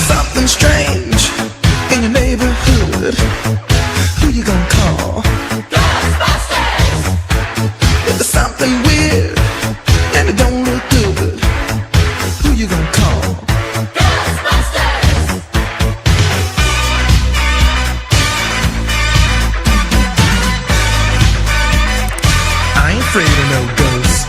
Something strange in your neighborhood. Who you gonna call? Ghostbusters! If there's something weird and it don't look good, who you gonna call? Ghostbusters! I ain't afraid of no ghosts.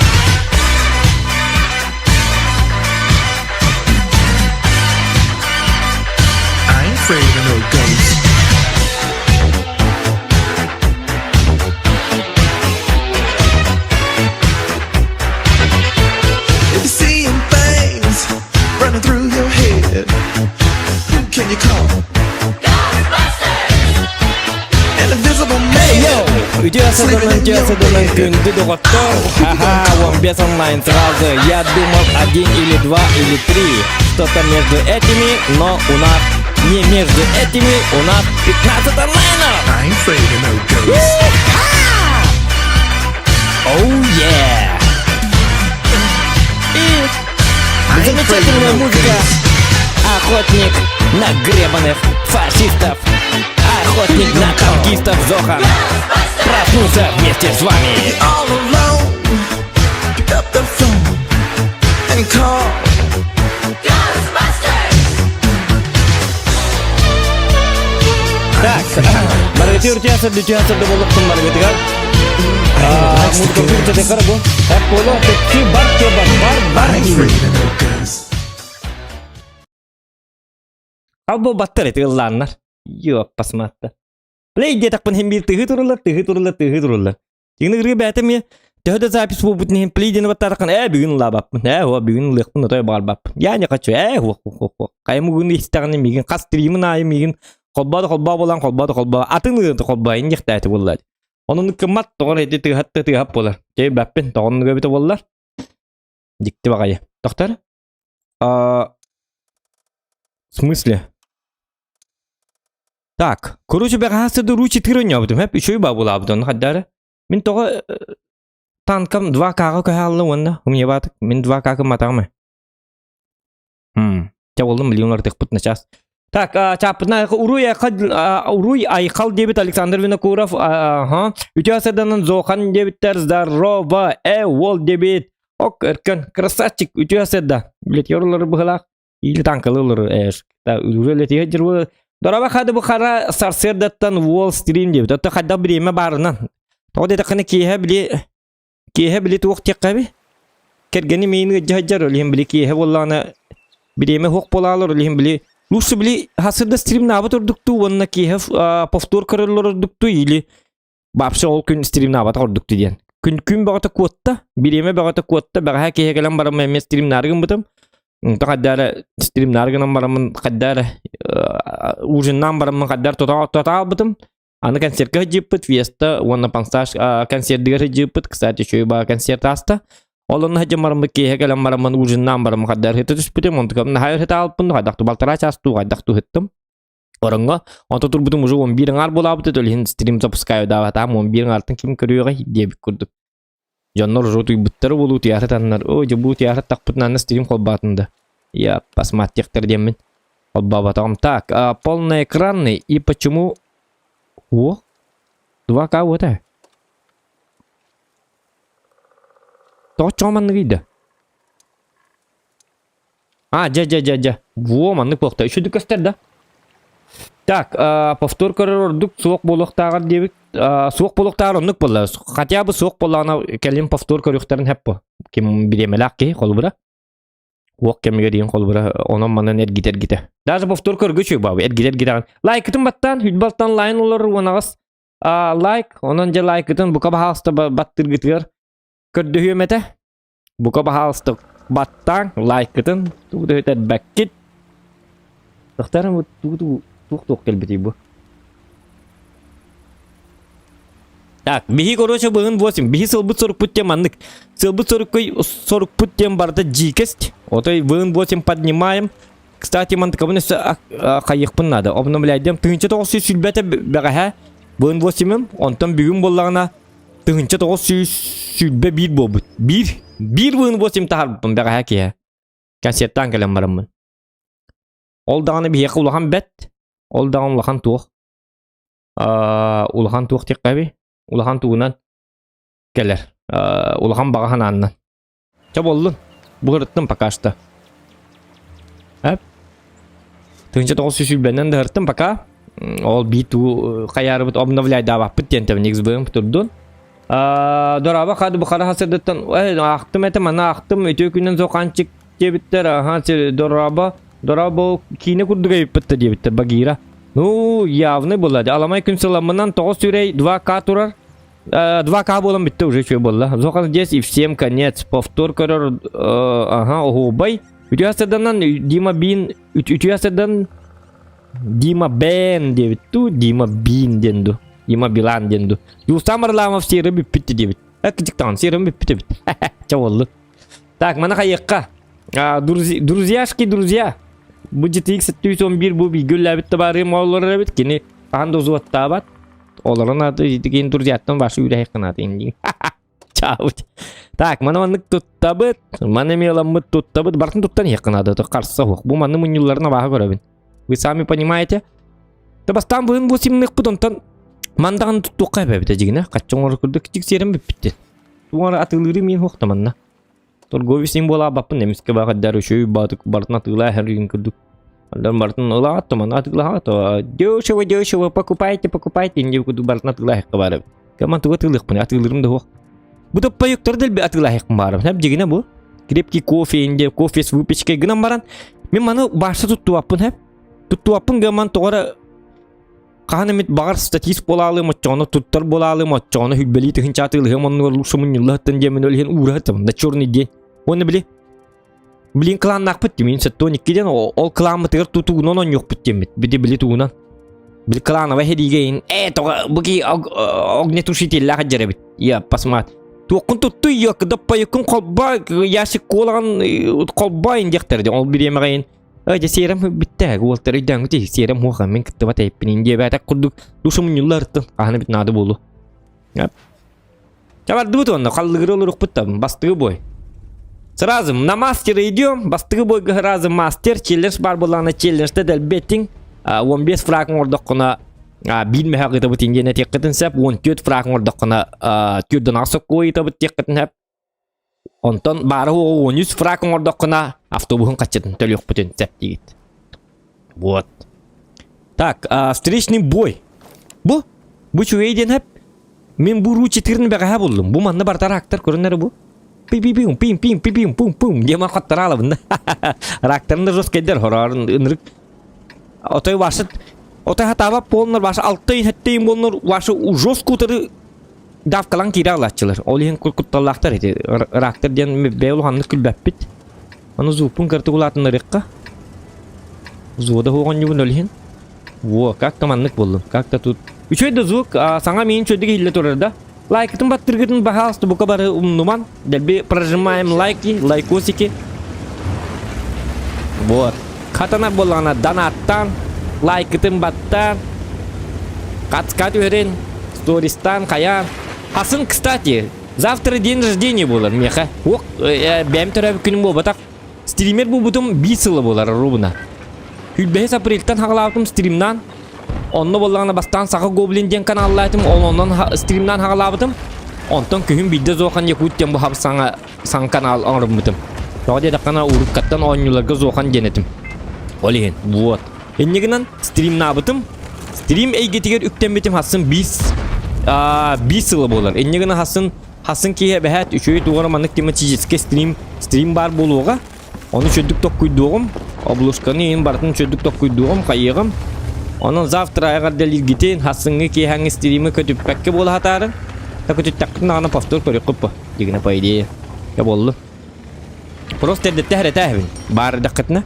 I ain't afraid of no ghosts. If you're seeing things running through your head, who can you call? Ghostbusters! An invisible man. Үтүө саданан, үтүө саданан күндү доҕоттор. Ха-ха, 15 онлайн сразу. Я думал один или два или три. Что-то между этими, но у нас не между этими, у нас 15 онлайнов. I ain't afraid of no ghosts. Oh yeah! И I ain't afraid of замечательная no музыка. ghosts. Охотник на гребаных фашистов. Охотник на танкистов Зохан. Проснулся вместе с вами. All alone, pick up the phone and call. Ghostbusters! Так, барыгытыгар үтүө үтүө сырды болуктун барыгытыгар. Музыка күртете бу. Эп боло тепси бар те бар бар бар. I ain't afraid of no ghosts. Ал бу баттар эти ыллааннар. Йоп, пасматта. Плей диэтэхпин хин биир тыһы турулар, тыһы турулар, тыһы турулар. Тигини ырыы бээтэ эмиэ төһө да запись буолбутун иһин плей диэни баттаатаххына ээ бүгүн ыллаабаппын, ээ уо бүгүн ылыахпын отой баҕарбаппын. Я не хочу, ээ уох уох уох. Хайа мугун истэҕинэ миигин хас стримин аайы миигин холбоо да холбоо буолан холбоо да холбоо атын ырыаны холбоо инниэхтээти буолла. Онон кыммат тоҕор эти тыаһат да тыаһап буолар. Чэй бэппин тоҕоннуга эбитэ буоллар. Дьикти баҕайы. Тохтор? А, в смысле? Так, короче, бэҕэһээ сырды ручи тыырынньаабытым, хэп үчүгэй баа буолаабыт онно хайдаары. Мин тоҕо танкам 2К-га көһө уонна умнебаатык мин 2К кымматаҕым. Хм, чэ буоллум билигин уларытыахпыт начаас. Так, чааппытына уруй айхал уруй айхал диэбит Александр Винокуров, аха, үтүө сарданан Зохан диэбиттэр, здорово, э, уол диэбит. Ок, өркөн, красавчик, үтүө сарда. Билетер быһылаах. Или танкалылар эш. Та үлэтигэ дьырбы. Дороба хады бу хара сарсыардаттан Wall Street диэбит. Отто хайдах бириэмэ баарынан. Тоҕо диэтэххинэ киэһэ били киэһэ били туох диэххэ Кэргэни миин ыдьаһдьар ол иһин били киэһэ буоллаҕына бириэмэ суох буолаалар ол иһин били лучше били хасырда стримнаабыт ордуктуу уонна киэһэ повтор көрөллөр ордуктуу или вообще ол күн стримнаабатах ордуктуу диэн. Күн күн бөҕөтө куотта, бириэмэ бөҕөтө куотта, бэҕэһээ киэһэ кэлэн бараммын эмиэ стримнаары гыммытым. Онтон хайдаа стримнаары гынан бараммын хайдаа ужиннаан бараммын хайдаа тута албытым. Аны концертка сылдьыппыт, Фиеста уонна Пансаж концердыгар сылдьыппыт, кстати, үчүгэй баа концерт ааста. Ол онно сылдьан бараммыт киэһэ кэлэн бараммын ужиннаан бараммын хайдах ыһыта түспүтүм, онтукам наһаа ыһыта аалпын, хайдах балтараа чаас туу хайдах туу ыһыттым. Ороҥҥо онто турбутум уже 11 аҥаар буолаабыт, ол иһин стрим запускаю даабатаам 11 аҥаартан ким көрүөҕэй диэбит курдук. Дьоннор уже утуйбуттара буолуу утуйаары таннар, о дьэ бу утуйаары тахпытын анна стрим холбаатын да. Я посмотрехтер диэммин. Холбообатаҕым. Так, полноэкранный и почему... О, 2К вот это. Тоҕо чоҕо манныгый да? А, дьэ, дьэ, дьэ, дьэ. Во, маннык буолта. Үчүгэй көстөр да? Так, повтор көрөр ордук суох буолуохтааҕар диэбит. Суох буолуохтааҕар оннук буолла. Хотя бы суох буоллаҕына кэлин повтор көрүөхтэрин сөп бу. Ким бириэмэлээх киһи холобура. Уох кэмигэр иин холобура онон манан эргитэ эргитэ. Даже повтор көргө үчүгэй баабы эргитэ эргитэҕин. Лайкытын баттаан, хүлбалтан лайн олорор уонаҕас лайк, онон дьэ лайкытын бука баһаалыста баттыргытыгар көрдөһүөм этэ. Бука баһаалыста. Баттааҥ, лайкытын, тугу да өтөрбөккүт. Тохтарым тугу туох-туох кэлбитий бу? Так, биһи короче быһын 8. Биһи сылбыт сорукпут тем маннык. Сылбыт соруккой сорукпут тем барыта дьиикэст. Отой быһын 8 поднимаем. Кстати, мантыкабын өссө хайыахпын наада. Обновляйдым. 1920 бэҕэһээ быһын 8-ым. Онтон бүгүн буоллаҕына 1921 буолбут. Биир. Биир быһын 8 таһарбыппын бэҕэһээ киһи. Концерттаан кэлэн бараммын. Ол даҕаны биһиэхэ улахан бэт. Ол даҕаны улахан туох. Улахан туох диэххэ Улахан тугунан кэлэр. Улахан баҕа санааннан. Чэ буоллун. Бу пока что. Эп. 1920-нэн да ырыттым пока. Ол биир туу хайаарыбыт обновляйдаабаппыт диэн тэбин XBM турдун. Дораба хады бухара хасырдыттан аахтым этэ мана аахтым үтүө күнүн зоқанчик диэбиттэр аха дораба дораба киинэ курдук эбиппит да диэбиттэр Багира. Ну, явный была. Аламай күн сыламынан 9 сүрэй 2К турар. 2К буолан бүтте уже үчүгэй буолла. Зохан здесь и всем конец. Повтор көрөр ага оһуобай. Үтүө сырданан Дима Бин үтүө сырдан Дима Бен диэбит ту Дима Бин диэн ду Дима Билан диэн ду Юстан Варламов сиэрэ бүппүт диэбит. Кытыктаан сиэрэ бүппүт эбит. Чэ боллу. Так, мана хайыахха. Друзьяшки, друзья. Бу GTX 711 бу бииргэ үллээбит табаарыым олорор эбит. Кини хаһан да узуоттаабат. Олорон аты кини друзьяттан башы үрэһик гынаат инди. Чаабыт. Так, маны маннык туттабыт. Маны эмиэ туттабыт. Бартын туттан иһик гынаат қарсы суох. Бу манны мунньулларын абааһы көрөбүн. Вы сами понимаете? Да бастаан быһын бу симныхпыт онтон мандаҕын туттуохха эбэбит дьигинэ. Хачча оҥорор курдук кичик сиэрим бүппүттэн. Тугар атыылыыры миин хуохтаманна. Торговец син буолаабаппын эмискэ баҕардар үчүгэй баатык барытын атыылаа иһэр курдук. Онон барытын ылаат туман атыылаһаат дешево дешево покупайте покупайте инди курдук барытын атыылаһыахха баар эбит. Кэман тугу атыылыахпын атыылыырым да суох. Бу топпойуктар дэлби атыылаһыахпын баарым. Хэп дьигинэ бу. Крепкий кофе инди кофе с выпечкой гынан баран мин маны баашта туттубаппын хэп. Туттубаппын гынан тоҕо эрэ Хаһан эмит баҕар статист буолаалыым, оччоҕуна туттар буолаалыым, оччоҕуна хүлбэлии тыһыынчаатыылыһыам оннугар лучше мунньуллаһыттан диэммин ол иһин уураһыттым на черный день. Уонна били билин кланнаахпыт дии, сеттон икки диэн ол кламмытыгар тутугунан оонньуохпут диэммит. Били били тугунан. Били клановай хэриигэ э тоҕо бу киһи огнетушителлээх дьэрэбит. Я посмотри. Туоххун туттуй, доппайыккын холбоо, ящик куолаҕын холбоо диэхтэр дии. Ол бириэмэҕэ Ой, дьэ сиэрэм бүттэ, уолтар өйдөөҥҥүт иһи сиэрэм хуоха мин кыттыбат эйппин диэбээтэх курдук душа мунньуллар ыртын хаһан эбит наада буолуо. Чабардыбыт уонна халлыгыры олорукпут да бастыгы бой. Сразу на мастера идем, бастыгы бойга сразу мастер, челлендж бар буоллаҕына челленджте дэлбеттиҥ, 15 фраг оҥордоххуна биир мөһөөх ыытабыт индиэн этиэххитин сөп, 14 фраг оҥордоххуна түрдэн аҕыс соккуо ыытабыт диэххитин сөп. Онтон баара 13 фраг оҥордоххуна автобуһун хаччытын төлүөхпүтүн сөп диигит. Вот. Так, встречный бой. Бу, бу үчүгэй диэн хэп. Мин бу ру 4 бэҕэһээ буллум. Бу манна барыта рактар көрүнэр бу. Пи-пи-пим, пим-пим, пи-пим, пум-пум. Диэман хаттараалабын. Рактарын да жесткайдар, хорорун ынырык. Отой ваша отой хатаабат буолнар, ваша алтайын хэттейин буолнар, ваша жестко утары давкалаан киирэ аҕалааччылар. Ол иһин кутталлаахтар ити. Рактар диэн бэйэ улаханнык күлбэппит. Аны звукпун кыртык улаатыннарыахха. Взвода оҕонньубун ол иһин. Во, как-то маннык буоллум. Как-то тут. Үчүгэй да звук, саҥа миин үчүгэйдик иһиллэ турар да. Лайкытын баттыргытын баһаалыста бука бары умнуман. Дэлби прожимаем лайки, лайкосики. Вот. Хатана буоллаҕына донаттан, лайкытын баттаан, хацка түһэрин, стористан, хайаан. Хасын, кстати, завтра день рождения буолар миэхэ. Уох, бэйэм төрөөбүт күнүм буолбатах. Стример буолбутум биир сыла буолар ровно. 25 апрельтан хаҕалаабытым стримнаан. Онно буоллаҕына бастаан Саха Гоблин диэн каналлаатым, ол онон стримнаан хаҕалаабытым. Онтон күһүн биирдэ Зохан Якут диэн бу саҥа саҥа канал оҥорбутум. Тоҕо диэтэххинэ уруккаттан оонньууларга Зохан диэн этим. Ол иһин, вот. Инньэ гынан стримнаабытым. Стрим эйгэтигэр үктэммитим хассын биис биис сыла буолар. Инньэ гынан хассын хассын киһи эбэһээт үчүгэй тугара маннык тематический стрим стрим баар буолуоҕа. Ону үчүгдүк токкуйдуоҕум. Облушканы иһин барытын үчүгдүк токкуйдуоҕум, хайыаҕым. Онон завтра эҕэрдэлииргитин, хасыҥҥы киэһээҥҥи стримы көтүппэккэ буола сатаарын. Та көтүттэххитин даҕаны повтор көрүөххүт бу. Дигинэ по идее. Я буоллу. Просто эрдэттэ хэрэтээһэбин. Баар эрдэххитинэ.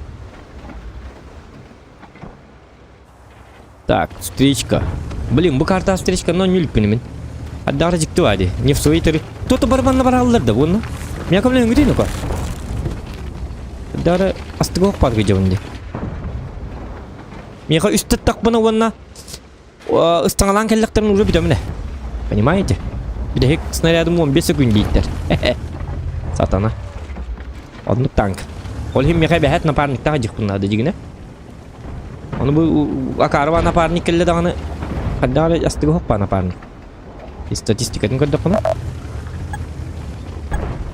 Так, встречка. Блин, бу карта встречка, но нүлпүн мин. Аддаара дьикти баа дии. Не в своей терри... Кто-то барабанна бараллар да, буонна. Меня кому үҥүтүй ну-ка. Аддаара астыга охпат гыдьабын дии. Миэхэ үстэ тахпына уонна ыстаҥалаан кэллэхтэрин уже бүтэминэ. Понимаете? Бүтэһик снарядым 15 секунд дииттэр. Сатана. Оннук танк. Ол иһин миэхэ эбэһээт напарниктаах дьихпин наада дьигинэ. Ону бу акаарыба напарник кэллэ даҕаны хайдах эрэ астыга хоппа напарник. Статистикатын көрдөххүнэ.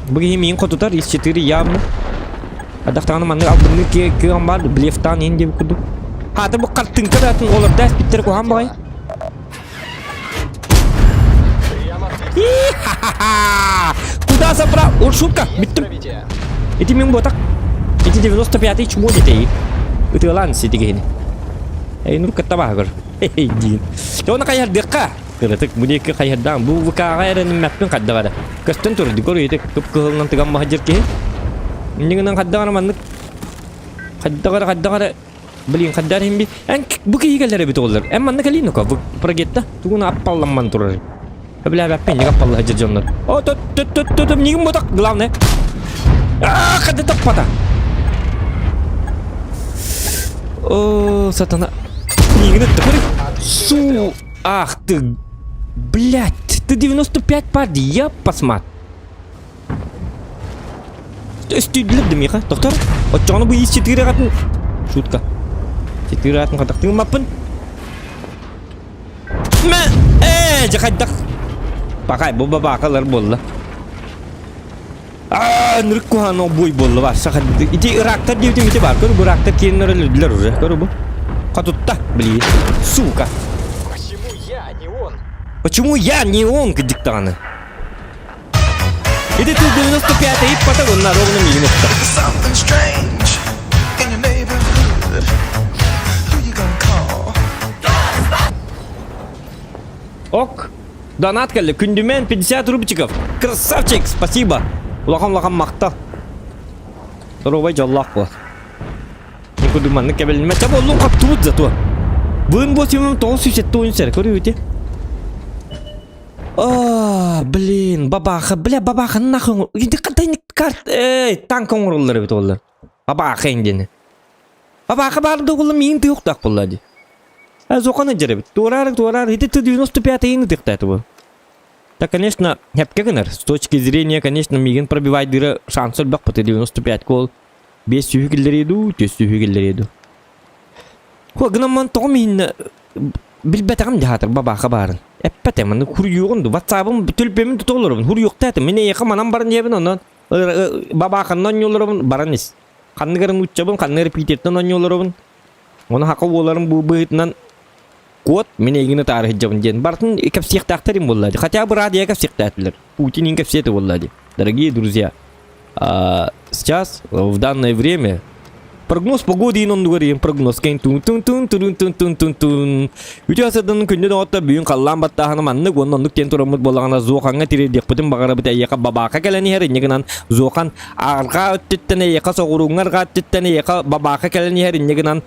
Бу киһи миин хотутар, из 4 явно. Хайдах даҕаны маннык албынныы кыаҕым баар, блефтаан иһин диэбит курдук. Хаата бу хартыҥка да атын олордо эспиттэр куһаан баҕай. Куда забрал? Ол шутка, бүттүм. Ити мин ботак. Ити 95-й чмо детей. Ытыалаан сити киһини. Эй, нур кытта баһыгыр. Эй, диин. Оны хайардыахха. Кыратык бу диэки хайардаан. Бу ВК-ҕа эрэниммэппин хайдах эрэ. Көстөн турду, көр ити кып-кыһылынан тыган маһадьыр киһи. Иннигинэн хайдах эрэ маннык хайдах эрэ хайдах эрэ Блин, хайдах иһин би эн бу киһи кэлэр эбит оҕолор. Эн манна кэлиин око, бу прогетта тугун аппалламман турар. Бля, бля, аппалла сылдьар дьоннор. О, тот, тот, тот, тот, мигин ботак, главное. А, хады таппата. О, сатана. Мигин это Су, ах ты, блядь, ты 95 парди, я посмат. Өстүйдүлэр да миэхэ, доктор. Оччоҕуна бу ис 4 атын... Шутка. 4 атын хатахтыҥмаппын. Мэ! Ээ, дьэ хайдах? Пахай, бу бабаакалар буолла. Аа, нырык куһаан обуй буолла ба. Саха ити ырактар диэбитим ити бар. Көр бу ырактар киэннэр өлөрдүлэр уже. Көр бу. Хотутта, блин. Сука. Почему я, не он? Почему я, не он, кырдьык даҕаны. Ити ты 95 иппата уонна ровно миигин ытта. Something strange in your neighborhood. Who you gonna call? Ок. Донат кэллэ. Күндүмэн 50 рубчиков. Красавчик, спасибо. Улахан-улахан махтал. Здоровай дьоллоох буол. Мин курдук маннык кэбилинмэ. Ча буоллун хаптубут зато. Быын буосимым 970 сэр. Көрүүтэ. А, блин, бабаха, бля, бабаха нахуй. Иди катай карт, эй, танк оҥороллор эбит оллар. Бабаха индини. Бабаха баар да буолла миин тыйыктаах буолла ди. А зоканы дьэребит. Туораар, туораар, ити 95 ыйын ытыктааты бу. Да, конечно, хепке гынар. С точки зрения, конечно, миигин пробивайдыра шанс элбэх бу 95 кол. 5 сүүһү киллэрии дуу, 4 сүүһү киллэрии дуу. Хо, гынан тоҕо мииннэ билбэтэҕим дьаһаатар бабааха баарын. Эппэтэ маны хуруйуоҕун ду ватсабым төлпөмүн тута олоробун хуруйуохтаатым мин эйиэхэ манан баран диэбин онон бабааханна онньуолоробун баран ис. Ханныгар нууччабын ханныгар Питертэн онньуолоробун ону хака уоларым бу быһыытынан куот мин эйигин ытаары сылдьабын диэн барытын кэпсиэхтээхтэр им буолла дии. Хотя бы радио кэпсиэхтээхтилэр. Путин иин кэпсиэтэ буолла дии. Дорогие друзья, сейчас, в данное время, прогноз погоды иин оннугар иин прогноз кэн тун тун тун тун тун тун тун тун үтүө сырдын күндү доҕотто бүгүн халлаан баттааһына маннык уонна оннук диэн тураммыт буоллаҕына зуохаҥҥа тириэрдиэхпитин баҕарабыт эйиэхэ бабаака кэлэн иһэр инньэ гынан зуохан арҕаа өттүттэн эйиэхэ соҕурууҥҥа арҕаа өттүттэн эйиэхэ бабаака кэлэн иһэр инньэ гынан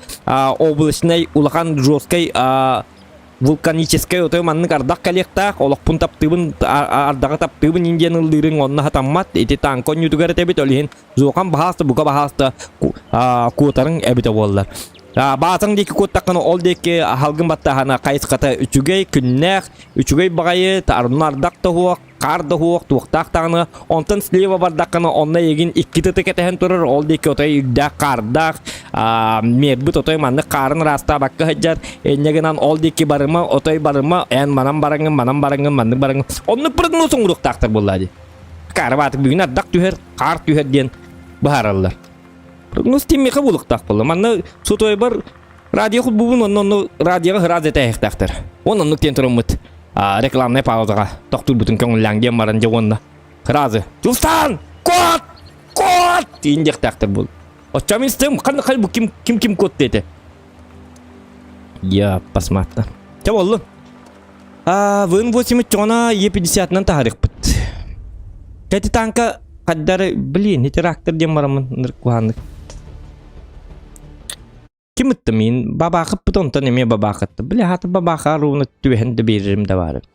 облачнай улахан жесткай вулканическай отой маннык ардах кэлиэхтээх, олохпун таптыыбын, ардаҕы таптыыбын иин диэн ыллыырыҥ онно хатаммат, ити танка онньуутугар этэбит, ол иһин зуохан баһааста, бука баһааста куотарыҥ эбитэ буоллар. Баатаҥ диэки куоттаххына ол диэки халгын баттааһына хайысхата үчүгэй, күннээх, үчүгэй баҕайы, арына ардах да суох, хаар да суох, туохтаах даҕаны, онтон слива бардаххына онно эйигин икки тыты кэтэһэн турар, ол диэки отой үрдээх хаардаах, миэрбит отой маннык хаарын ыраастаабакка сылдьар, инньэ гынан ол диэки барыма, отой барыма, эн манан бараҥҥын, манан бараҥҥын, маннык бараҥҥын, оннук прогноз оҥоруохтаахтар буоллаа дии. Карабаатык бүгүн ардах түһэр, хаар түһэр диэн быһаараллар. Прогноз тиммиэхэ буолуохтаах буолла. Манна сотойбар Радио холбуубун онно онно радиоҕа ыраас этээһиэхтээхтэр. Уон оннук диэн тураммыт рекламнай паузаҕа тохтуурбутун көҥүллээҥ диэн баран дьэ уонна сразу Дьулустаан! Куот! Куот! диин диэхтээхтэр буол. Оччо мин истэм ханна хай бу ким ким ким куот диэтэ. Я посмотрю. Чэ боллун. А, вын 8 чоҕуна Е50-нан таһарыахпыт. Кэти танка. Хаддары, блин, интерактор диэн бараммын ынырык куһааннык. Ким ытта мин бабаахыппыт онтон эмиэ бабаахытта. Бля, хата бабааха ровно түбэһэн да биэрэрим да баар эбит.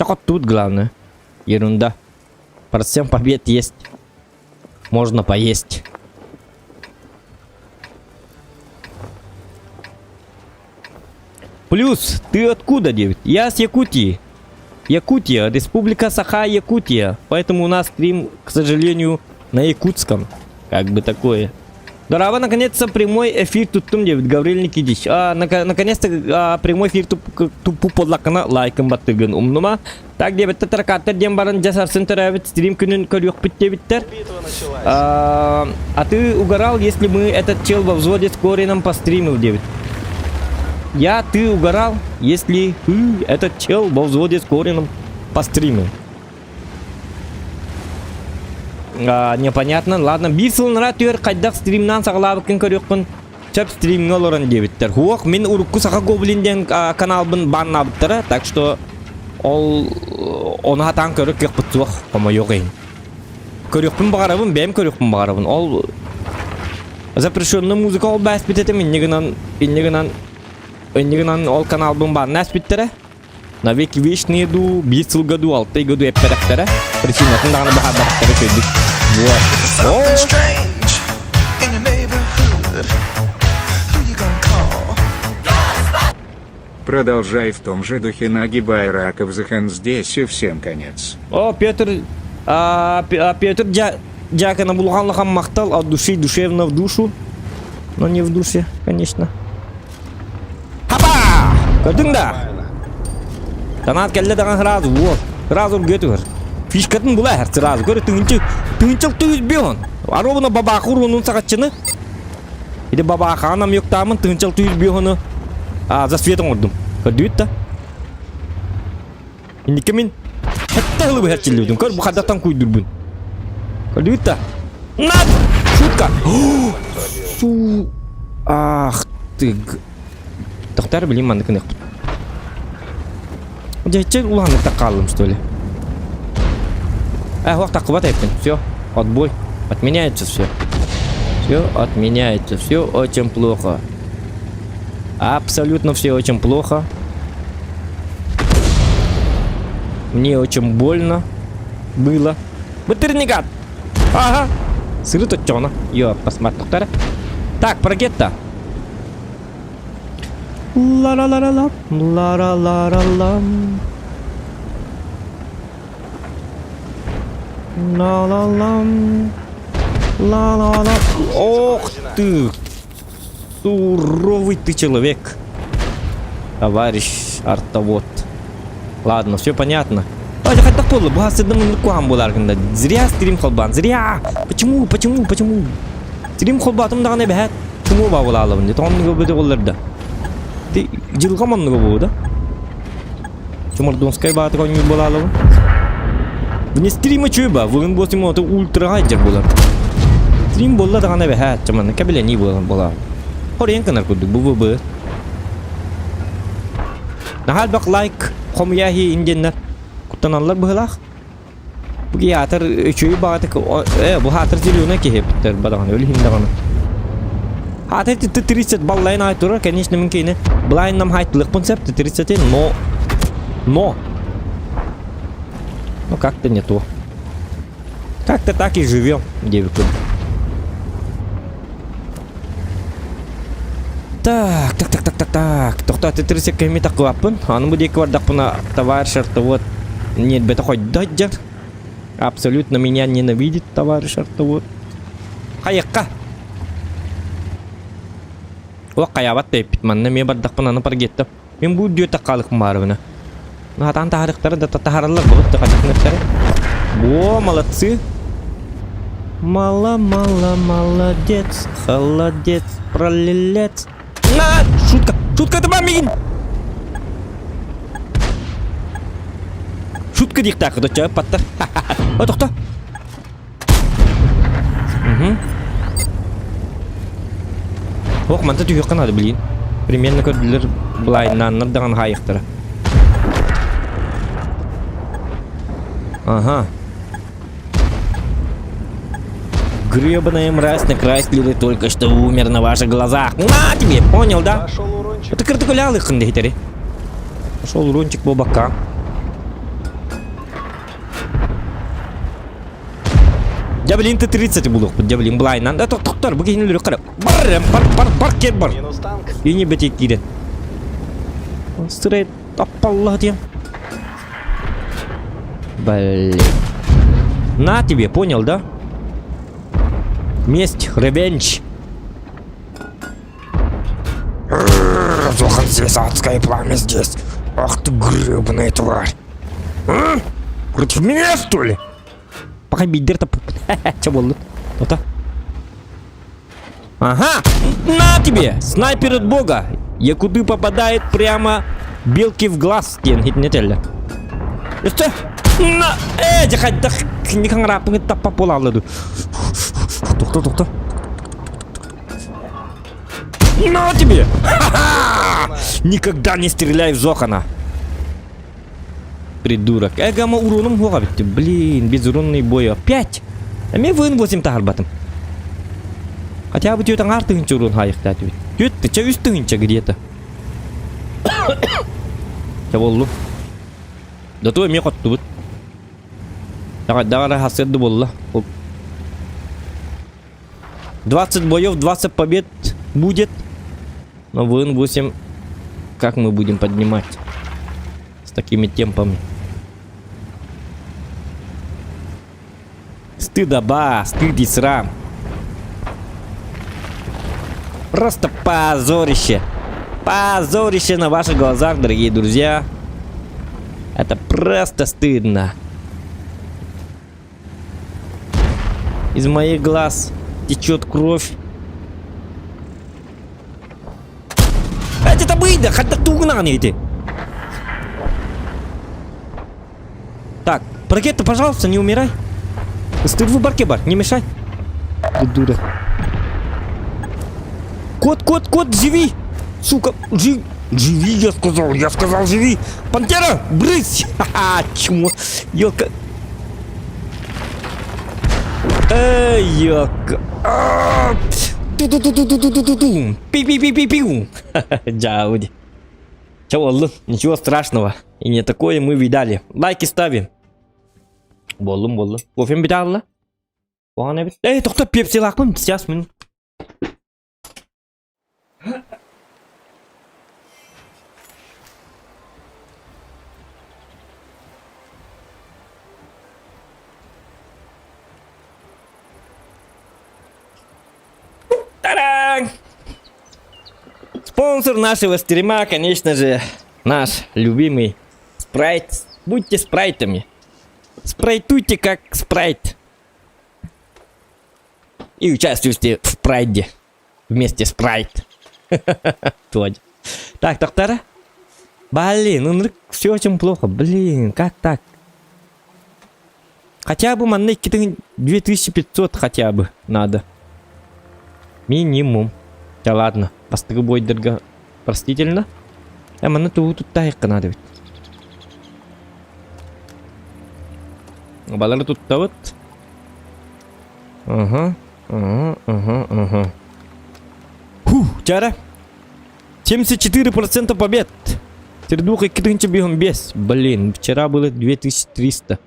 Так вот тут главное. Ерунда. Процент побед есть. Можно поесть. Плюс, ты откуда, Дэвид? Я с Якутии. Якутия, Республика Саха-Якутия. Поэтому у нас стрим, к сожалению, на якутском. Как бы такое. Дороба, наконец-то прямой эфир туттум, Дэвид Гаврил Никитич. А, наконец-то а, прямой эфир туппу буоллаххына лайкын баттыгын умнума. Так диэбиттэр таракаттар диэн баран дьэ сарсын төрөөбүт стрим күнүн көрүөхпүт диэбиттэр. А, а ты угорал, если мы этот чел во взводе с Корином постримил, диэбит. Я, ты угорал, если ты этот чел во взводе с Корином постримил. А, непонятно, ладно. Биир сылынара түөр хайдах стримнан саҕалаабыккын көрүөххүн сөп стримҥэ олорон диэбиттэр. Хуох, мин урукку Саха Гоблин диэн каналбын баннаабыттара, так что ол ону хатаан көрөр кыахпыт суох, хомойуох иһин. Көрүөхпүн баҕарабын, бэйэм көрүөхпүн баҕарабын. Ол запрещенная музыка ол бааспыт этим, инньэ гынан, инньэ гынан, инньэ гынан ол каналбын банна эспиттэрэ. На веки вечные дуу, биир сылга дуу, алта ыйга дуу эппэтэхтэрэ. Причинатын даҕаны быһаарбатахтара үчүгэйдик. Вот. Something strange in your neighborhood. Who you gonna call? Продолжай в том же духе нагибай раков захан здесь и всем конец. О, Петр, а, а Петр дя, дьякона булҕан махтал от души, душевно в душу. Но не в душе, конечно. Хапа! Көрдүҥ да? Танаат кэллэ даҕан сразу, вот. Сразу үргүө түһэр. Фишкатын була иһэр сразу. Көрө тыһынчы, тыһынчыл түһүс бион. Аробуна бабаахы уруунун саҕаччыны. Ити бабаахаан амйоктаамын тыһынчыл түһүс биону а, за свет оҥордум. Көрдүгүт да? Инникке мин хэтте ылы быһаччыллыбытым. Көр бу хаддаттан куйдурбун. Көрдүгүт да? Над! Шутка! Су... Ах ты... Тохтар билим маннык ыныхпыт. Дьэччэ улаханнык таккааллым что ли? Э, уох таккыбат эппин. Все, отбой. Отменяется все. Все отменяется. Все очень плохо. Абсолютно все очень плохо. Мне очень больно было. Бытырникат! Ага! Сыры точчоҕуна. Йо, посмотри. Так, прогетта. Ла-ла-ла-ла-ла, ла-ла-ла-ла-лам. Ла-ла-лам. Ла-ла-ла. Ох ты! Суровый ты человек. Товарищ артовод. Ладно, все понятно. А, хайдах буолла? Бу сырдым куһаҕан буолар Зря стрим холбаан. Зря! Почему? Почему? Почему? Стрим холбаатым даҕаны эбэһээт чумуу баабылаалабын. Дии тоҕоннуга бөтө боллар да. Ти дьылҕа манныга буолу да. Чумардонскай баатык оонньуур буолаалабын. Вне стрима чуйба, вылын буосим ото ультраға дьэр буолар. Стрим буолла даҕаны эбэһээт чаманы кэбилэнии буолан буолаа. Хорыйан кынар курдук бу бу Наһаа элбэх лайк хомуйа индиэннэр куттаналлар быһылаах. Бу киһи аатар үчүгэй баҕатык э бу аатар зеленый киһи эбиттэр бадаҕаны өлүһүн даҕаны. Аатар 30 баллайын аай турар, конечно мин киһини былайын нам хайтылыахпын сөп 30 но но ну как-то не то. Как-то так и живем, диэбиккин. Так, так, так, так, так, так. Тохтоо 30 кэми таккыбаппын. Аны бу диэки бардахпына товарищ артовод ньиэрбэтэ хойдо дьар. Абсолютно меня ненавидит товарищ артовод. Хайыкка! О, хайабат тэппит. Манна эмиэ бардахпына аны паргетта. Мин бу үрдүө таккаалыкпын баарыбына. Хатаан таһарыктары да таһараллар былыт да хачыкныктары. Во, молодцы! Мало-мало, молодец, холодец, пролилец. На! Шутка! Шутка это мамин! Шутка диэхтээх доча паттар. О, тохто! Угу. Ох, манта түһүөххэ наада билигин. Примерно көрдүлэр былайнааннар даҕаны хаайыахтара. Ага. Гребаная мразь на Крайслере только что умер на ваших глазах. На тебе, понял, да? Пошел урончик. Это кыртыкулял их хитери. Пошел урончик по бокам. Дьэ, Т-30 булуохпут, дьэ, блин, былайынан. Да, тохтор, бу киһини өлөрүк Бар, бар, бар, бар, кел бар. Минус танк. Ини бэти киирэн. Сырай таппалла диэн. Блин. На тебе, понял, да? Месть, ревенч. Зохан здесь адское пламя здесь. Ах ты гребаная тварь. А? Против меня, что ли? Пока бидер тап. Че болды? Тота. Ага! На тебе! Снайпер от бога! Якуды попадает прямо белки в глаз. Диэн хитнетелле. Өстө! На! Э, жахайдах киникаңрапыңы таппа болалыды. Токто, токто. На тебе! Ха-ха! Никогда не стреляй в Зохана! Придурок. Эгама уроном хуга битти. Блин, безурунный бой опять. Эми вын 8 таһарбатым. Хотя бы түөт аҥаар тыһыынча урун хаайыктаат эбит. Түөт тыча үс тыһыынча где-то. Чэ буоллум. Да то эмиэ хоттубут. Даҕара хасыарды буолла. 20 боев, 20 побед будет. Но ВН 8 как мы будем поднимать с такими темпами? Стыдоба, стыд и срам. Просто позорище. Позорище на ваших глазах, дорогие друзья. Это просто стыдно. Из моих глаз течет кровь. Это быйда, хотя тугнан эти. Так, ракета, пожалуйста, не умирай. Стыд в барке бар, не мешай. Ты дура. Кот, кот, кот, живи! Сука, живи! Живи, я сказал, я сказал, живи! Пантера, брысь! Ха-ха, чмо! Елка. Эй, елка. Ту-ту-ту-ту-ту-ту-ту. Пи-пи-пи-пи-пиу. Джауди. Чего, ничего страшного. И не такое мы видали. Лайки ставим. Боллум, боллум. Кофем бит Оған эбит. Эй, тоқта, пепси лақпын. Сейчас, минут. Та-дам! Спонсор нашего стрима, конечно же, наш любимый Спрайт. Будьте спрайтами. Спрайтуйте как спрайт. И участвуйте в прайде. Вместе с прайд. Точно. Так, доктора. Блин, ну все очень плохо. Блин, как так? Хотя бы манна 2500 хотя бы надо. Минимум. Да ладно, бастыгы бойдырга простительно. Э, манна тугу туттайыққа надо ведь. Балары туттабыт. Ага, ага, ага, ага. Фух, чара. 74% побед. Тердуха 2005. Блин, вчера было 2300.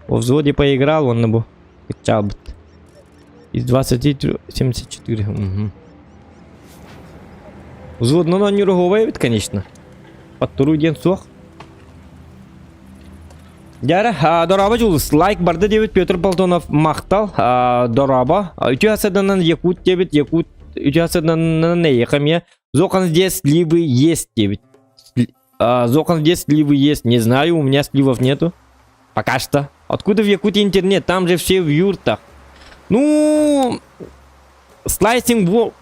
Во взводе поиграл, он бу. Качалбыт. Из 23, 74. Угу. Взвод, ну, не роговая ведь, конечно. Подтуру ден суох. Дьэ, дорообо Дьулус, лайк барда диэбит Петр Болтонов махтал, дорообо. Үтүө саданан Якут диэбит, Якут үтүө саданан эйиэхэ эмиэ Зохан здесь сливы есть диэбит. Зохан здесь сливы есть, не знаю, у меня сливов нету. Пока что. Откуда в Якутии интернет? Там же все в юртах. Ну, Slicing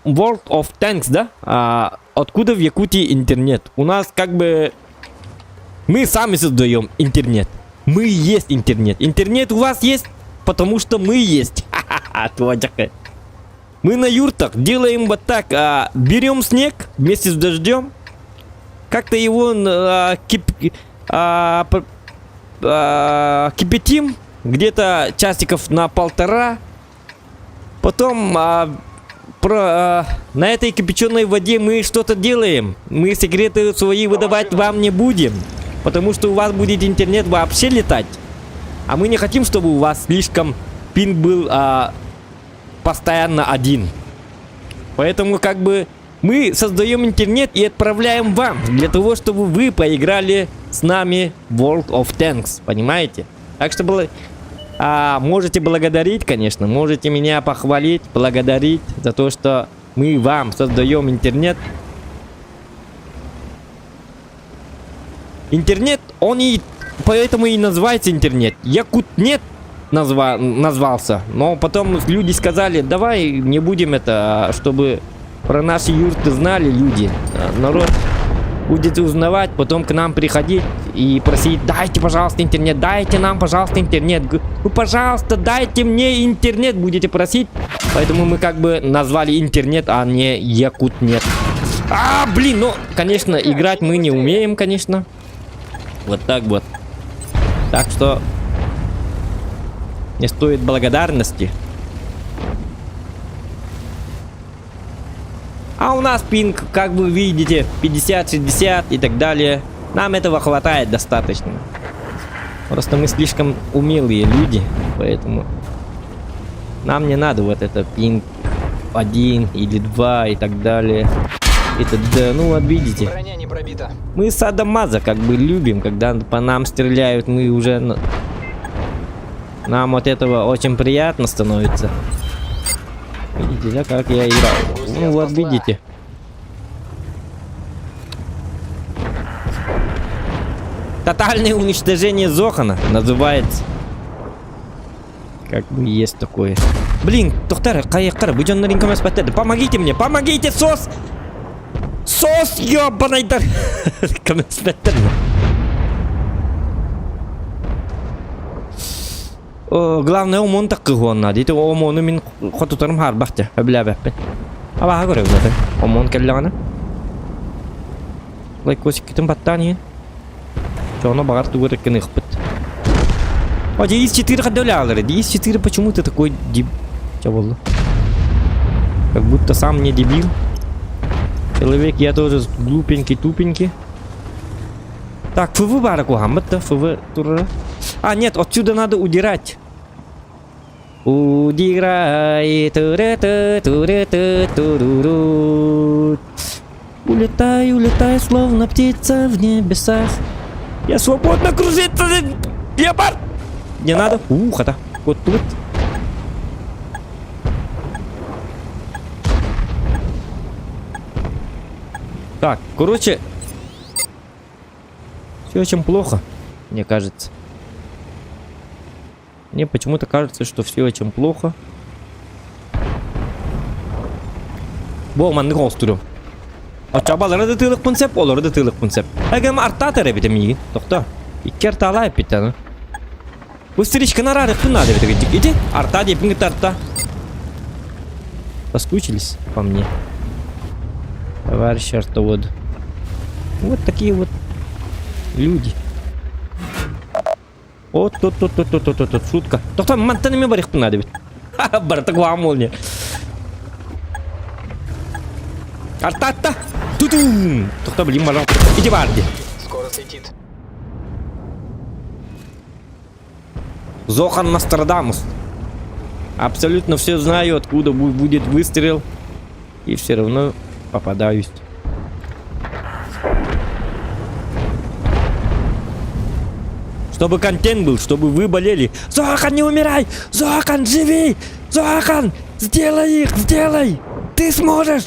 World of Tanks, да? А, откуда в Якутии интернет? У нас как бы... Мы сами создаем интернет. Мы есть интернет. Интернет у вас есть, потому что мы есть. Ха-ха-ха, Мы на юртах делаем вот так. А, берем снег вместе с дождем. Как-то его а, кип, а, э, кипятим где-то часиков на полтора. Потом а, про, а, на этой кипяченой воде мы что-то делаем. Мы секреты свои выдавать вам не будем. Потому что у вас будет интернет вообще летать. А мы не хотим, чтобы у вас слишком пинг был а, постоянно один. Поэтому как бы мы создаем интернет и отправляем вам для того, чтобы вы поиграли с нами в World of Tanks, понимаете? Так что было... А, можете благодарить, конечно, можете меня похвалить, благодарить за то, что мы вам создаем интернет. Интернет, он и поэтому и называется интернет. Якутнет назва, назвался. Но потом люди сказали, давай не будем это, чтобы про наши юрты знали люди. Народ будет узнавать, потом к нам приходить и просить, дайте, пожалуйста, интернет, дайте нам, пожалуйста, интернет. Ну, пожалуйста, дайте мне интернет, будете просить. Поэтому мы как бы назвали интернет, а не Якутнет. А, блин, ну, конечно, играть мы не умеем, конечно. Вот так вот. Так что не стоит благодарности. А у нас пинг, как вы видите, 50, 60 и так далее. Нам этого хватает достаточно. Просто мы слишком умелые люди, поэтому нам не надо вот это пинг 1 или 2 и так далее. Это да, ну вот видите. Броня не пробита. Мы садомаза как бы любим, когда по нам стреляют, мы уже... Нам от этого очень приятно становится. Видите, да, как я играю? Ну вот видите. Тотальное уничтожение Зохана называется. Как бы есть такое. Блин, доктор, каяктар, бу дьоннор Помогите мне, помогите, сос! Сос, ёбаный дар! Главное, омон таккыһуонна. Дити омону мин хотутарым хаарбахтя. Өбүлээбэппин. Абаха көрөбүн атын. Омон кэллэҕинэ. Лайкосиккитин баттаан иһин. Чоно баҕар тугу эрэ гыныахпыт. О, ИС-4 хаддолялары. ИС-4 почему ты такой деб... Чё было? Как будто сам не дебил. Человек, я тоже глупенький, тупенький. Так, ФВ баара куһаммыт да, ФВ турара. А, нет, отсюда надо удирать. Удирай, туры туры туруру. Улетай, улетай, словно птица в небесах. Я свободно кружиться, леопард! Не надо. Ух, это вот тут. Так, короче, все очень плохо, мне кажется. Мне почему-то кажется, что все очень плохо. Бу маннык оҕустуруом. Оччо да тыылыкпын сөп, олору да тыылыкпын сөп. Эгем артаат эрэ эбитэ миигин. Тохто. Икки артаалаа эппит аны. Быстричканы араарыахпын наада эбит Ити артаа диэппин кытта арта. Соскучились по мне. Товарищи артоводы. Вот такие вот люди. Вот тут, тут, тут, тут, тут, тут, шутка. Тохто мантан эми барыахпын наада эбит. Барыта куһаҕан молния. Арта, арта! Тутум! Тохто, блин, пожалуйста. Иди барди. Скоро слетит. Зохан Нострадамус. Абсолютно все знаю, откуда будет выстрел. И все равно попадаюсь. Чтобы контент был, чтобы вы болели. Зохан, не умирай! Зохан, живи! Зохан, сделай их, сделай! Ты сможешь!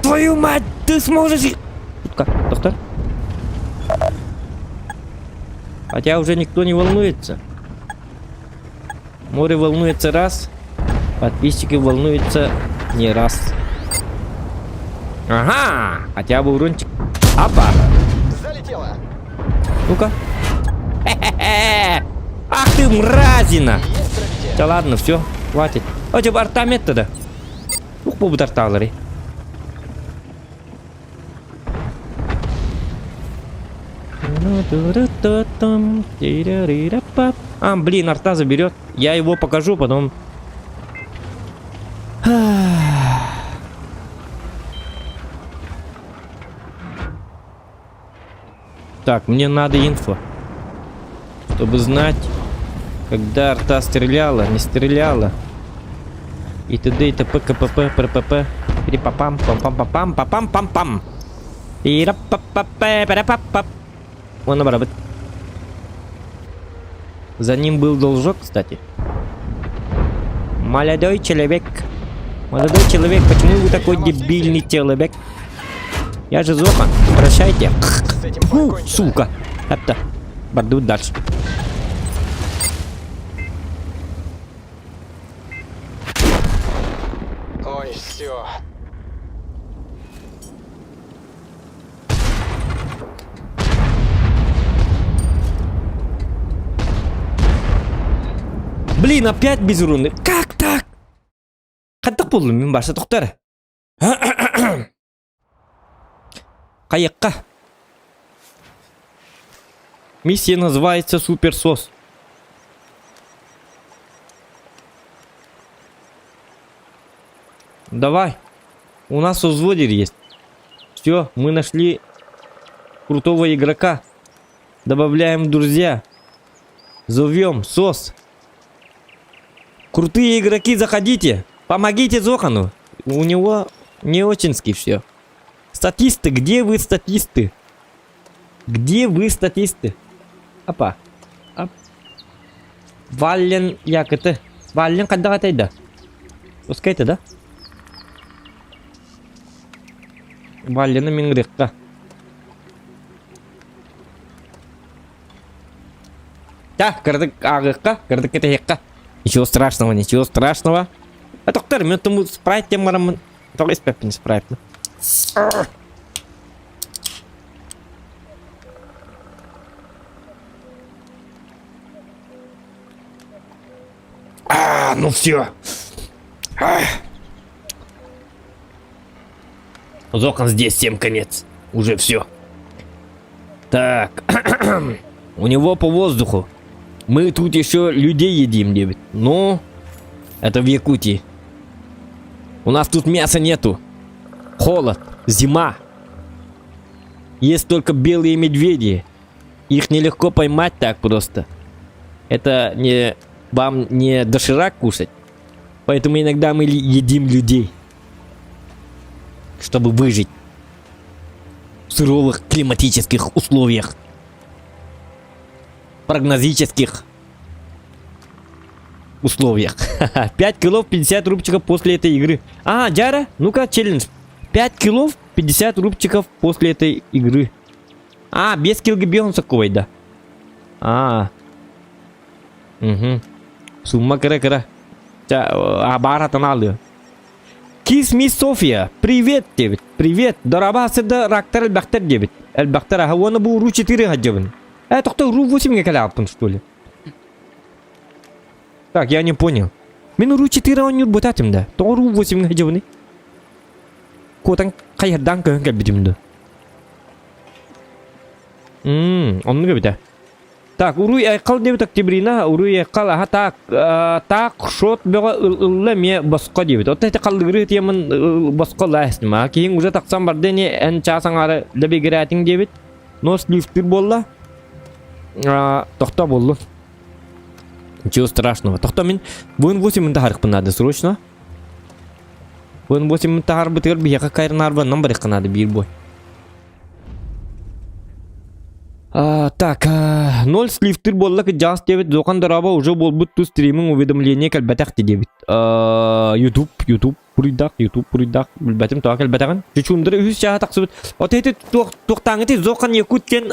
Твою мать, ты сможешь! Как, доктор? Хотя уже никто не волнуется. Море волнуется раз, подписчики волнуются не раз. Ага, хотя бы урончик. Апа! Залетело. Ну-ка. Ах ты мразина! Есть пробитие. Да ладно, все, хватит. О, тебе артамет тогда. Ух, бу арталары. А, блин, арта заберет. Я его покажу, потом... Так, мне надо инфо. Чтобы знать, когда арта стреляла, не стреляла. И т.д. и т.п. КПП, ПРПП. Пам пам пам пам пам пам пам пам. И Уонна барабыт. За ним был должок, кстати. Молодой человек. Молодой человек, почему вы такой дебильный человек? Я же Зохан. Прощайте. С этим Фу, покончено. сука. Это. Бардут дальше. Ой, все. Блин, опять без руны. Как так? Хайдах буоллум мин барса тохтор. Хайыкка. Миссия называется Суперсос. Давай. У нас узводер есть. Все, мы нашли крутого игрока. Добавляем друзья. Зовем СОС. Крутые игроки, заходите. Помогите Зохану. У него не очинский все. Статисты, где вы статисты? Где вы статисты? Апа. Ап. Валлен якыты. Валлен хайдах этэй да? Пускай это, да? Валлена мингрекка. Так, кырдык аагыхха, кырдык кэтэһиэххэ. Ничего страшного, ничего страшного. А доктор, мен тому спрайт тем бараммын. Тоҕо испэппин спрайтны. А, ну все. Зохан здесь, всем конец. Уже все. Так. У него по воздуху. Мы тут еще людей едим, дебит. Ну, это в Якутии. У нас тут мяса нету. Холод, зима. Есть только белые медведи. Их нелегко поймать так просто. Это не вам не доширак кушать. Поэтому иногда мы едим людей. Чтобы выжить в суровых климатических условиях. Прогнозических условиях. 5 килов 50 рубчиков после этой игры. А, Джара, ну-ка, челлендж. 5 килов 50 рубчиков после этой игры. А, без килга такой, да. А. Угу. Сумма кыра-кыра. Абара алıyor. Kiss me София. Привет, диэбит. Привет. Дорообо сырда рактар элбэхтэр диэбит. Элбэхтэр аха уонна бу ру 4 хадьабын. Э, тохто ру 8 кэлэҕиппин, что ли? Так, я не понял. Мин ру 4 оонньуур бутатым да. Тоҕо ру 8 хадьабыный? Куотан хайырдаан көһөн кэлбитим да. Мм, оннук эбитэ. Так, уруй айхал диэбит Октябрина, уруй айхал, аха так, так шот бөҕө ылла эмиэ босхо диэбит. Оттон ити халлыгырыы темын босхо ылаа эстим. Киһиҥ уже тахсан барда ини, эн чаас аҥаара лэбигирээтиҥ диэбит. Но сливтыр буолла. Тохто буоллун. Ничего страшного. Тохто мин буын 8 таһарыкпын надо срочно. Буын 8 таһарбытыгар биһиэхэ кайрнаарбаннан барыахха надо биир бой. А, так, 0 сливтыр буолла кыдьаҕас диэбит, Зохан дорообо уже буолбут тус стриминг уведомление кэлбэтэх диэбит. YouTube, YouTube буруйдаах, YouTube буруйдаах, билбэтим тоҕо кэлбэтэҕин. Чучундара үһүс чааһа тахсыбыт. От ити туох туохтааҥыты Зохан Якут диэн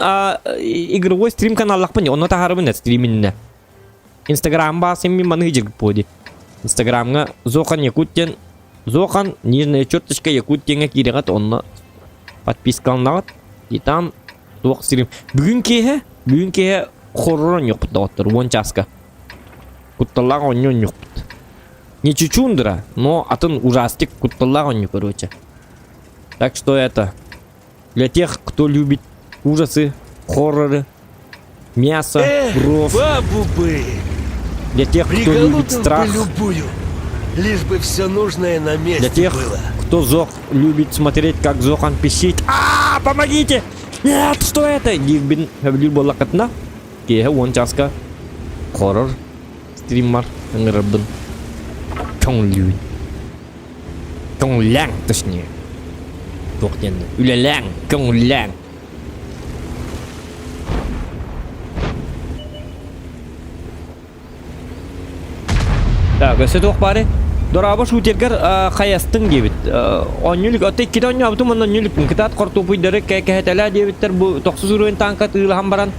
игровой стрим каналлахпын, онно таһаарабын стриминнэ. Инстаграм баасым мин маны дьиргиппуо Инстаграмҥа Зохан Якут диэн Зохан нижняя черточка Якут диэҥҥэ киирэҕит онно подпискаланаҕыт и там туох стрим бүгүн киэһэ бүгүн киэһэ хоррор оонньуохпут доҕоттор уон чааска кутталлаах оонньуу оонньуохпут не чучундра но атын ужастик кутталлаах оонньуу короче так что это для тех кто любит ужасы хорроры. Мясо, Эх, кровь. бабу бы! Для тех, кто любит Приколотил бы страх. любую, лишь бы все нужное на Для месте тех, было. кто Зох любит смотреть, как Зохан пищит. А, помогите! Нет, что это? Диирбин сөбүлүүр буоллаххытына, киэһэ уон чааска хоррор стриммар ыҥырарбын көҥүллүүбүн. Көҥүллээҥ, точнее. Туох диэн үлэлээҥ, көҥүллээҥ. Так, өссө туох баарый? Дорообо шутергар хайастыҥ диэбит. Оонньуулук, отто иккитэ оонньообутум уонна оонньуулукпун. Кытаат хортуопуйдары кэһэтэлээ диэбиттэр бу тохсус уруйун тааҥка тыылаһан баран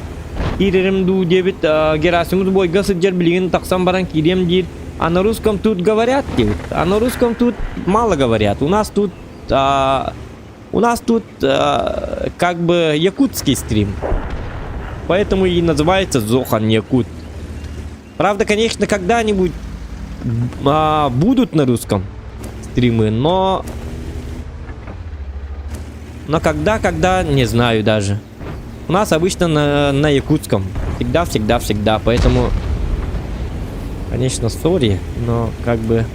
киирэрим дуу диэбит. Герасимус бойга сылдьар билигин тахсан баран киириэм диир. А на русском тут говорят диэбит. А на русском тут мало говорят. У нас тут у нас тут как бы якутский стрим. Поэтому и называется Зохан Якут. Правда, конечно, когда-нибудь а, будут на русском стримы, но... Но когда, когда, не знаю даже. У нас обычно на, на якутском. Всегда, всегда, всегда. Поэтому, конечно, сори, но как бы...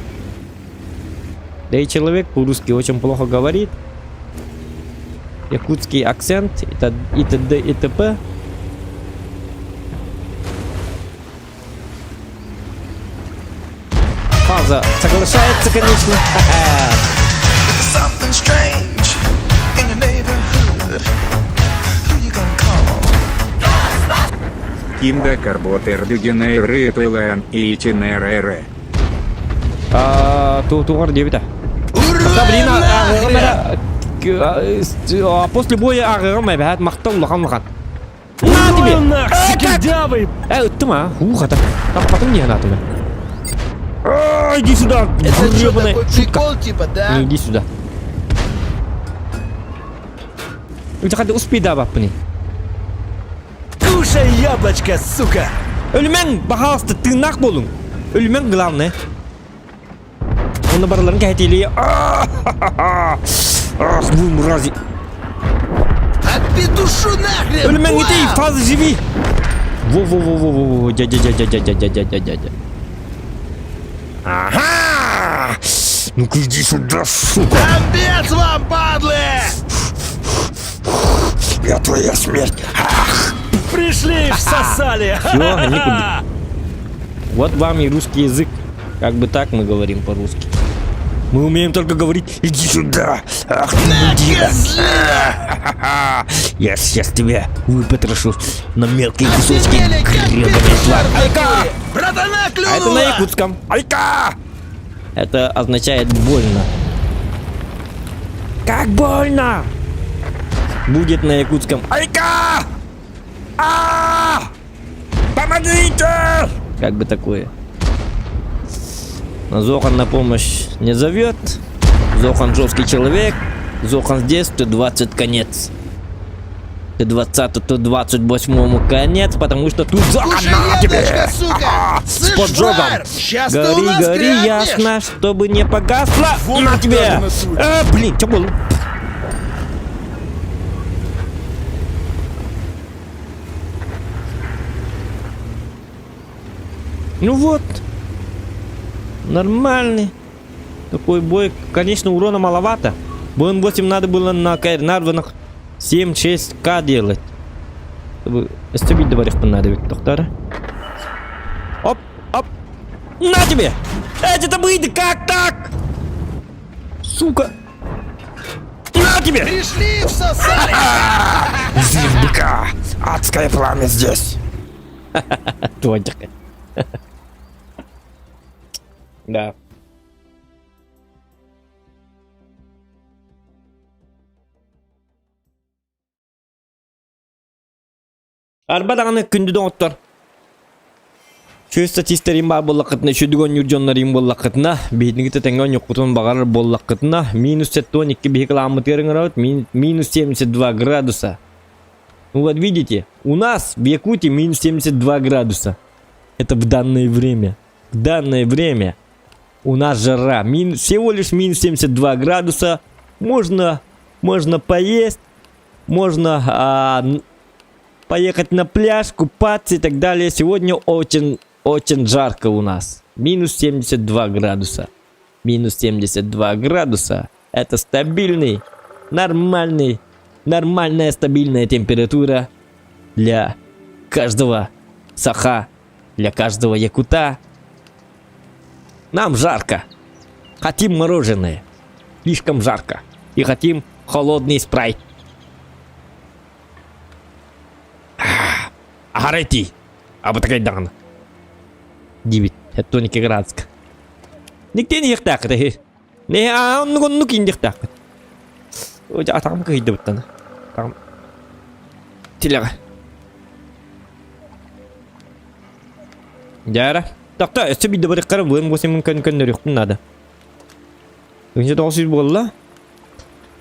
Да и человек по-русски очень плохо говорит. Якутский акцент и т.д. и т.п. Фаза соглашается, конечно. Something strange in your neighborhood. Who you gonna call? Ким да карботер дюгенеры тылан и тинерere. Тугар диэбитэ. Да, блин, ааҕыаҕым эрэ после боя ааҕыаҕым эбэһээт махтал улахан улахан. На тебе! Скидявый! Э, ыттым а, уу хата. Таппатым дии санаатым Иди сюда, Это что, гребаная такой прикол типа, да? Иди сюда. Үтэ успей да баппыный. Кушай яблочко, сука! Өлүмэҥ, баһаалыста, тыыннаах буолуҥ. Өлүмэҥ главное. Онно барыларын кэһэтиилии. Ах, вы мрази. Отпетушу нахрен! Өлүмэҥ ити, фазы живи. Во-во-во-во-во, дядя-дядя-дядя-дядя-дядя. Ага! Ну-ка иди сюда, сука! Комбец вам, падлы! Я твоя смерть! Ах! Пришли и всосали! Все, никуда. Вот вам и русский язык. Как бы так мы говорим по-русски. Мы умеем только говорить «Иди сюда! Ах ты, мудила! Я сейчас тебя выпотрошу на мелкие кусочки, гребаный тварь! Айка! Братана А это на якутском. Айка! Это означает больно. Как больно! Будет на якутском. Айка! А! Помогите! Как бы такое. Но Зохан на помощь не зовет. Зохан жесткий человек. Зохан здесь, Т-20 конец. Т-20, Т-28 конец, потому что тут Зохан Кушай на тебе! яблочко, сука! С Слышь, поджогом! фраер, сейчас ты у Гори, нас гори, крякнешь! ясно, чтобы не погасло! На тебе! А, блин, что было? Ну вот. Нормальный. Такой бой. Конечно, урона маловато. БН-8 надо было на Кайрнарванах 7-6К делать. Чтобы истребить говорить надо ведь, доктора. Оп, оп. На тебе! Это выйди, как так? Сука. На тебе! Пришли и всосали! Взрыв быка! Адское пламя здесь! Твой Да. Арба даҕаны күндү доҕоттор. Чүө статистарым баар буоллаххытына, үчүгэй оонньуур дьоннорум буоллаххытына, биһигини тэҥҥэ оонньуоххутун баҕарар буоллаххытына, минус 72 биһиги кылааммытыгар ыҥырабыт, минус 72 градуса. Ну вот видите, у нас в Якутии минус 72 градуса. Это в данное время. В данное время у нас жара. Мин, всего лишь минус 72 градуса. Можно, можно поесть, можно а, Поехать на пляж, купаться и так далее. Сегодня очень, очень жарко у нас. Минус 72 градуса. Минус 72 градуса. Это стабильный, нормальный, нормальная стабильная температура для каждого саха, для каждого якута. Нам жарко. Хотим мороженое. Слишком жарко. И хотим холодный спрайт. Аһара итии. Абытакайдаҕына. Диибит. Тони градуска. Никтен иһиэхтээххит эһи. Не оннук оннук индиэхтээххит. Атаҕым кыһыйдыбыттан. Атаҕым тилэҕэ. Дьара. Тохто, өссө биирдэ барыаххара быан восемь көн көннөрүөхпүн наада. Үнче 900 буолла.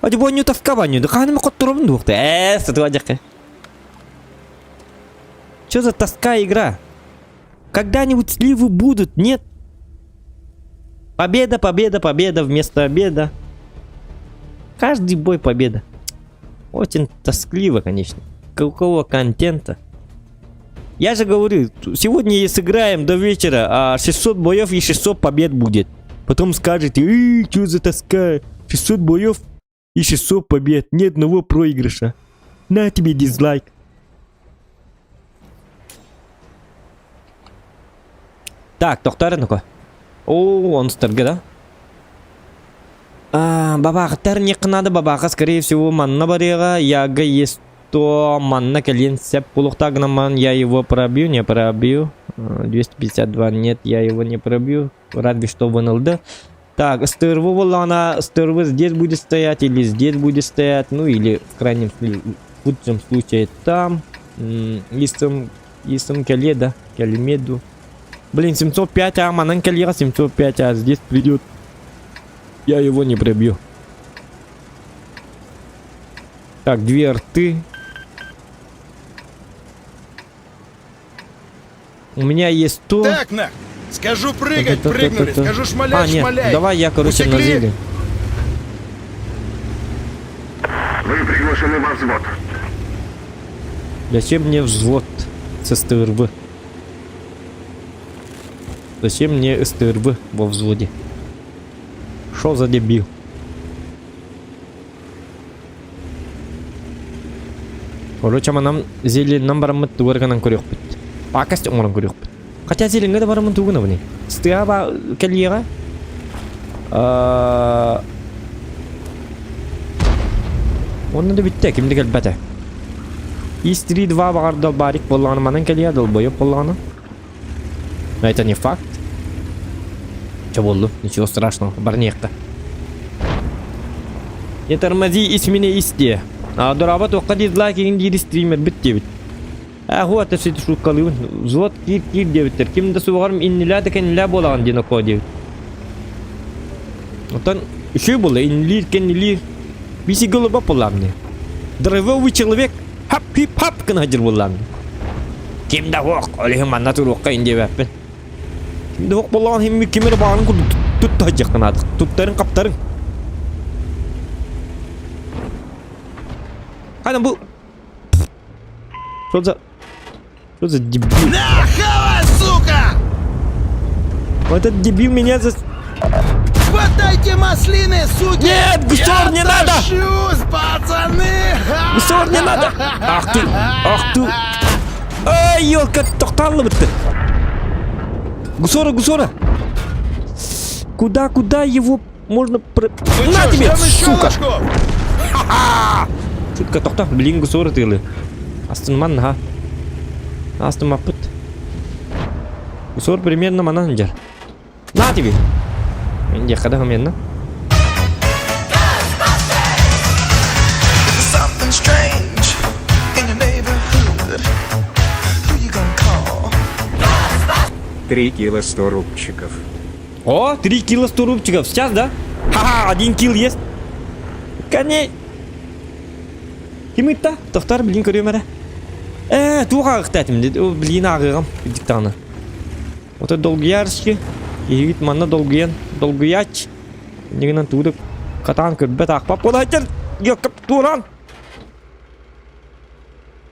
Ати бонню тоска банню. Ханым хотторобун дуохта. Ээ, сатыва дьэххэ. Что за тоска игра? Когда-нибудь сливы будут, нет? Победа, победа, победа вместо обеда. Каждый бой победа. Очень тоскливо, конечно. Какого контента? Я же говорю, сегодня сыграем до вечера, а 600 боев и 600 побед будет. Потом скажете, эй, что за тоска? 600 боев и 600 побед, ни одного проигрыша. На тебе дизлайк. Так, тохтар ну-ка. О, он старга, да? А, бабахтар не надо, бабаха, скорее всего, манна барыга, яга есть то манна кэлиэн сөп буолуохтаах гынан я его пробью, не пробью. 252 нет, я его не пробью. Разве что в НЛД. Так, СТРВ буоллаҕына, СТРВ здесь будет стоять или здесь будет стоять, ну или в крайнем худшем случае там. Истом, истом кэлиэ да, кэлимиэ дуу. Блин, 705 а, манан кэлиэҕэ 705 а, здесь придет. Я его не пробью. Так, две рты. У меня есть то. Так, нах! Скажу прыгать, прыгнули, скажу шмалять, А, нет, шмаляй. давай я, короче, на Усекли? зелень. Вы приглашены во взвод. Зачем мне взвод с СТРВ? Зачем мне СТРВ во взводе? Шо за дебил? Короче, манан зеленнан бараммыт тугу эрэ гынан көрүөхпүт. Пакость оҥорон көрүөхпүт. Хотя зеленҥэ да бараммын тугу гынабыный? Стыа ба кэлиэҕэ. Онно да бүттэ, ким да кэлбэтэ. Ис 3-2 баҕар долбарик буоллаҕына манан кэлиэ, долбоёб буоллаҕына. Но это не факт. Че буоллу? Ничего страшного, барниэххэ. Не тормози, ис мине ис диэ. А, дорообо туохха дизлайк игин диир стримербит диэбит. Ээ, хуа тэсити шуткалыыбын. Взвод киир киир диэбиттэр. Ким да суоҕарым иннилээ да кэннилээ буолаҕын диэн окоо диэбит. Оттон үчүгэй буолла иннилиир кэннилиир. Биси голуба буоллаам дии. Драйвовый человек хап хип хап гына сылдьар буоллаам дии. Ким да суох, ол иһин манна туруохха ин диэбэппин. Ким да суох буоллаҕын иһин ким эрэ баҕарын курдук тутта сылдьыаххын наада. Туттарын хаптарын. Хана бу Что за... Что за дебил? Нахала, сука! Вот этот дебил меня за... Хватайте маслины, суки! Нет, гусор, не надо! Тащусь, пацаны! Гусор, не надо! Ах ты, ах ты! Ай, елка, тохталлыбытты. Гусора, гусора! Куда, куда его можно... Про... Ну На чё, тебе, ждем еще сука! ложков? Шутка тохто, блин, гусора тыылы. Астынман, ха. Астымаппыт. Гусор примерно манан дьэр. На тебе! Диэххэ да хомуйанна. Something strange in your neighborhood. Who you gonna call? 3 кило 100 рубчиков. О, 3 кило 100 рубчиков. Сейчас, да? Ха-ха, один килл есть. Коней. Ким ыытта? Тохтор, блин, көрүөм эрэ. Ээ, туох ааҕыахтаатым блин ааҕыаҕым диктаны. Ото долгуйаарычки, киһибит манна долгуйан, долгуйаач. Иннигинэн тугу да катаан көрбөт аахпат буолааччар. Йокка туораан.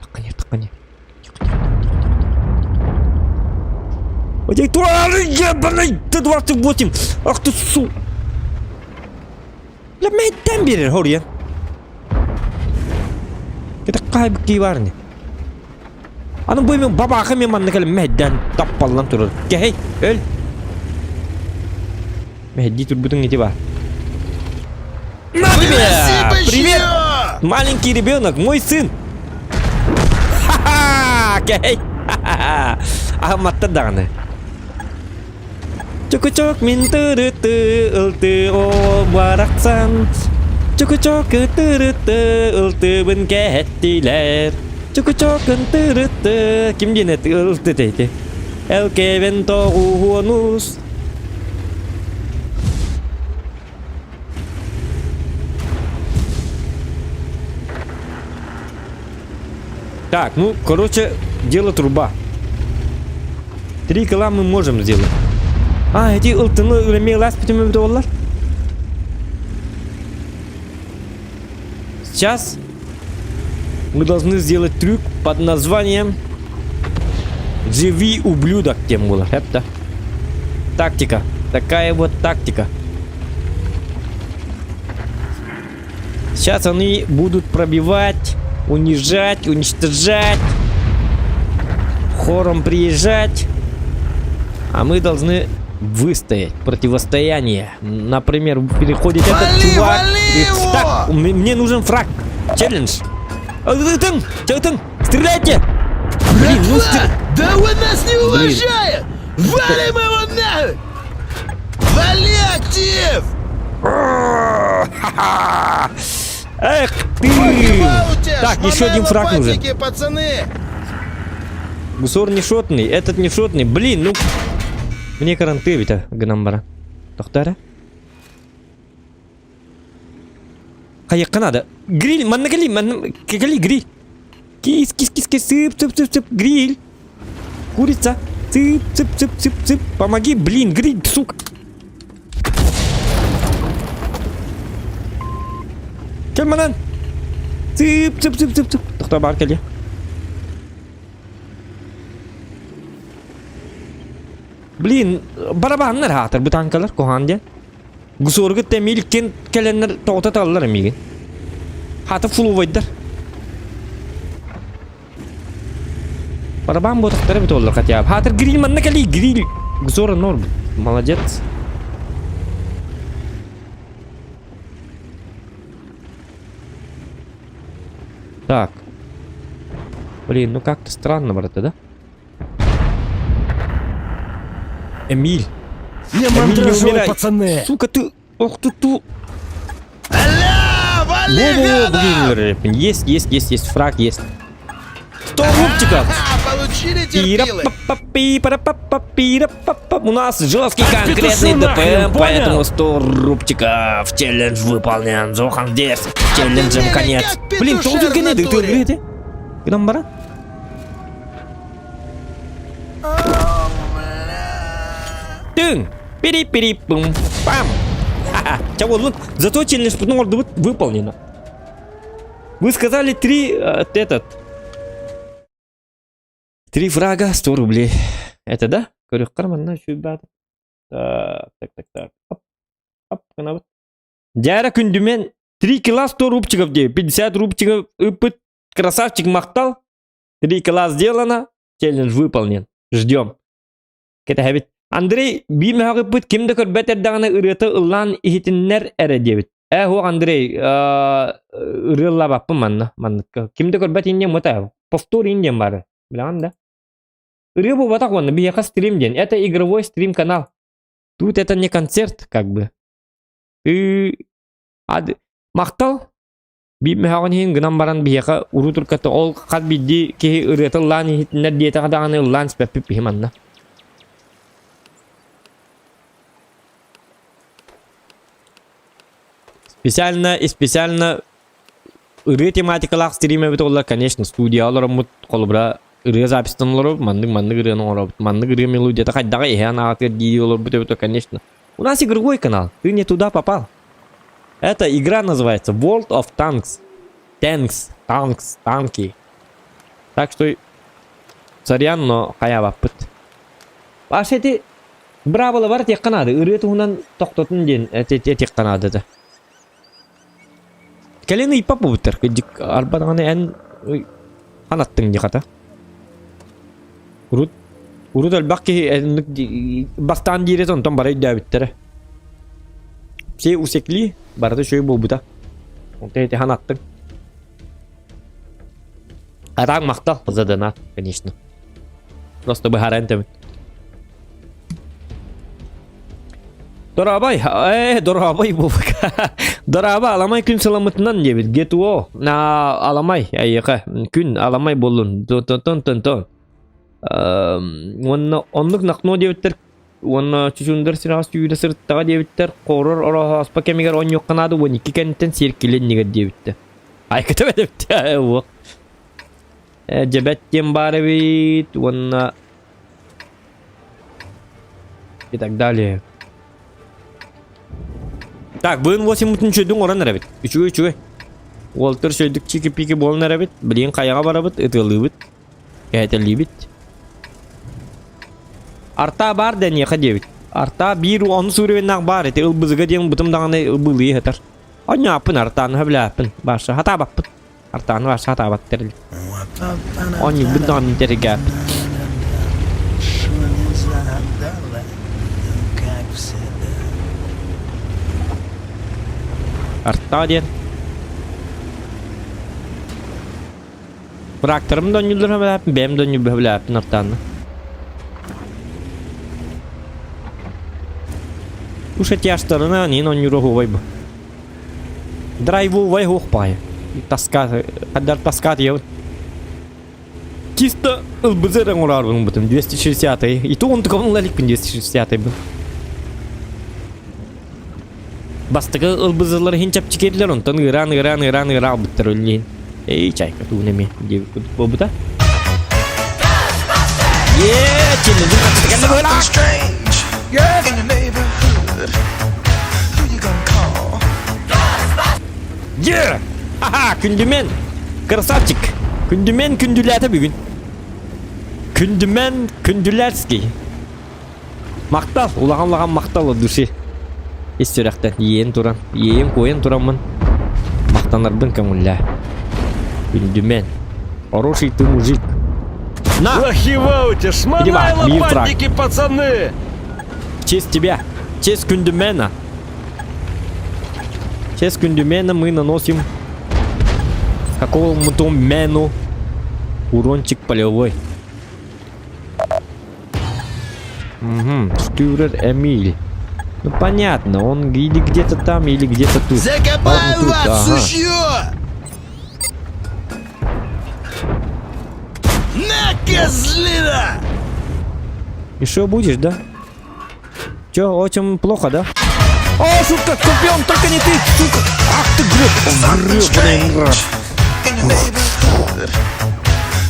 Тахханьа, тахханьа. Ой, тварь, ебаный, Т-28! Ах ты су... Бля, мэйттэн биэрэр, хоруйан. Кэтэх хаайбыт кии баар ини. Аны бу мен бабаахы мен манна кэлэн мэһэйдээн таппаллан турар. Кэһэй, өл. Мэһэйдии турбутуҥ ити баар. На тебе! Привет! Маленький ребенок, мой сын! Ха-ха! Кэһэй! Ха-ха! Аһымматтар даҕаны. Чөкөчөк мин тырыты ылты о барахсан Чөкөчөк тырыты ылтыбын кэһэттилэр Чөкөчөкын тырыты ким диэн ылты эти Элкэбен тоҕуһуонус Так, ну, короче, дело труба. Три кила мы можем сделать. А, эти ылтыны үлэмиэ лас бүтүмэ олар. Сейчас мы должны сделать трюк под названием «Живи, ублюдок» тем было. Это тактика. Такая вот тактика. Сейчас они будут пробивать, унижать, уничтожать, хором приезжать. А мы должны выстоять противостояние. Например, переходит этот Вали, чувак. вали и- его! Так, мне нужен фраг. Челлендж. Ытын, ытын, стреляйте! Блин, ну Братва, стр- да он нас не уважает! Валим его нахуй! Вали актив! Эх ты! Погибал у тебя, Так, еще один шмонай фраг нужен. лопатники, пацаны! Гусор не шотный, этот не шотный. Блин, ну... Мне каранты ведь, гынан бара. Тохтара. Хайыққа надо. Гриль, манна кали, манна кали, гриль. Кис, кис, кис, кис, сып, сып, сып, сып, гриль. Курица. Цып, цып, цып, цып, цып. Помоги, блин, гриль, сука. Кел манан. Цып, цып, цып, цып, цып. Тохта бар кэлиэ. Блин, барабаннар хаатар бу танкалар куһаан диэн. Гусорга тэмиил кин кэлэннэр тоҕото таллар миигин. Хата фулувайдар. Барабан буотахтара бит оллар хотя бы. Хатыр гриль манна кэлий гриль. Гусора норм. Молодец. Так. Блин, ну как-то странно, брат, да? Эмиль. Не Эмиль, не мандражуй, умирай. пацаны! Сука, ты... Ох ты ту... Аля, вали, Во-во-во, гада! блин, Есть, есть, есть, есть, фраг есть. 100 рубчиков! А, получили терпилы! У нас жесткий конкретный петушу нахрен, ДПМ, понял? поэтому 100 рубчиков. Челлендж выполнен. Зохан здесь. Челленджем Отымели, конец. как Блин, петушар толку в генеды, ты натуре. генеды? Гынан бара? Тын! Пири-пири-пум! Пам! Ха-ха! Чего, зато челлендж выполнено. Вы сказали три, этот, Три фрага, 100 рублей. Это да? Көрүөххэр манна үчүгэй Так, так, так, так. Оп, оп, гынабыт. Дьээрэ күндүмэн 3 кило 100 рубчиков дии. 50 рубчиков ыппыт. Красавчик махтал. 3 кило сделано. Челлендж выполнен. Ждем. Кэтэһэбит. Андрей биир мөһөөх ыппыт ким да көрбөт эрдэҕинэ ырыата ыллаан иһитиннэр эрэ диэбит. Ээ суох Андрей, ырыа ыллаабаппын манна, манныкка. Ким да көрбөт инньэ мута. Повтор инньэ бары. Билэҕин да? Ырыа буолбатах уонна биһиэхэ стрим диэн. Это игровой стрим-канал. Тут это не концерт, как бы. Ы ад махтал биир мөһөөҕүн иһин гынан баран биһиэхэ уруу турката ол хас биирдии киһи ырыата ыллаан иһитиннэр диэтэҕэ даҕаны ыллаан испэппит биһи манна. Специально и специально ырыа тематикалаах стрим эбит олар, конечно, студия олороммут холобура ырыа записьтан олоробут, маннык маннык ырыаны оҥоробут, маннык ырыа мелодията хайдаҕа иһээн аҕатыгар дии олорбут эбит, конечно. У нас игровой канал, ты не туда попал. Эта игра называется World of Tanks. Tanks, Tanks, танки. Так что, сорян, но хайабаппыт. Паша ити быраабыла бар этиэххэ наада. Ырыа туһунан тохтотун диэн этиэххэ наада этэ. Кэлин ыйпап буолбуттар. Кырдьык арба даҕаны эн ханаттыҥ дии хата. Урут урут элбэх киһи оннук бастаан диир этэ онтон бары өйдөөбүттэрэ. Все усекли, барыта үчүгэй буолбута. Онтон ити ханаттыҥ. Атаҥ махтал за донат, конечно. Просто быһааран этэбин. Дорообой, э, дорообой буолбука. Дорообо, аламай күн сыламмытынан диэбит. ГТО, аламай, эйиэхэ, күн аламай буоллун. Тон-тон-тон. Уонна оннук нахно диэбиттэр уонна чучундар сирэҕэ сүүрэ сырыттаҕа диэбиттэр хорор ороһооспо кэмигэр онньуохха наада 12 кэнниттэн сиэркилэ иннигэр диэбиттэр. Айката бэтэбиттэ уох. Дьэбэт диэн баар эбит уонна и так далее. Так, быын 8 үчүгэй оҥорон эрэбит. Үчүгэй үчүгэй. Уолтар сөйдүк чики-пики буолан эрэбит. Билигин хайаҕа барабыт, ытыалыыбыт. Кэһэтэлиибит. Арта баар дэниэхэ диэбит. Арта биир онус уровеннаах баар ити ылбызыга диэн бытым даҕаны ылбылыы сытар. Онньооппун артааны сөбүлээппин. Барса хатаабаппын. Артааны барса хатаабат тэрил. Оонньуурбун даҕаны интэригээппит. Артаа диэн Быраактарым да оонньууллар сөбүлээппин, бэйэм да оонньуурбун сөбүлээппин артаанна. Уж этяштарына нин оонньуур оһуобай бу. Драйвовай оһуох баайа. Таска, хаддар таска тиэбин. Чисто ылбызы эрэ оҥораарбын бутум 260 И то он такой лаликпин 260 был. Бастакы ылбызылар иһин чэпчэкирилэр, онтон ыараан ыараан ыараан ыараан албыттар өллүн. Эй, чайка тугун эмиэ диэбит курдук буолбута. Е, челленджин хаччы кэллэ быһыылаах. Strange in your neighborhood. Who you gonna call? Е! Ха-ха, Күндүмэн! Красавчик! Күндүмэн күндүлээтэ бүгүн. Күндүмэн Күндүлэрский. Махтал, улахан-улахан махтал от души. Ис сүрэхтэн иэйэн туран, иэйэн-куойан тураммын махтанарбын көҥүллээ. Күндүмэн. Хороший ты мужик. На! Лохи в ауте, шмонай лопатники, пацаны! В честь тебя, в честь Күндүмена. В честь Күндүмена мы наносим какому-то мену урончик полевой. Угу, Штюрер Эмиль. Ну понятно, он или где-то там, или где-то тут. Закопаю Он тут, вас, ага. сучье! На, козлина! И что будешь, да? Че, очень плохо, да? О, сука, скорпион, только не ты, сука! Ах ты греб, гребаный мрак. In your neighborhood.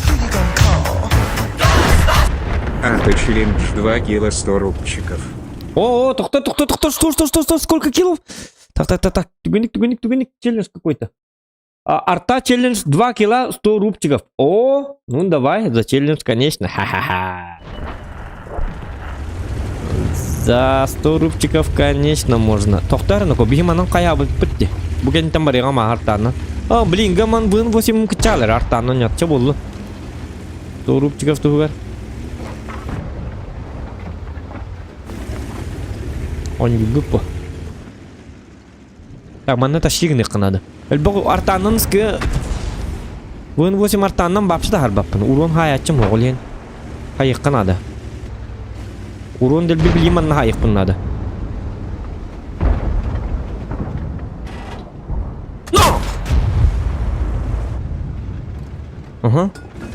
Who you gonna call? Арта челлендж 2 кило 100 рубчиков. О, о, тохто, тохто, тохто, что, что, что, что, сколько килов? Так, так, так, так, түгенник, түгенник, түгенник, челлендж какой-то. А, арта челлендж 2 кила 100 рубчиков. О, ну давай, за челлендж, конечно. Ха-ха-ха. За 100 рубчиков, конечно, можно. Тохтар, ну биһи манан хайаабыппыт дии. Бу кэнниттэн барыаҕым артааннан. А, блин, гаман быын 8 кычаалар артааннан ньатча буолла. 100 рубчиков туһугар. Оонньуйбут бу. Так, манна тащи гыныахха наада. Элбэх артааннан ыскы Вын 8 артааннан бапсы да харбаппын. Урон хаайааччым оҕол иһин. Хайыахха наада. Урон дэлби билии манна хаайыахпын наада. Но! Ага.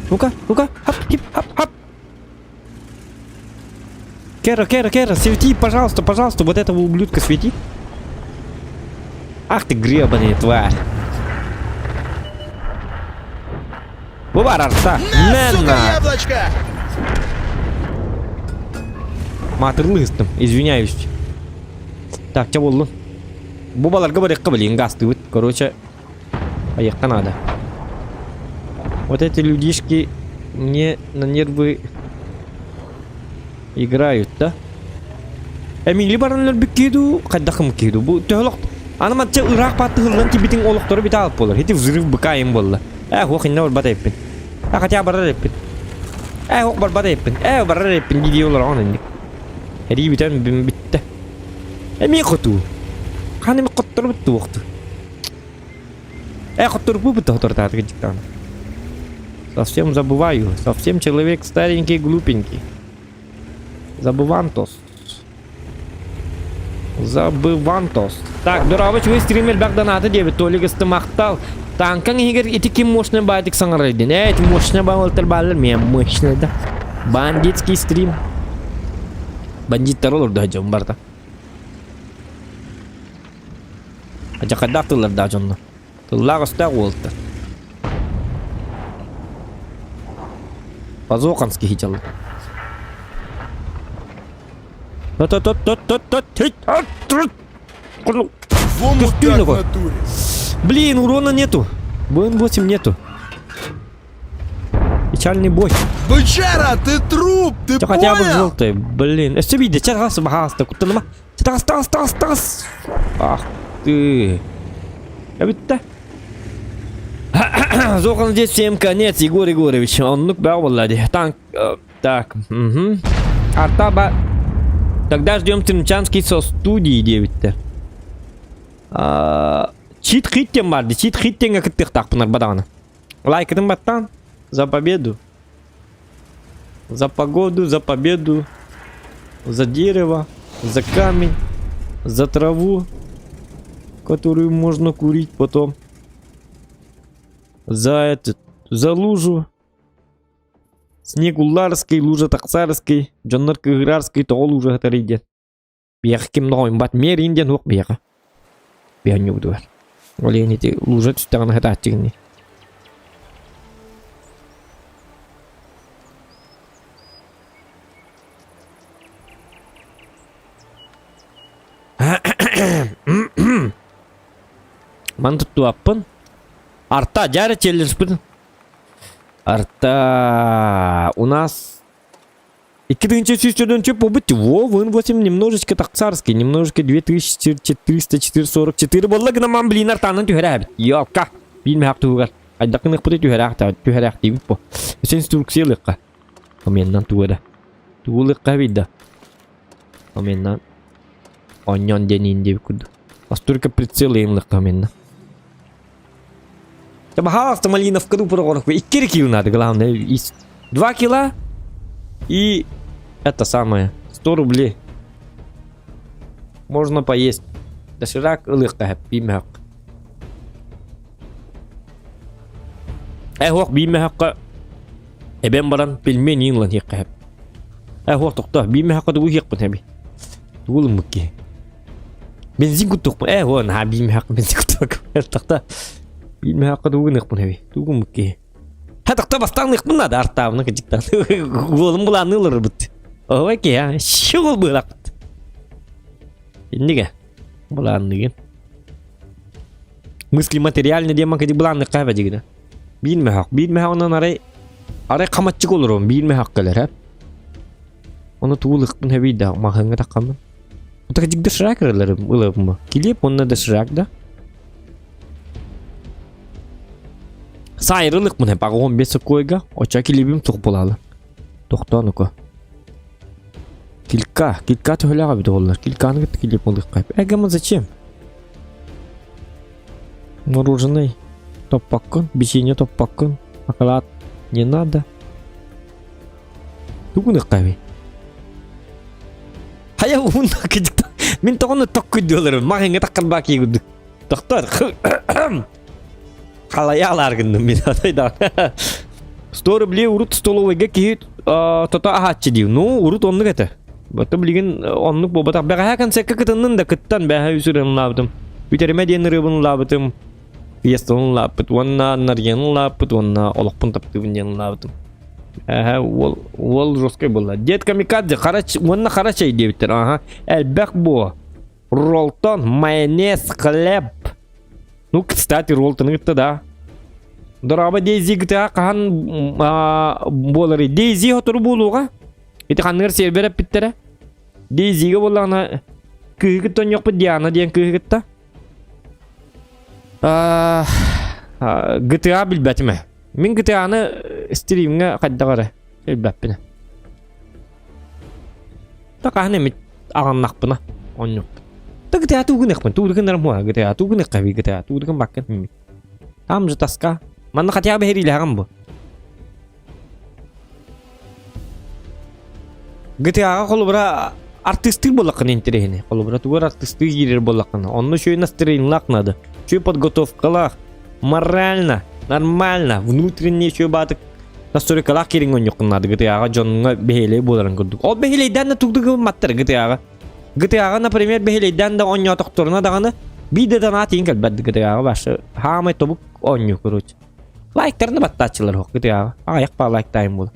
Ну-ка, ну-ка, хап, хип, хап, хап. Кера, Кера, Кера, свети, пожалуйста, пожалуйста, вот этого ублюдка свети. Ах ты гребаная тварь. Бу баар арта. На, сука, Нэнна. яблочко! Маатырлыыстым, извиняюсь. Так, чэ буоллун. Бу баларга барыахха блин, гастыыбыт. Короче, поехка надо. Вот эти людишки мне на нервы... Играют, да? Эмили баран өлбүт киһи дуу, хайдах кымык киһи дуу? Бу төһө олох... Аны матча ыраах бааттыһыллан тибитин олохтору бите алып болар. Ити взрыв быка айым болла. Э, хуох инне барбат эппин. Э, хотя барар эппин. Э, хуох барбат эппин. Э, барар эппин дии олор оҕон инник. Эрии бүтэн бүтте. Эмиэ хотуу. Хаан эми хотторбут туохту. Э, хотторбут хотортаатык дьиктаана. Совсем забываю. Совсем человек старенький, глупенький. Забывантос. Забывантос. Так, дорообо үчүгэй стрим элбэх донаты диэбит Толик ыстымахтал. Танкаҥ иһигэр ити ким мощный баатик саҥарайдын? Ээ, ити мощный баалар баалар мен мощный да. Бандитский стрим. Бандиттар олорду дьон барда. Дьахайдаах тыллардаах дьонно. Тыллаах өстөөх уолта. Позоханский хител. Блин, урона нету. БН-8 нету. Печальный бой. Бычара, ты труп, ты Хотя понял? бы желтый, блин. Өссө биирдэ, чарҕас баһаалыста куттаныма. Тас, тас, тас, тас! Ах ты! Эбитте. Зохан здесь всем конец, Егор Егорович. Оннук баа буолла дии. Танк... Так, угу. Артаба... Тогда ждем Цимчанский со студии диэбиттэр. Чит хиттен бар дии. Чит хиттенге кыттыахтаахпын арба Лайкытын баттаан. За победу. За погоду, за победу. За дерево, за камень, за траву, которую можно курить потом. За этот, за лужу. Снег улларский, лужа таксарский, дьоннор кыһырарский тоҕо лужа сытарый диэн. Биһиэхэ ким ноҕойбат миэрин диэн уох биһиэхэ. Биһанньубутугар. Ол иһин ити лужа түстэҕинэ сытааччыгын Ман туттуаппын. Арта, дьэ челленджпын. Арта, у нас 2114 буолбут. Во, вон 8 немножечко так царский, немножечко 2444 буолла гынан блин артаанан түһэрээбит. Ёлка. Билмэһэх туһугар. Айдакыныхпыты түһэрээх түһэрээх диибит бу. Өссө инструкция ылыахха. Оменнан тугу эрэ. Тугу ылыахха эбит да. Оменнан онньон диэн диэбит курдук. Настолько прицел ылыахха оменнан. Пожалуйста, малиновка ду проҕорох. Икки кило надо, главное. 2 кило и это самое, 100 рублей. Можно поесть. Доширак ылыахха биимэхэ. Э, ох, биимэхэ эбэн баран пельмени ылан иэххэ Э, ох, тохто, биимэхэ тугу иэхпин эби. Тугу ылыммыт киһи. Бензин куттуохпун. Ээ, уон, наһаа биимэхэ бензин куттуох. Тохто. Биимэхэ тугу гыныахпын эби. Тугу гыммыт киһи. Ха, тохто бастаан ныахпын наада артаабына кыдьыктаан. Уолум былаанныы олорбут. Ой, киһи, щугул быылаппыт. Иннигэ. Былаанныгын. Мысли материально диэн кыдьык былаанныхха эбэ дьигинэ. Биир мөһөх. Биир мөһөх онон арай арай хамаччык олоруом. Биир мөһөх кэлэр, һэ. Ону тугу ылыахпын сөбүй да, маҕаһыыҥҥа таххаммын. Дик доширак ыларым Килиэп уонна доширак да. Сайыр ылыахпын сөп, 15 сокуойга. Оччо килиэбим суох буолаалы. Тохтоон уку. Килька, килька төһөлөөх эбит буоллар. Кильканы кытта килиэп ылыахха сөп. Эгэмэ зачем? Мороженое топпоккун, печенье топпоккун, шоколад не надо. Тугу гыныахха Хайа уһун Мин тоҕону токкуйдуоларым маҕаҥҥа таххарбаа кии курдук. Тохтор. Халайа алаар гынным мин атайда. 100 рублей урут столовойга киһи тото аһааччы диир. Ну, урут оннук этэ. Бата билигин оннук буолбатах. Бэҕэһээ концертка кытыннын да кыттан бэҕэһээ үс ырыаны ылаабытым. Бүтэримэ диэн ырыабын ылаабытым. Фиестаны ылааппыт уонна Нарьяны ылааппыт уонна олохпун таптыыбын диэн ылаабытым. Эһэ уол уол жесткай буолла. Дед камикадзе хара уонна хара чэй диэбиттэр. Аха элбэх буо. Ролтон, майонез, хлеб. Ну, кстати, ролтоны кытта да. Дорообо Дейзи кытта хаһан буоларый? Дейзи сотору буолуоҕа. Ити ханныгар сервер эппиттэрэ. DayZ-га буоллаҕына кыыһы кытта оонньуохпут Диана диэн кыыһы кытта. GTA билбэтим ээ. Мин GTA-ны стримҥэ хайдах эрэ билбэппин. Та хаһан эмит аҕыннахпына оонньуохпут. Та GTA тугун эхпин, тугун гынарым хуа GTA тугун эххэ GTA тугун баккын. Там же тоска. Манна хотя бы херилэҕин бу. GTA-ҕа холобура артыыстыыр буоллаххына интэриэһинэй. Холобура тугар артыыстыы киирэр буоллаххына, онно үчүгэй настроениелаах надо. Үчүгэй подготовкалаах, морально, нормально, внутренний үчүгэй баатык настройкалаах киириҥ оонньуоххун наада GTA-ҕа дьоҥҥо бэһиэлэй буоларын курдук. Ол бэһиэлэйдээн да тугу да гымматтар GTA-ҕа. GTA-ҕа, например, бэһиэлэйдээн да оонньоотохторуна даҕаны биир да донат иин кэлбэт GTA-ҕа вообще хаамай тобук оонньуу короче. Лайктарны баттааччылар суох GTA-ҕа. Аҕыйах баа лайктаайым буолар.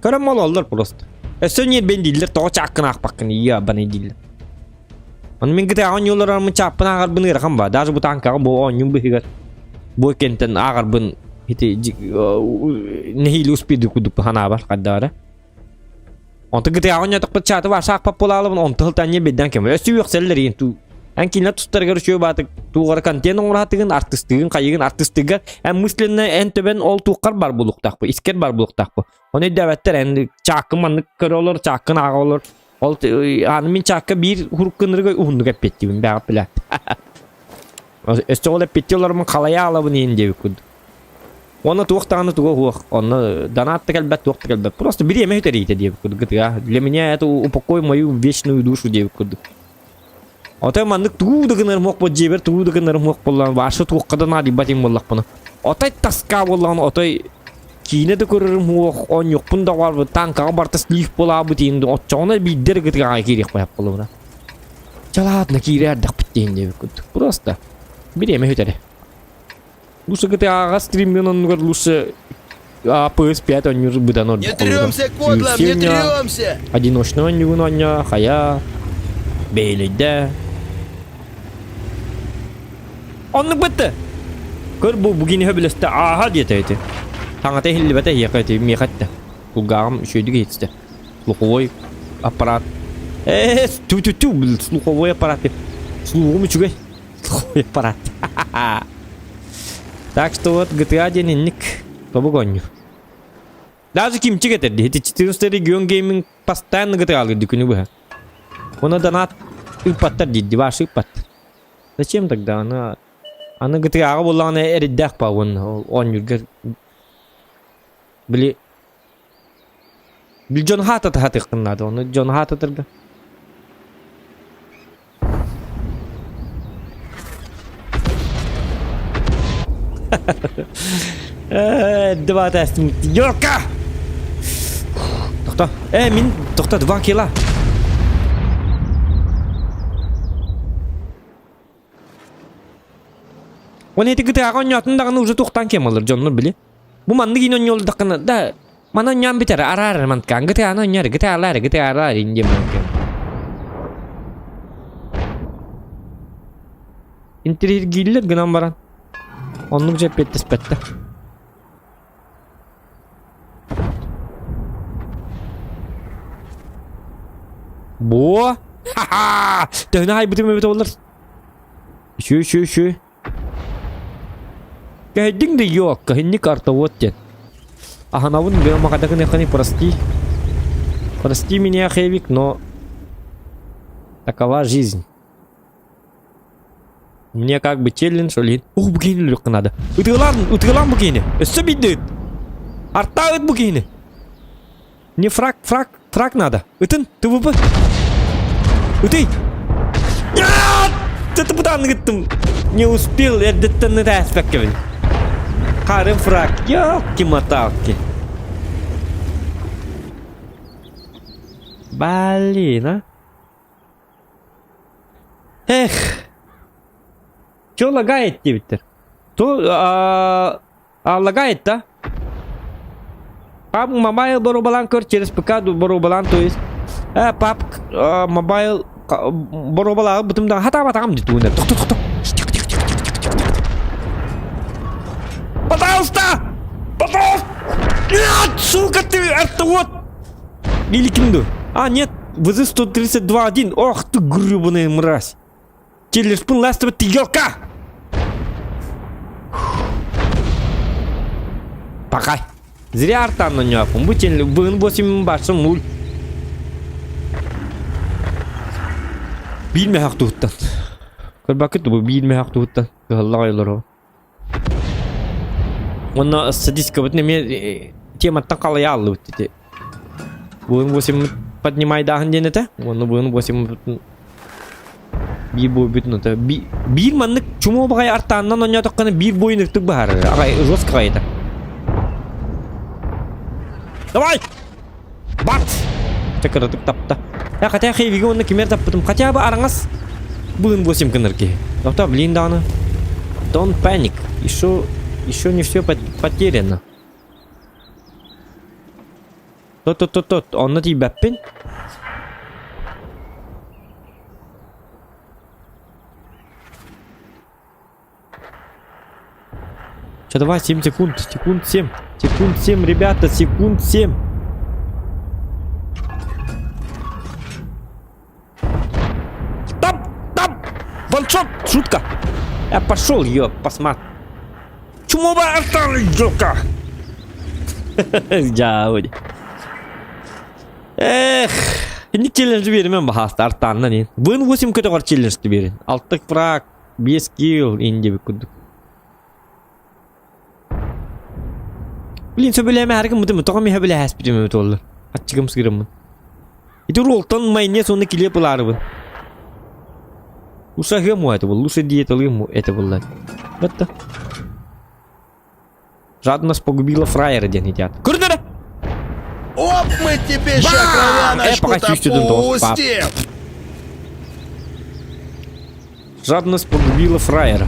Көрөн мололлор просто. Өссө ньиэрбэн дииллэр, тоҕо чааккын аахпаккын, ийэ абанай дииллэр. Ону мин GTA оонньуулар ороммун чааппын ааҕарбын ыарахан ба. Даже бу танкаҕа бу оонньуум быһыгар бу кентэн ааҕарбын ити нэһиилэ успейдыр курдук ханаабар хайдаара. Онтон GTA оонньоотохпут чааты баша аахпат буолаалыбын онто сылтан ньиэрбэйдээн кэм. Өссө үөхсэллэр иин туу. Эн кинилэр тустарыгар үчүгэй баатык туугара контент оҥораатыгын артыстыгын хайыгын артыстыгар эн мысленно эн төбөн ол туоххар бар булуктаахпы искер бар булуктаахпы. Оны өйдөөбөттөр эн чааккын маннык көрө олор чааккын ааҕа олор. Ол аны мин чаакка биир хуруккынырга уһуннук эппиэттиибин бэҕэ билэ. Өссө ол эппиэттии олорумун халайа алабын иин диэбит курдук. Уонна туох даҕаны туга суох. Онно донат да кэлбэт, туох да кэлбэт. Просто бириэмэ сүтэриитэ диэбит курдук GTA. Для меня это упокой мою вечную душу диэбит курдук. Отой маннык тугу да гынарым суох буол дьиэбэр тугу да гынарым суох буоллаҕына вообще туохха да наадыйбат им буоллахпына. Отой тоска буоллаҕына отой киинэ да көрөрүм суох, оонньуохпун да баҕарбыт, танкаҕа барыта слив буолаабыт иин оччоҕуна биирдэ эрэ GTA киириэх баһап буолуна. Чэ ладно киирээрдэхпит диэн диэбит курдук. Просто бириэмэ сүтэрэ. Лучше GTA-ҕа стриммин оннугар лучше PS5 оонньуур быдан ордук Не трёмся, кодлом, не трёмся! Одиночный оонньуугун оонньоо, хайа, бэйэлэйдэ. Оннук бытты! Көр бу бугини хөбүлэстэ ааха диэтэ ити. Таҥата иһиллибэтэ эһиэхэ ити миэхэ эттэ. Кулгааҕым үчүгэйдик иһиттэ. Слуховой аппарат. Ээ, ту-ту-ту, слуховой аппарат. Слугум үчүгэй. Слуховой аппарат. Так что вот GTA диэн инник тобук оонньуур. Даже кимчик этэр дии. 14 регион гейминг постоянно GTA күнү быһа. Оны донат ыыппаттар диир, ваши ыыппат. Зачем тогда? Аны аны GTA-ҕа буоллаҕына эриддээх ба уонна оонньуурга били били дьон хаата таһатыаххын наада ону дьон хаататарга Эрдэ баата Ёрка! Тохто. Э, мин тохто 2 кило. Оны эти гытыаҕа онньоотун даҕаны уже туохтаан кем ылыр дьоннор били. Бу маннык иин онньуолдаххына да маны онньоон бүтэр араар манткаан гытыаҕаны онньоор гытыалаар гытыалаар иин диэн Интириһиргииллэр гынан баран оннук дьэ эппиэттэспэттэр. Буо! Ха-ха! Төһөнү хайбытым эбит олар? Үчү, үчү, үчү. Кэһэйдиҥ да ёкка, инник артовод диэн. Аһанабын гымахадакыныханы прости. Прости меня, Хевик, но такова жизнь. Мне как бы челлендж олин. Ух, бу киһини өлүөххэ наада. Ытыалаан, ытыалаан бу киһини. Өссө биирдэ ыт. Артаа ыт бу киһини. Не фраг, фраг, фраг надо. Ытын, ТВП. Ытый. Нет! Это бутан ыттым. Не успел, эрдэттэн ытааспаккабын. Харым фраг. Ёлки-моталки. Блин, а? Эх! Чё лагает диэбиттэр. То а, а лагает да? PUBG Mobile боруобалаан көр через ПК боруобалаан то есть э PUBG Mobile боруобалааҕы бытым да хатаабатаҕым дии тугун тохто тохто тихо тихо тихо тихо тихо тихо Пожалуйста! Пожалуйста! Нет, сука ты, это вот! Или ким ду? А, нет, ВЗ-132-1. Ох ты, гребаная мразь. Телеспын ластовый ты елка! Пока. Зря артан на него. Бу тен быын 8 башым мул. Биир мөһөх туһуттан. Көрбөккүт бу биир мөһөх туһуттан. Кыһаллаҕай олорор. Уонна статистикабытын эмиэ тематтан халыйа аллыбыт ити. Буын 8 поднимайдааһын диэн этэ. Уонна буын 8 биир буойбутун ото биир маннык чумуо баҕайы артааннан оонньоотоххуна биир буойун ыртык быһаарар. Аҕай жестко аҕайыта. Давай! Бат! Чакыратык тапта. Я хотя хейвиге онно кимер таппытым. Хотя бы араҥас быын 8 гынар киһи. Тоқта, блин даҕаны. Don't panic. Еще, еще не все потеряно. Тот-тот-тот-тот. Онно тиийбэппин. Че, давай, 7 секунд. Секунд 7. Секунд 7, ребята, секунд 7. Там, там, ваншот, шутка. Я пошел, ее посмотри. Чумоба Артан, Дьаабыт. Эх, инник челлендж биэримэн баһааста артааннан ин. Бын 8 көтөҕөр челлендж биэрин. Алта фраг, 5 килл ин диэбит курдук. Блин, сөбүлээмэ гыммытым, тоҕо миһэ билэһээспитим эбит буолла. Аччыгым сыырыммын. Ити ролтон майонез уонна килиэп ылаарыбын. Лучше аһыам это был, лучше диеталыам это было. Это. Жадность погубила фраера диэн итят. Көрдөрө! Оп, мы тебе ща кровяночку-то пустим! Жадность погубила фраера.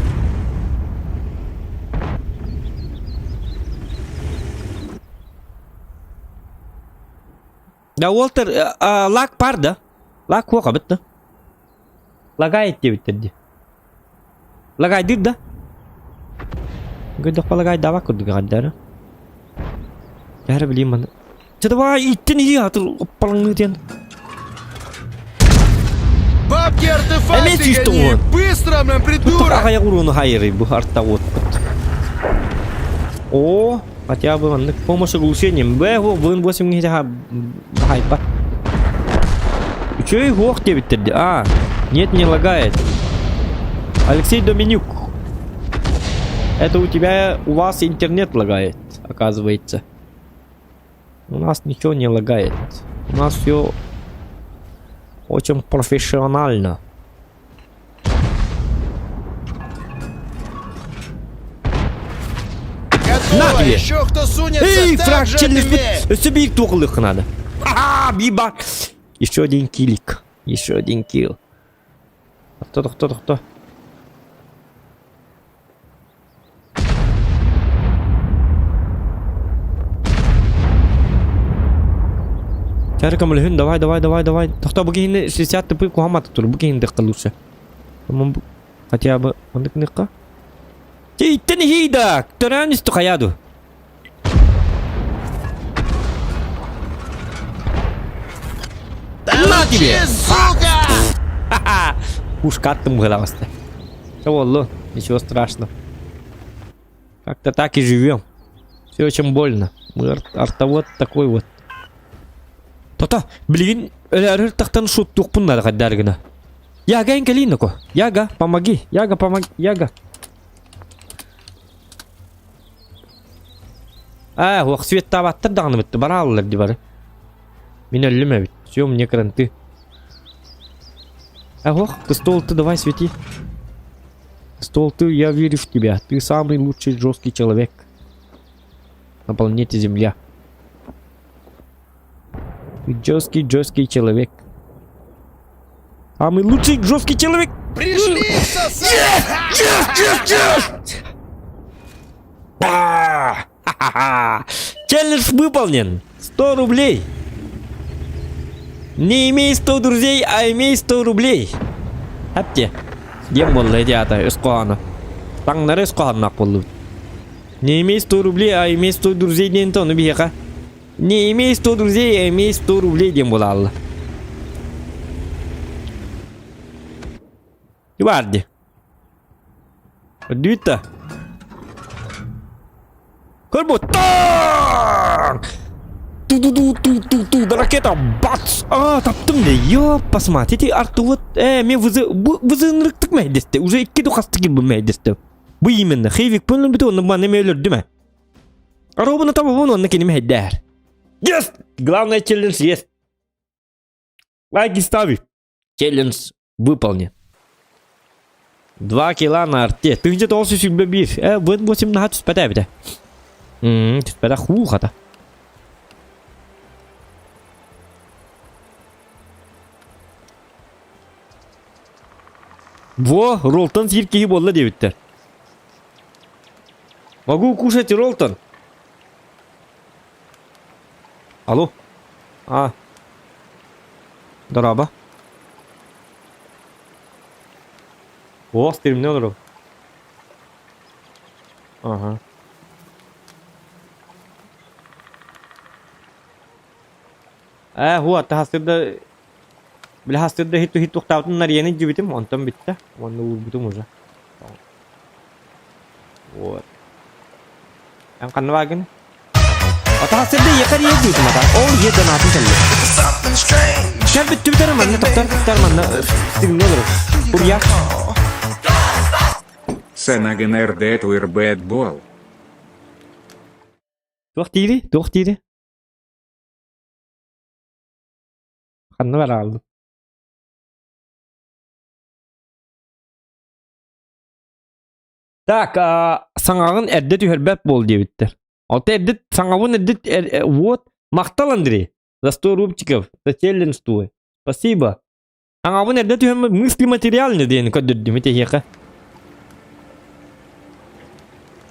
Да, Уолтер, лак пар да? Лак хуоха бытта. Лагает диэбиттэр дии. Лагайдыыр да? Көрдөххө лагайдаабат курдук эҕэрдэ Эрэ билиим маны. Чэ давай иттин иһи атыр оппалаҥныы диэн. Бабки Эмиэ артефакты сүүстэ гони! уон. Быстро, блин, Туох придурок! аҕайах урууну хайырый бу арта уотпут. О, хотя бы маннык помощь оглушением. Б, вын 8 хайпа. Үчүгэй хуох диэбиттэр дии. А, нет, не лагает. Алексей Доминюк. Это у тебя, у вас интернет лагает, оказывается. У нас ничего не лагает. У нас все очень профессионально. На Готово! тебе! Еще кто сунется, Эй, так фраг же челлендж! отымей! Өссө биир туох надо. Ха-ха, биба! Еще один килик. Еще один килл. Кто, кто, кто? Чары көмөлөһүн, давай, давай, давай, давай. Тохто, бу киһини 60 тыпы куһаммат тур, бу киһини дыкка лучше. Хотя бы оннук ныкка. Иттен иһиидак, төрөөн исти хайаду. На тебе! Сука! Пушкаттым быһалаҕаста. Чэ ничего страшного. Как-то так и живем. Все очень больно. Мы артовод такой вот. Тота, блин, өлөр тахтан шуттуохпун наада хайдаар гына. Яга эн кэлиин око. Яга, помоги. Яга, помоги. Яга. Аа, уох светтаабаттар даҕаны бытты барааллар ди бары. Мин өллүм эбит. Все, мне кранты. А ох, ты стол ты давай свети. Стол ты, я верю в тебя. Ты самый лучший жесткий человек на планете Земля. Ты жесткий, жесткий человек. Самый лучший жесткий человек. Пришли сосать! А! Ха-ха-ха! Челлендж выполнен. 100 рублей. Не имей 100 друзей, а имей 100 рублей. Апте. Диэн буолла ити аата өс хоһооно. Таҥнары өс хоһоонноох буоллубут. Не имей 100 рублей, а имей 100 друзей диэн ону биһиэхэ. Не имей 100 друзей, а имей 100 рублей диэн буолаалла. Guardi. Дүйті. Көрбө. Танк! Ту-ту-ту-ту-ту-ту. Ракета. Бац! А, таптым де. Ёппасма. Тети артуыт. Э, мен вызы... Вызынрыктык мәйдесті. Уже икки духасты кил бу мәйдесті. Бу именно. Хейвик пөнлін біті оны маны мөлірді ме? Аробыны табабын онны кенім хәйдәр. Yes! Главное челлендж есть. Лайки стави. Челлендж выполнен. 2 кила на арте. 1921. Э, 8 наһа түспэтэ эбитэ. Түспэтэ хуу хата. Во, Ролтон сиир киһи буолла диэбиттэр. Могу кушать Ролтон. Алло. А. Дорообо. О, стримне олору. Ага. Ээ, һуо, таһастырда били хастырда иһит иһит туохтаабытын нарыйан илдьибитим, онтон бүттэ. Уонна уурбутум уже. Вот. Эн ханна бааргын? Атаҕастырда ийэхэр ийэ диэтим ата. Ол ийэ донаатын кэллэ. Something strange. Кэл бүттүбүтэр манна тоқтар тоқтар манна стримне олорор. Урья. Санаган РД Туир Бол. Туох диири? Туох диири? Ханна барааллым? Так, саҥаҕын эрдэ түһэрбэт буол диэбиттэр. Оттон эрдэ саҥабын эрдэ вот махтал Андрей за 100 рубчиков за челлендж твой. Спасибо. Саҥабын эрдэ түһэммит мысли материальны диэн көрдөрдүм этэһиэхэ.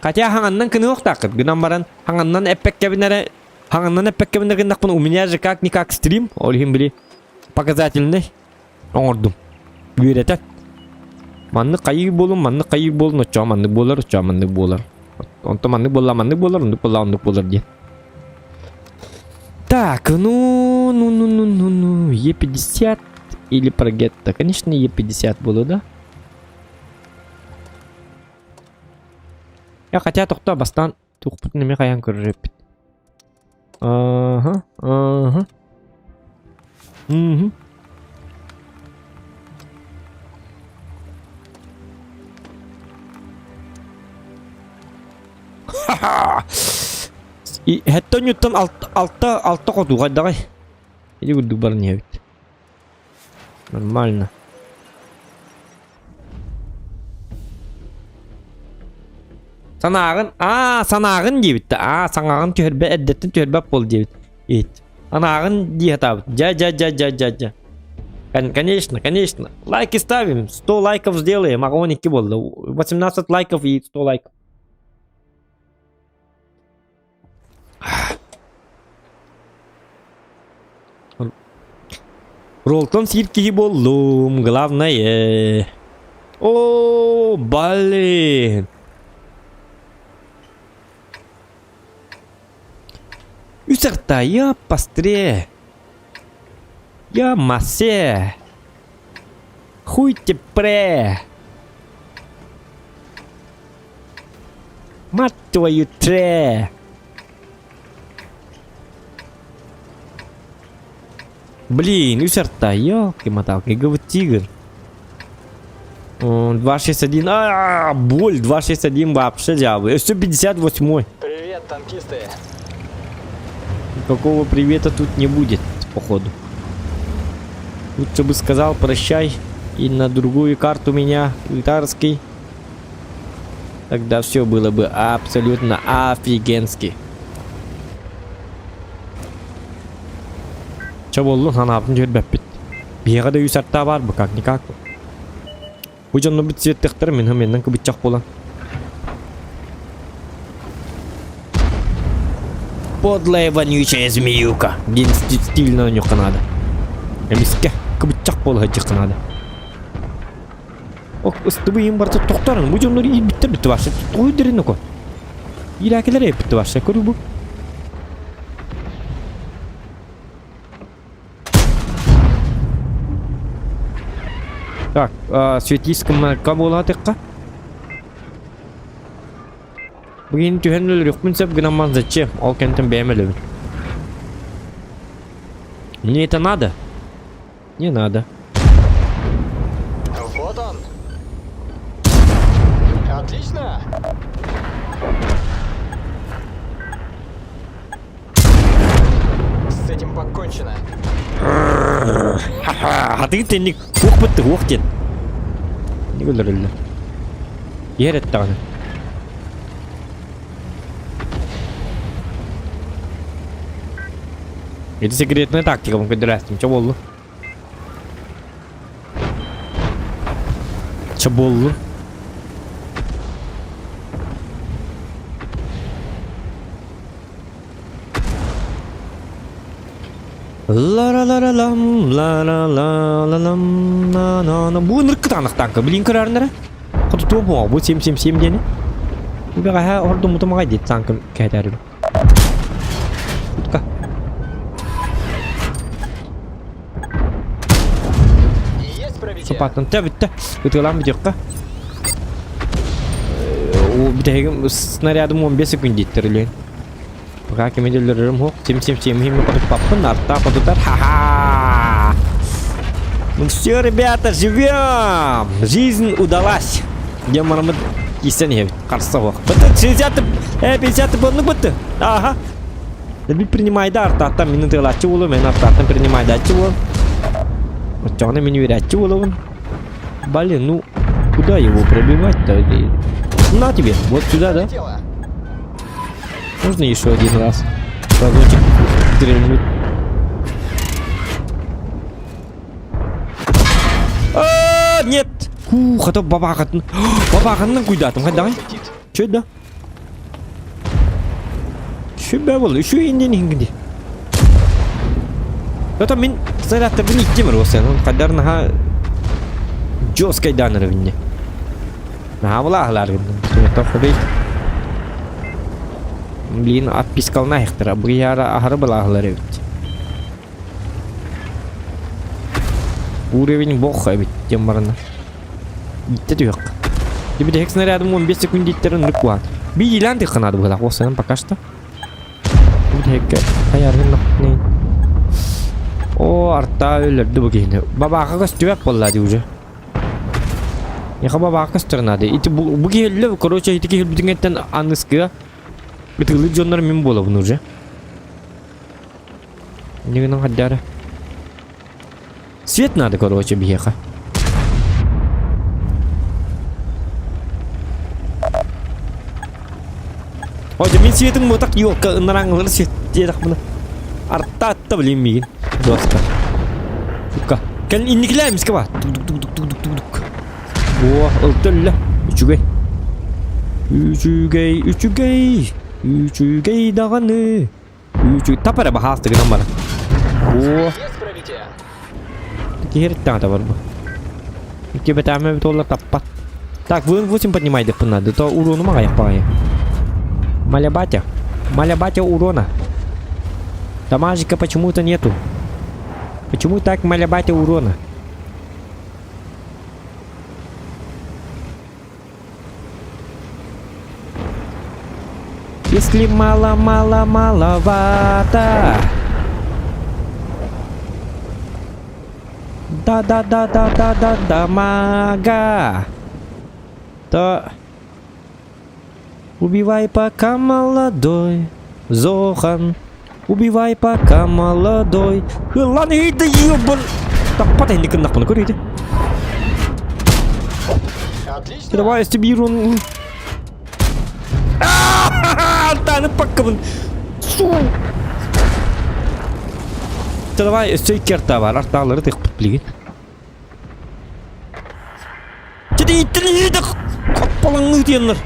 Хотя хаҥаннан кыныахтааххыт гынан баран хаҥаннан эппэккэбин эрэ хаҥаннан эппэккэбин эрэ гыннахпына у меня же как-никак стрим, ол иһин били показательный оҥордум. Үөрэтэн. Маннык хайыы буолун, маннык хайыы буолун, оччоҕо маннык буолар, оччоҕо маннык буолар. Онтон маннык буолла, маннык буолар, оннук буолла, оннук буолар диэн. Так, ну, ну, ну, ну, ну, ну, Е50 или Прогетто? Конечно, Е50 было, да? Я хотя тохто бастан тухпутун эме хайан көрөр эппит. Ага, ага. Мгм. Ха-ха! Хэттэ онньуттан алта алта хоту хайдаҕай? Или курдук баран иһэбит. Нормально. Санааҕын, аа, санааҕын диэбит да, аа, саҥаҕын түһэрбэ, эрдэттэн түһэрбэт буол диэбит. Ит. Анааҕын дии сатаабыт. Дьа, дьа, дьа, дьа, дьа, дьа. Конечно, конечно. Лайки ставим. 100 лайков сделаем. Ага, он 2 буолла. 18 лайков и 100 лайков. Ролтон сиир киһи буоллум, главное. О, блин. Үс арта, я постре. Я массе. Хуй те пре. Мать твою тре. Блин, үс арта, елки-моталки, ГВ Тигр. 261, а, боль, 261 вообще дьявол. 158. Привет, танкисты. Никакого привета тут не будет, походу. Лучше бы сказал прощай и на другую карту меня, Улитарский. Тогда все было бы абсолютно офигенски. Чэ буоллун санаабытын түһэрбэппит. Биһиэхэ да үс артаа баар бу как-никак. Бу дьоннорбут сиэттэхтэр мин меннен кыбыччах буолан. Подлая вонючая змеюка. Диэн стильно оонньуохха наада. Эмискэ кыбыччах буола сылдьыахха наада. Ок, ыстыбыйым барыта тохторон. Бу дьоннор иирбиттэр бүттү барса. Тоҕо өйдөрүн око. Иирээкилэр эппитти барса. Көрүү бу. Так, светискамка буолаатыкка. Бүгүн түһэн өлөрүөхпүн сөп гынан зачем? Ол кэнтэн бэйэм өлөбүн. Мне это надо? Не надо. Вот он. Отлично. С этим покончено. Хатыгы тенник уох бытты уох диэн. Не өлөрөллөр. Иһэр эттэҕинэ. Ити секретная тактика көрдөрөөстүм. Чэ буоллу. Чэ буоллу. Ла-ла-ла-ла-лам, ла-ла-ла-ла-лам, на-на-на. Бу ынырык кытаанах танка. Билин көрөрнөрө. Хоту туох буо, бу 777 диэни. Бу бэҕэһээ ордуммутум аҕай диэт танкым кээтэрим. Утка. Есть пробитие. Сапаттан тэ бүттэ. Ытыалаан бүтүөххэ. Бүтэһигим снарядым 15 секунд диттер үлүөн. Пока кими өлөрөрүм суох. Сим сим сим хим хотуппаппын, арта хотутар. Ха-ха! Ну все, ребята, живем! Жизнь удалась! Дем марамыт кисэн иһэбит. Харса суох. Быты 60 50 bonluk бытты. Ага. Дебил принимайда артааттан мин ытыалааччы буолуом, мен артааттан принимайдааччы буолуом. Оччоҕуна мин үөрээччи буолабын. Блин, ну куда его пробивать-то? На тебе, вот сюда, да? Можно еще один раз? Разочек стрельнуть. А, нет! Фух, а то бабахатын. Бабаханнан куйдатым, давай. Че да? Сүбэ бол, үчүгэй иннин иһиҥ дии. Это мин зарядтарбын иттим Росен, он хадар наһаа жесткай даныры бинне. Наһаа булааһылар гынным. Тоққубей. Блин, отпискална ихтара. Быяра ахары булааһылар эбит. Уровень бог эбит диэн барана. Итте түһүөх. Дибит снарядым 15 секунд дийттерин ынырык куһаан. Биилээн тыхханаады быһылаах уоссанан пока что. Бүтэһиккэ хайаргын нахней. О, арта өлөрдү бу киһини. Бабааха көстүбэт буолла дии уже. Яха бабааха көстөр наада. Ити бу, бу киһи өллө, короче, ити киһи өлбүтүҥҥэттэн аныскыга ытыгылыыр дьоннор мин буолабын уже. Не гынан хаддара. Свет надо, короче, биһиэхэ. Ой, мин светым вот елка ынараңылар свет диэтэхпинэ. Артаатта блин миигин. Жестко. Сука. Кэлин инникилээ эмискэ ба. Тук-тук-тук-тук-тук-тук. О, ылта өллө. Үчүгэй. Үчүгэй, үчүгэй. Үчүгэй даҕаны. Үчү тап эрэ баһаалта гынан баран. О, киһи бар бу. Кибетааме бит таппат. Так, вын 8 поднимайдык надо, то урону маҕайах баҕайы. Маля батя. Маля батя урона. Дамажика почему-то нету. Почему так маля батя урона? Если мало-мало-маловато. Да-да-да-да-да-да-да, мага. То убивай пока молодой, Зохан. Убивай пока молодой. Ылан иди ебан. Таппат энди кыннахпын көрейді. Отлично. Давай стебирун. Алтаны паккабын. Су. Давай өссө икки арта бар. Артаалары тыкпыт билигин. Хаппалаңны диэннэр.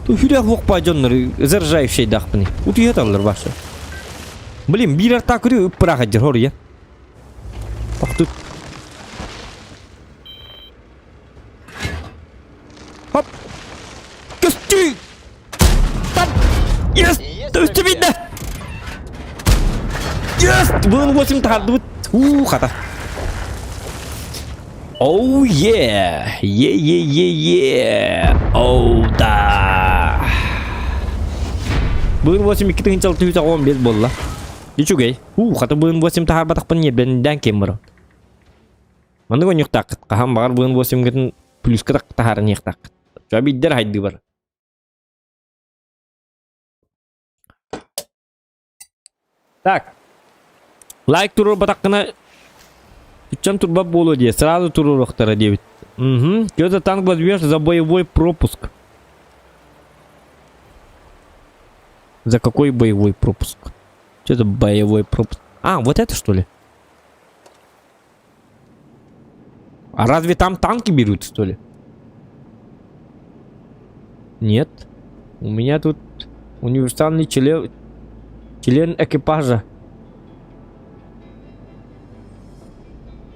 Хүлээх хуохпаа дьоннор заряжающайдаахпыный. Утуйаталлар башы. Блин, биир арта көрү ыппыраах дьэр хоруйа. Тохтут. Хоп! Көстүү! Тап! Yes! Өстө бинде! Yes! Бұның 8 тардыбыт. Уу, хата. Oh yeah! Yeah yeah yeah yeah! Oh да! Бүгүн 82 615 буолла. Үчүгэй. Уу, хата бүгүн 8 таһаарбатахпын ньиэрбэндээн киэн баран. Маннык онньуктааххыт. Хаһан баҕар бүгүн 8-гытын плюска таһааран иэхтааххыт. Чо биддер хайдыы бар. Так. Лайк туруорбатаххына Иччан турбат буолуо дии, сразу туруоруохтара диэбит. Угу. Что танк возьмешь за боевой пропуск? За какой боевой пропуск? Что за боевой пропуск? А, вот это что ли? А разве там танки берут, что ли? Нет. У меня тут универсальный член, член экипажа.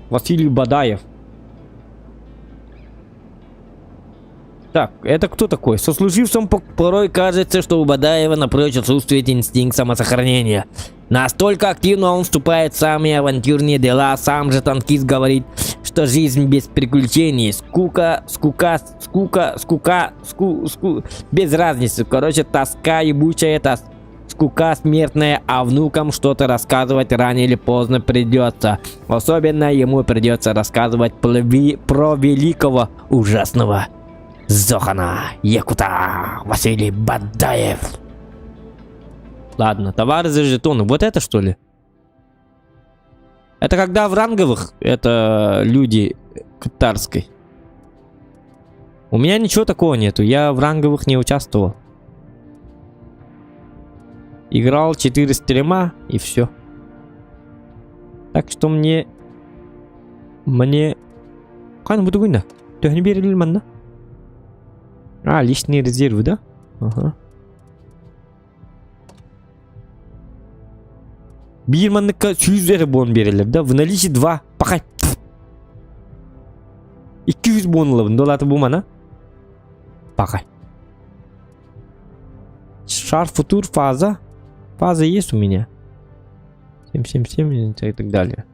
Василий Бадаев. Так, это кто такой? Сослуживцам порой кажется, что у Бадаева напрочь отсутствует инстинкт самосохранения. Настолько активно он вступает в самые авантюрные дела, сам же танкист говорит, что жизнь без приключений, скука, скука, скука, скука, ску, ску, без разницы. Короче, тоска ебучая, тос, скука смертная, а внукам что-то рассказывать рано или поздно придется. Особенно ему придется рассказывать про великого ужасного Зохана Якута Василий Бадаев. Ладно, товары за жетоны. Вот это что ли? Это когда в ранговых это люди катарской. У меня ничего такого нету. Я в ранговых не участвовал. Играл 4 стрима и все. Так что мне... Мне... Кан буду гуйна? Төһөнү берилер манна? А, личные резервы, да? Ага. Биир манныкка сүүс эрэ буон биэрэллэр да? В наличии два. Пока. 200 буон ылабын, долаты бу мана. Пока. Шар футур фаза. Фаза есть у меня. 777 и так далее.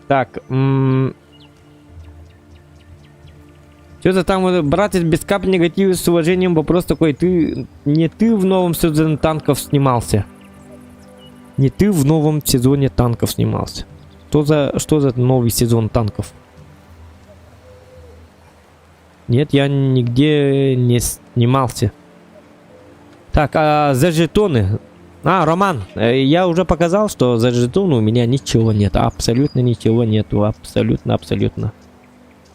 Так, что-то там вот, брат из без капли негатива с уважением вопрос такой, ты не ты в новом сезоне танков снимался? Не ты в новом сезоне танков снимался. Что за, что за новый сезон танков? Нет, я нигде не снимался. Так, а за жетоны. А, Роман, я уже показал, что за жетоны у меня ничего нет. Абсолютно ничего нету. Абсолютно, абсолютно.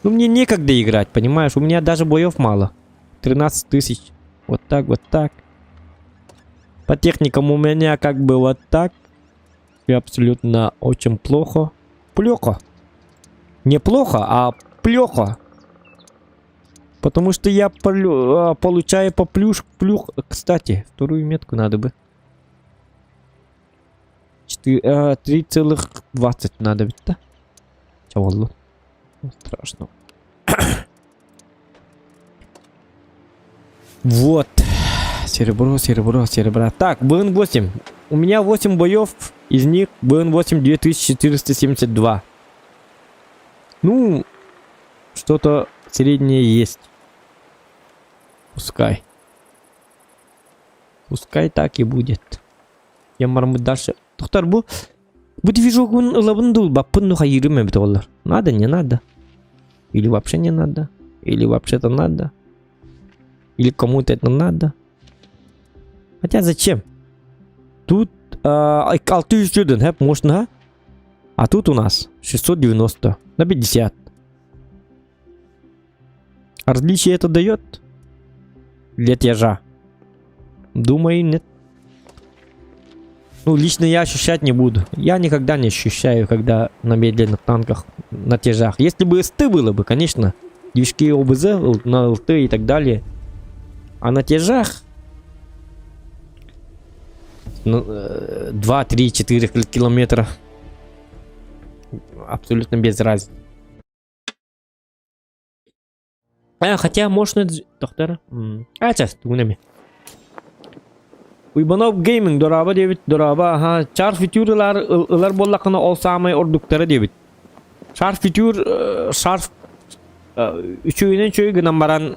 Ну, мне некогда играть, понимаешь? У меня даже боев мало. 13 тысяч. Вот так, вот так. По техникам у меня как бы вот так. И абсолютно очень плохо. Плохо. Не плохо, а плохо. Потому что я получаю по плюш, плюх. Кстати, вторую метку надо бы. 3,20 надо ведь, да? Чего Страшно. Вот. Серебро, серебро, серебро. Так, БН-8. У меня 8 боев, из них БН-8 2472. Ну, что-то среднее есть. Пускай. Пускай так и будет. Я мармы дальше. Доктор, бу... Бу движогун ылабын дуу, ылбаппын дуу хайыырым эбит олар. Надо, не надо. Или вообще не надо. Или вообще-то надо. Или кому-то это надо. Хотя зачем? Тут 600 хэп, можно, а тут у нас 690 на 50. А различие это дает? Для тяжа. Думаю, нет. Ну, лично я ощущать не буду. Я никогда не ощущаю, когда на медленных танках, на тяжах. Если бы СТ было бы, конечно. Движки ОБЗ на ЛТ и так далее. А на тяжах... Ну, 2, 3, 4 километра. Абсолютно без разницы. А, хотя можно... Доктор. А, сейчас, тугунами. Уйбанов Gaming дорообо диэбит, дорообо, аха, чар футуралар ылар буоллаххына ол саамай ордуктара диэбит. Шарф фитюр, шарф үчүгүнэн үчүгэй гынан баран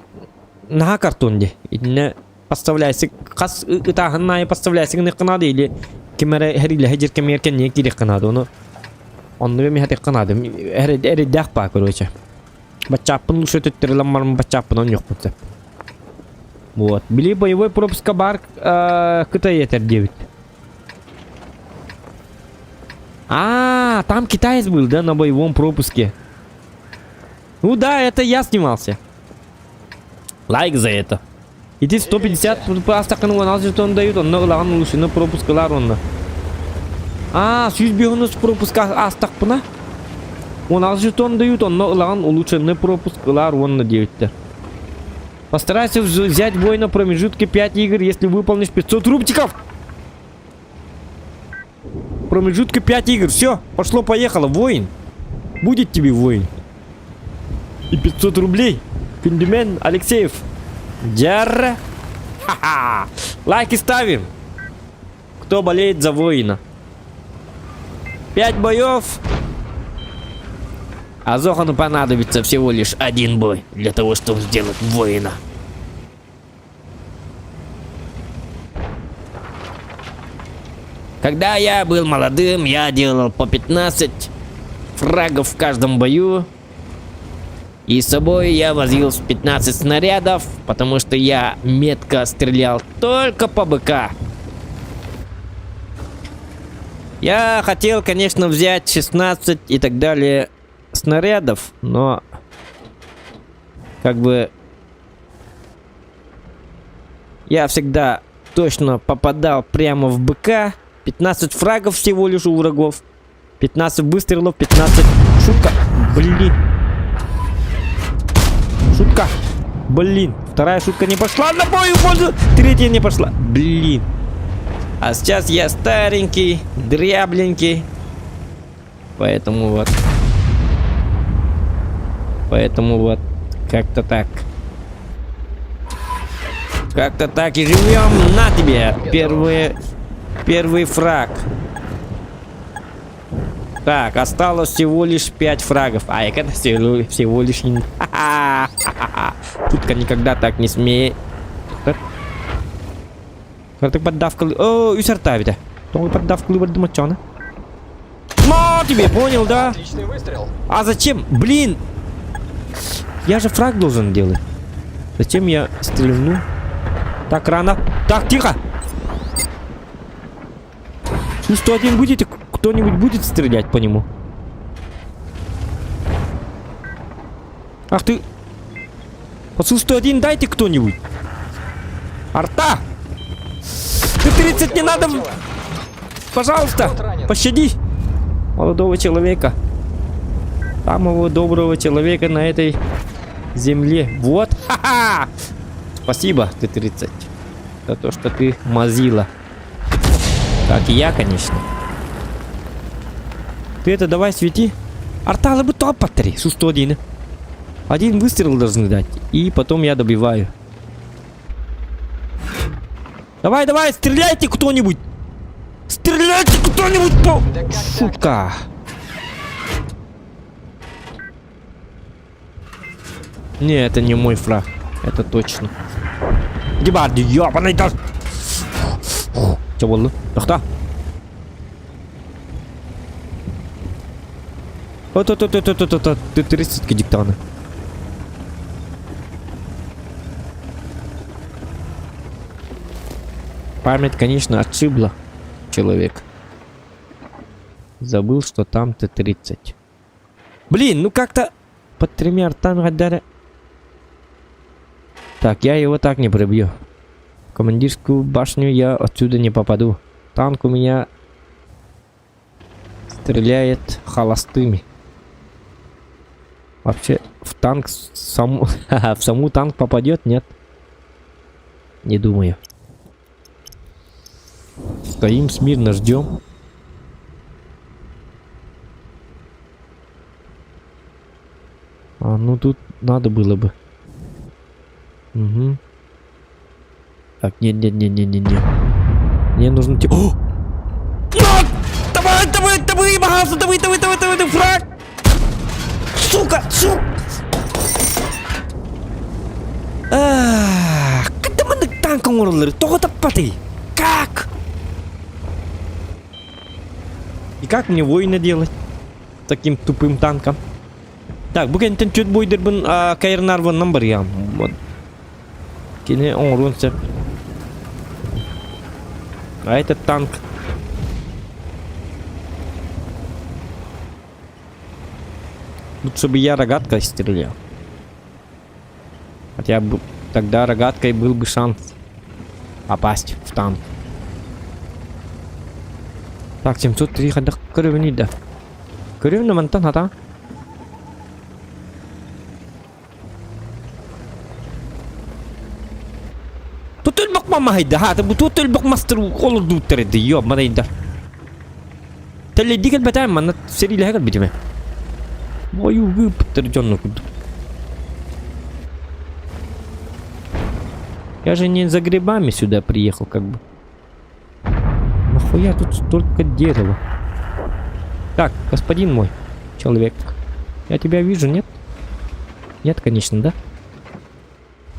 наһаа картон дии. Итиннэ поставляйсык хас ытааһын аайы поставляйсык гыныахха наада или ким эрэ эһэриилэһэ дьир кэмигэр кэннигэр киириэххэ наада. Ону оннуга эмиэ наада. Эрэйдээх баа короче. Баччааппын лучше төттөрүлэн баран баччааппын онньуохпун сөп. Вот. Били боевой пропуска бар Кытай этэр диэбит. А, там китаец был, да, на боевом пропуске. Ну да, это я снимался. Лайк за это. Ити 150 астакын 16 жетон дают, онно ылаҕын улучшенный пропускалар онно. А, 105 пропуск астакпына. 16 жетон дают, онно ылаҕын улучшенный пропуск ылар уонна диэбиттэр. Постарайся взять бой на промежутке 5 игр, если выполнишь 500 рубчиков. Промежутка 5 игр. Все, пошло-поехало. Воин. Будет тебе воин. И 500 рублей. Күндүмэн Алексеев. Дярра. Ха-ха. Лайки ставим. Кто болеет за воина? 5 боев. А Зохану понадобится всего лишь один бой для того, чтобы сделать воина. Когда я был молодым, я делал по 15 фрагов в каждом бою. И с собой я возил 15 снарядов, потому что я метко стрелял только по БК. Я хотел, конечно, взять 16 и так далее снарядов, но как бы я всегда точно попадал прямо в БК. 15 фрагов всего лишь у врагов. 15 выстрелов, 15... Шутка! Блин! Шутка! Блин! Вторая шутка не пошла на мою пользу! Третья не пошла! Блин! А сейчас я старенький, дрябленький. Поэтому вот. Поэтому вот. Как-то так. Как-то так и живем. На тебе! Первый, первый фраг. Так, осталось всего лишь 5 фрагов. А, это всего, всего лишь... Шутка никогда так не смеет. Кырдык поддавка... О, үс арта эбитэ. Тоҕо поддавка бардым оччоҕуна? На тебе, понял, да? Отличный выстрел. А зачем? Блин! Я же фраг должен делать. Зачем я стрельну? Так рано. Так, тихо! Ну 101 будете? Кто-нибудь будет стрелять по нему? Ах ты! Посыл 101 дайте кто-нибудь! Арта! Ты 30 не надо! Пожалуйста, пощади молодого человека. Самого доброго человека на этой земле. Вот. Ха-ха! Спасибо, Т-30. За то, что ты мазила. Как и я, конечно. Ты это давай свети. Арталы бы топ по 3. Су-101. Один выстрел должны дать. И потом я добиваю. Давай, давай, стреляйте кто-нибудь! Стреляйте кто-нибудь по... Да как Сука! Не, это не мой фраг. Это точно. Дебарди, ёбаный да... Чё болды? Тоқта. Вот, вот, вот, вот, вот, вот, ты 30 диктаны. Память, конечно, отшибла человек. Забыл, что там Т-30. Блин, ну как-то под тремя ртами отдали. Так, я его так не пробью. Командирскую башню я отсюда не попаду. Танк у меня стреляет холостыми. Вообще, в танк сам, в саму танк попадет, нет? Не думаю. Стоим смирно, ждем. А, ну тут надо было бы. Угу. Так, нет, нет, нет, нет, нет, нет. Мне нужно типа. О! Давай, давай, давай, пожалуйста, давай, давай, давай, давай, давай, фраг! олороллор? Тоҕо таппатый? Как? И как мне воина делать? Таким тупым танком. Так, бу кэнтэн түөрт буойдарбын Кайрнарваннан барыам. Вот. Кини оҥоруон сөп. А этот танк Лучше бы я рогаткой стрелял. Хотя бы тогда рогаткой был бы шанс попасть в танк. Так, 703 хайдах көрөбүнүй да. Көрөбүн да мантан хата. Тут өлбөх мамахайда, хата бу тут өлбөх мастер олордууттар эди, ёб манайдар. Тэллэйдии кэлбэтээм, манна сэриилэһэ кэлбитим ээ. Ойуу ыыппыттар дьонно курдук. Я же не за грибами сюда приехал, как бы. Нахуя тут столько дерева? Так, господин мой, человек, я тебя вижу, нет? Нет, конечно, да?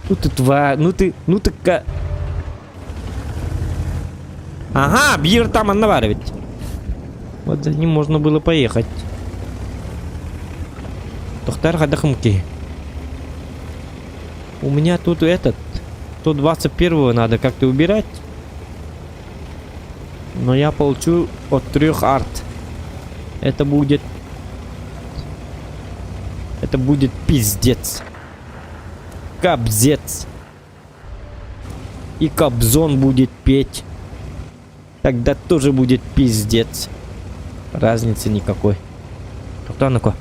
Ну ты тварь, ну ты, ну ты ка... Ага, биир там манна баар эбит. Вот за ним можно было поехать. Тохтар хадахымки. У меня тут этот, 121 надо как-то убирать. Но я получу от трех арт. Это будет... Это будет пиздец. Кобзец. И Кобзон будет петь. Тогда тоже будет пиздец. Разницы никакой. Тоқтаныко.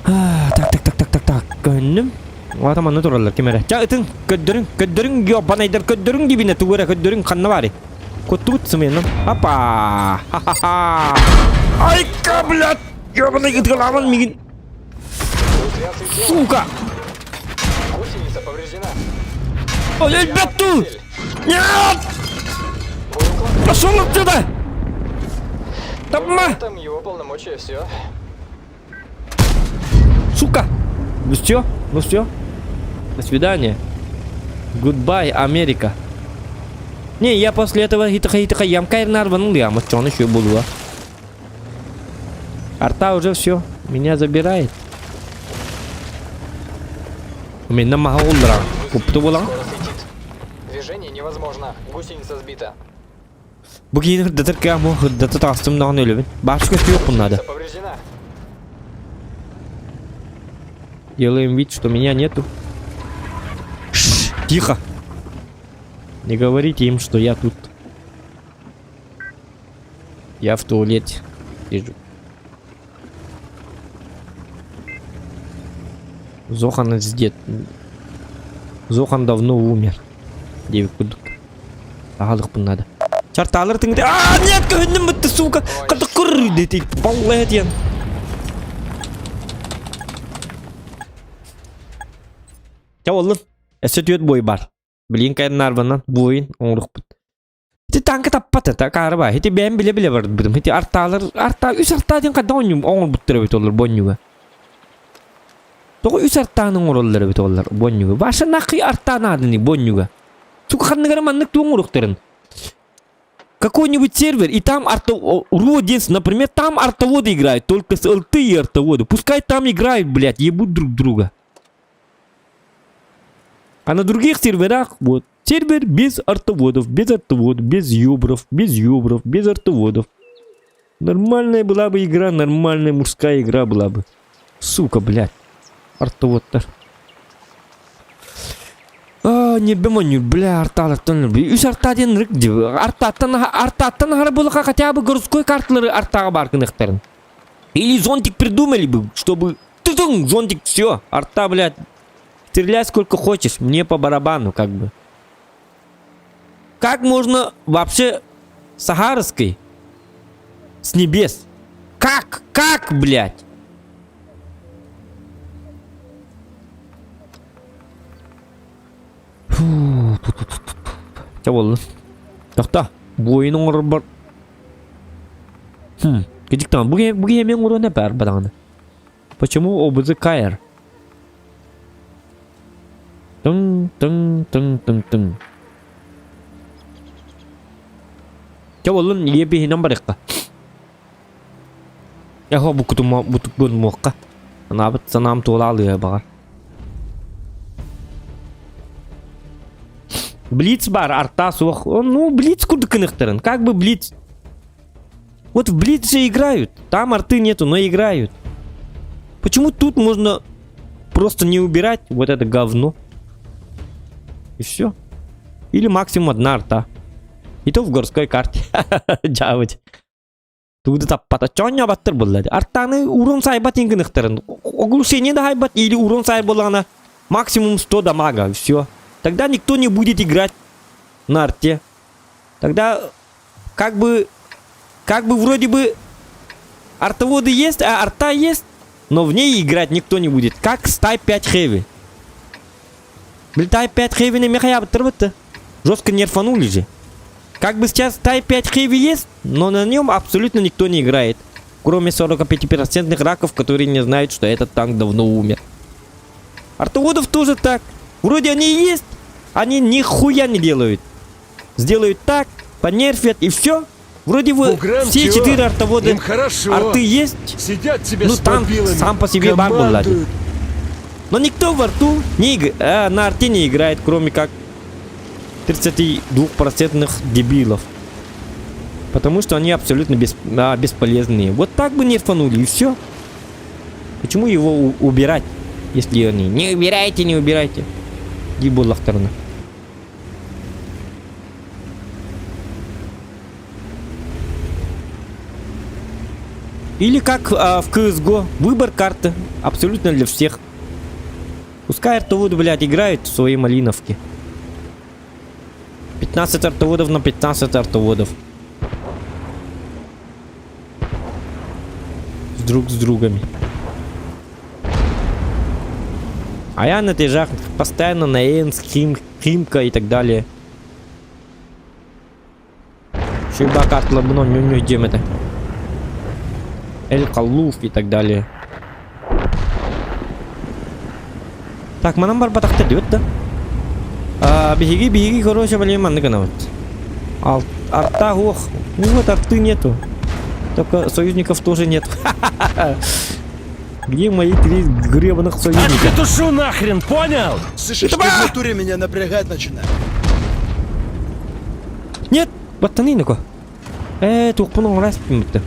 Так, так, так, так, так, так. Көннүм. Ата манна тураллар ким эрэ. Ча ытын көрдөрүҥ, көрдөрүҥ ёбанайдар көрдөрүҥ дибинэ тугу эрэ көрдөрүҥ ханна баарый? Куттубут сымыйанан. Апа! Ха-ха-ха! Айка, блядь! Ёбаный ытыгылаабын мигин. Сука! Гусеница повреждена. Ой, өлбөттүү! Нет! Пошел отсюда! Тапма! Там его полномочия, все. Сука! Ну все, ну все. До свидания. Goodbye, Америка. Не, я после этого хитаха ям кайрнар ванул я, может, он еще буду, а? Арта уже все, меня забирает. Мен маха оллара. Купту була. Движение невозможно. Гусеница сбита. Бу киһини ырдатар кыам ырдата таҕыстым даҕаны өлөбүн. Баарчы көстүөх надо. Повреждена. Делаем вид, что меня нету. Шш, тихо. Не говорите им, что я тут. Я в туалете сижу. Зохан из дед. Зохан давно умер. Диэбит курдук. Аҕалыахпын наада. Чартаалар тыҥыты. Аа, нет, көһүннүм бытты, сука. Ката кыр дети. Баллая диэн. Ча оллун. Өссө түөрт бой бар. Билигин кайнаарбанан буойун оҥорукпут. Ити танка таппат это каарба. Ити бэйэм билэ-билэ барбытым. Ити артаалар артаа үс артаа диэн хайдах оонньуу оҥорбуттар эбит олор бонньуга. Тоҕо үс артааны оҥороллор эбит олор бонньуга. Ваша нахуй артаа нааданы бонньуга. Сука ханныгара маннык туох оҥоруохтарын. Какой-нибудь сервер, и там арто... Родинс, например, там артоводы играют, только с ЛТ и артоводы. Пускай там играют, блядь, ебут друг друга. А на других серверах, вот, сервер без артоводов, без артоводов, без юбров, без юбров, без артоводов. Нормальная была бы игра, нормальная мужская игра была бы. Сука, блядь. Артоводтар. А, не бемоню, бля, арталартан, үс арта диэн рык артаттан артаттан аһара буолаха хотя бы городской карталары артаҕа баар гыныахтарын. Или зонтик придумали бы, чтобы тутун, зонтик, все, арта, блядь, стреляй сколько хочешь, мне по барабану, как бы. Как можно вообще Сахарской с небес? Как? Как, блядь? Фу, Чэ буоллун. Тохто. Буойун оҥорорбор Хм, кыдьыктаан, бу киһи бу киһи эмиэ оҥоруон эбээр бадаҕаны. Почему ОБЗ КР? Тыҥ тыҥ тыҥ тыҥ тыҥ. Чэ боллун иэбиһинэн барыахха. Эхо букутума бутукбун муохха. Санаабыт санаам туолаалыа баҕар. Блиц бар, арта суох. Ну, Блиц курдук кыныхтарын. Как бы Блиц. Вот в Блиц же играют. Там арты нету, но играют. Почему тут можно просто не убирать вот это говно? И все. Или максимум одна арта. И то в городской карте. Дьаабыт. Тугу да таппата. Чоонньообаттар буолла. Артаны урон сайбат ингыныхтарын. Оглушение да хайбат или урон сай буоллаҕына максимум 100 дамага. Все. Тогда никто не будет играть на арте. Тогда как бы как бы вроде бы артоводы есть, а арта есть, но в ней играть никто не будет. Как с Type 5 Heavy. Блин, Type 5 Heavy не мехаябыттыр Жестко нерфанули же. Как бы сейчас Type 5 Heavy есть, но на нем абсолютно никто не играет. Кроме 45% раков, которые не знают, что этот танк давно умер. Артоводов тоже так. Вроде они и есть, они нихуя не делают. Сделают так, понерфят и все. Вроде бы Буграм все чего? четыре артовода Им хорошо. арты есть, Сидят тебе Ну, с танк мобилами, сам по себе бар был, ладно. командуют. но никто в арту не иг... а, на арте не играет, кроме как 32% дебилов. Потому что они абсолютно бес... а, бесполезные. Вот так бы нерфанули, и все. Почему его у- убирать, если они... Не убирайте, не убирайте. Дебулахтарна. Или как а, в CSGO, выбор карты абсолютно для всех. Пускай артоводы, блядь, играют в свои малиновки. 15 артоводов на 15 артоводов. С друг с другами. А я на этажах постоянно на Энск, Хим, Химка и так далее. Шуйба карталарбын оонньуу диэм этэ. Эль Халлуф и так далее. Так, манан барбатахта диэбит да. А, биһиги, биһиги, короче, блин, маннык гынабыт. Ал, арта ох. Ну вот арты нету. Только союзников тоже нет. Где мои три гребаных союзника? Отпетушу нахрен, понял? Слышишь, ты в натуре меня напрягать начинаешь. Нет, баттаныйныко. Ээ, туохпун оҥоро бүттэ.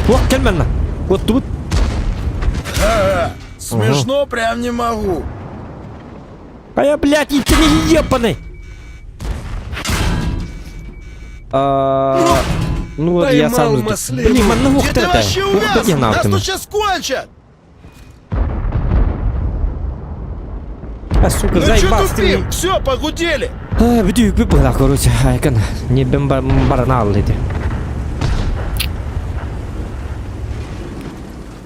Туох кэл манна. Куоттубут. Смешно, прям не могу. А я, блядь, и ты не ебаный. А, ну вот я Поймал сам... маслину. Блин, манна Где ты ух вообще увяз? Нас тут сейчас кончат! А, сука, Ну чё заебал ты. тупим? Все, погудели! Бүтүүкпүт быһыылаах короче, айкан небен баран ити.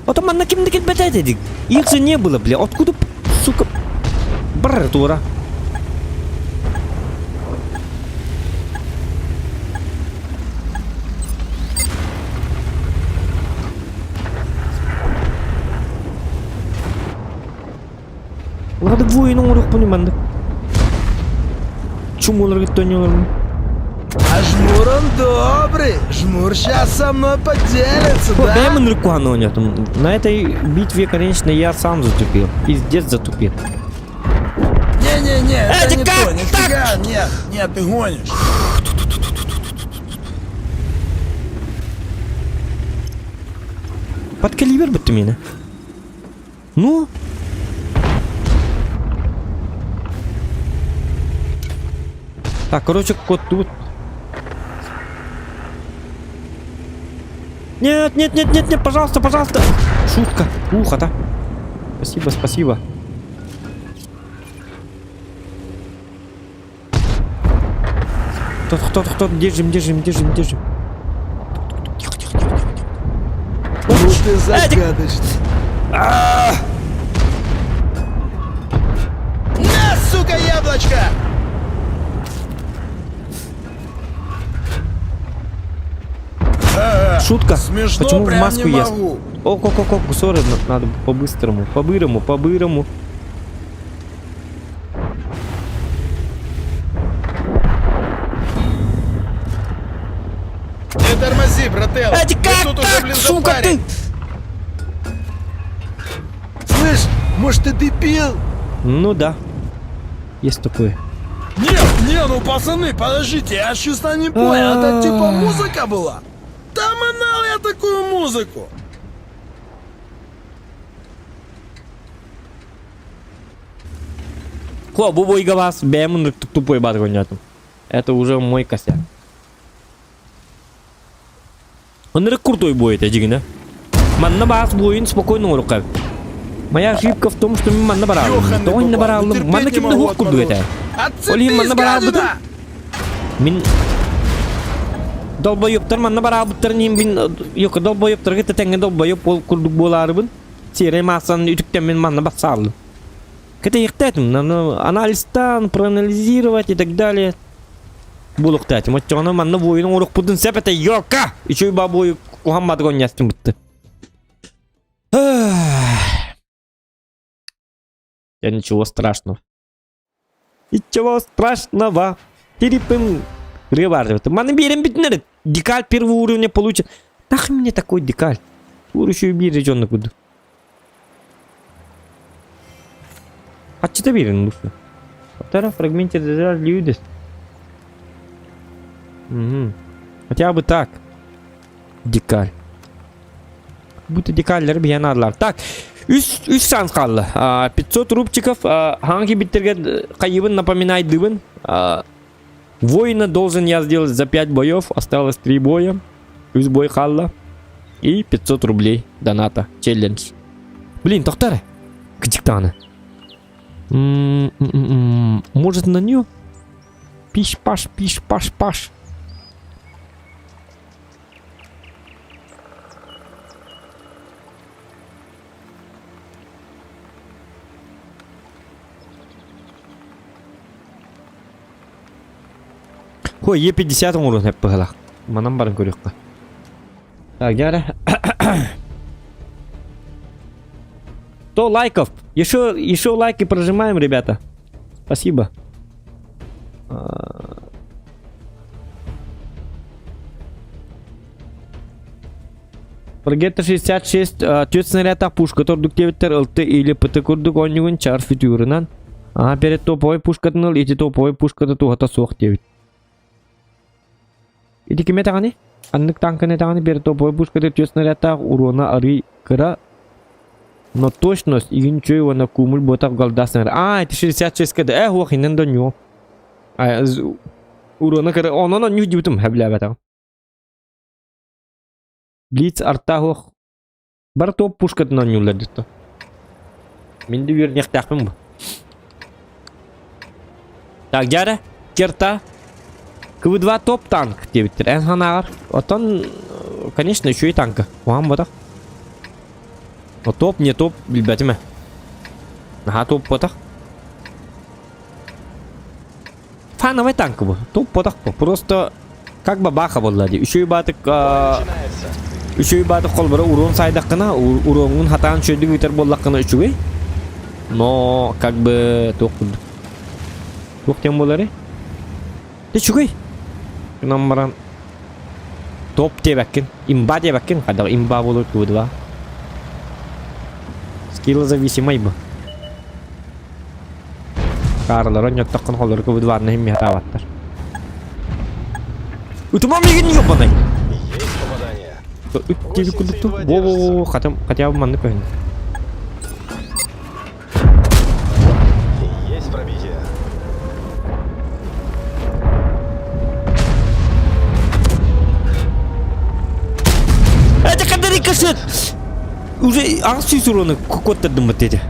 Потом манна ким да кэлбэтэ дедик. Их же не было, бля. Откуда, сука, бар тура. Улады воин оҥоруохпун маннык. Чумоларга тонньолорун. А жмур он добрый. Жмур сейчас со мной поделится, да? Бэйм ынырык На этой битве, конечно, я сам затупил. Пиздец затупил. Не-не-не, это Эти не как то, нифига, нет, нет, ты гонишь. Под калибр бы ты меня. Ну? Так, короче, кот тут. Нет, нет, нет, нет, нет, пожалуйста, пожалуйста. Шутка. Ухо, да? Спасибо, спасибо. Кто, кто, кто, держим, держим, держим, держим. Тихо, тихо, тихо, тихо. Ну ты загадочный. На, сука, яблочко! Шутка. Смешно, Почему в прям маску не ест? могу. Ок, ок, ок, ок, сори, надо по-быстрому, по-бырому, по-бырому. Притормози, брателло. Эти Мы как тут уже, так, блин, сука, запарили. ты? Слышь, может ты дебил? Ну да. Есть такое. Нет, не, ну пацаны, подождите, я честно не понял, это типа музыка была? Там анал я такую музыку. Хо, бу бойга бас, бэйэм тупой бар гонятым. Это уже мой косяк. Ынырык крутой бой это дьиҥинэ. Манна баас буойун спокойно оҥоруохха эбит. Моя ошибка в том, что мин манна бараалым. Ёханый Тоҕо иннэ бабай, ну бараалым? терпеть Манна не ким да могу суох курдук этэ. Ол иһин Отцепись, манна бараалбытым. гадина! Мин долбоёбтар манна бараабыттарын иһин мин ёка долбоёбтарга тэтэҥҥэ долбоёб буол курдук буолаарыбын. Сиэрэй маассан үтүктэммин манна бассааллым. Кэтэйиэхтээтим, анализтаан, проанализировать и так далее. Булуктаатым. Оччоҕуна манна буойун оҥоруохпутун сөп этэ, ёка! Үчүгэй баа буойу куһамматык онньастым бытты. Я ничего страшного. Ничего страшного. Тирипым рыбар. Маны берем битнер. Декаль первого уровня получит. Нахуй мне такой декаль? Тур еще и биир дьонно курдук. Хаччыта биэрин лучше. Второй фрагменте люди. Угу. Хотя бы так. Декаль. Будто декаллер биһиэн аадылар. Так, үс, үс шанс хаалла. 500 рубчиков хаҥа киирбиттэргэ хайыбын напоминайдыбын. Воина должен я сделать за 5 боев. Осталось 3 боя. Үс бой хаалла. И 500 рублей доната. Челлендж. Блин, тохтар. Кычыктааны. Может на нее? Пиш-паш, пиш-паш-паш. Хой, Е50 оҥоруон сөп быһыылаах. Манан баран көрүөххэ. Так, дьэ 100 лайков. Еще, еще лайки прожимаем, ребята. Спасибо. Прогетто 66 түөрт снарядтаах пушка тордук диэбиттэр ылты или ПТ курдук оонньугун чар фитюрынан. Аха перед топовой пушкатын ыл ити топовой пушката туһата суох диэбит. Ити ким этэҕиний? Ханнык танканы этэҕиний перед топовой пушката түөрт снарядтаах уруона арый кыра но точность игин үчүгэй уонна куумул буотах голда снаряд. Аа ити 66 кд э уох иннен да ньуо. Уруона кыра онон онньуу диэбитим хэбилээбэтэҕим. Блиц арта суох. Бары топ пушкатын оонньууллар дии Мин да үөрүнүөхтээхпин бу. Так, дьэ Керта КВ-2 топ танк диэбиттэр. Эн санааҕар? Оттон, конечно, үчүгэй танка. Куһаҕан буотах. Но топ, не топ, билбэтим ээ. Наһаа топ буотах. Фановый танк бу. Топ буотах бу. Просто как бабаха буолла дии. Үчүгэй баатык үчүгэй баатык холборо уруон сайдаххына, уруоҥҥун хатаан үчүгэйдик ыытар буоллаххына үчүгэй. Но как бы туох курдук. Туох диэн буоларый? Үчүгэй. Гынан баран топ диэбэккин, имба диэбэккин, хайдах имба буолур кыбыдыла. Скиллозависимый бу. Кааралары онньоттоххун холлору кыбыдыбаанна иһин миһатаабаттар. Утума миигин ёбаный! Есть попадание. Үт диэби курдук ту. Во-во-во, хотя, хотя бы маннык көһүн. Есть пробитие. Это когда рикошет! Уже аҕыс сүүс уруону куоттардым быт этэ.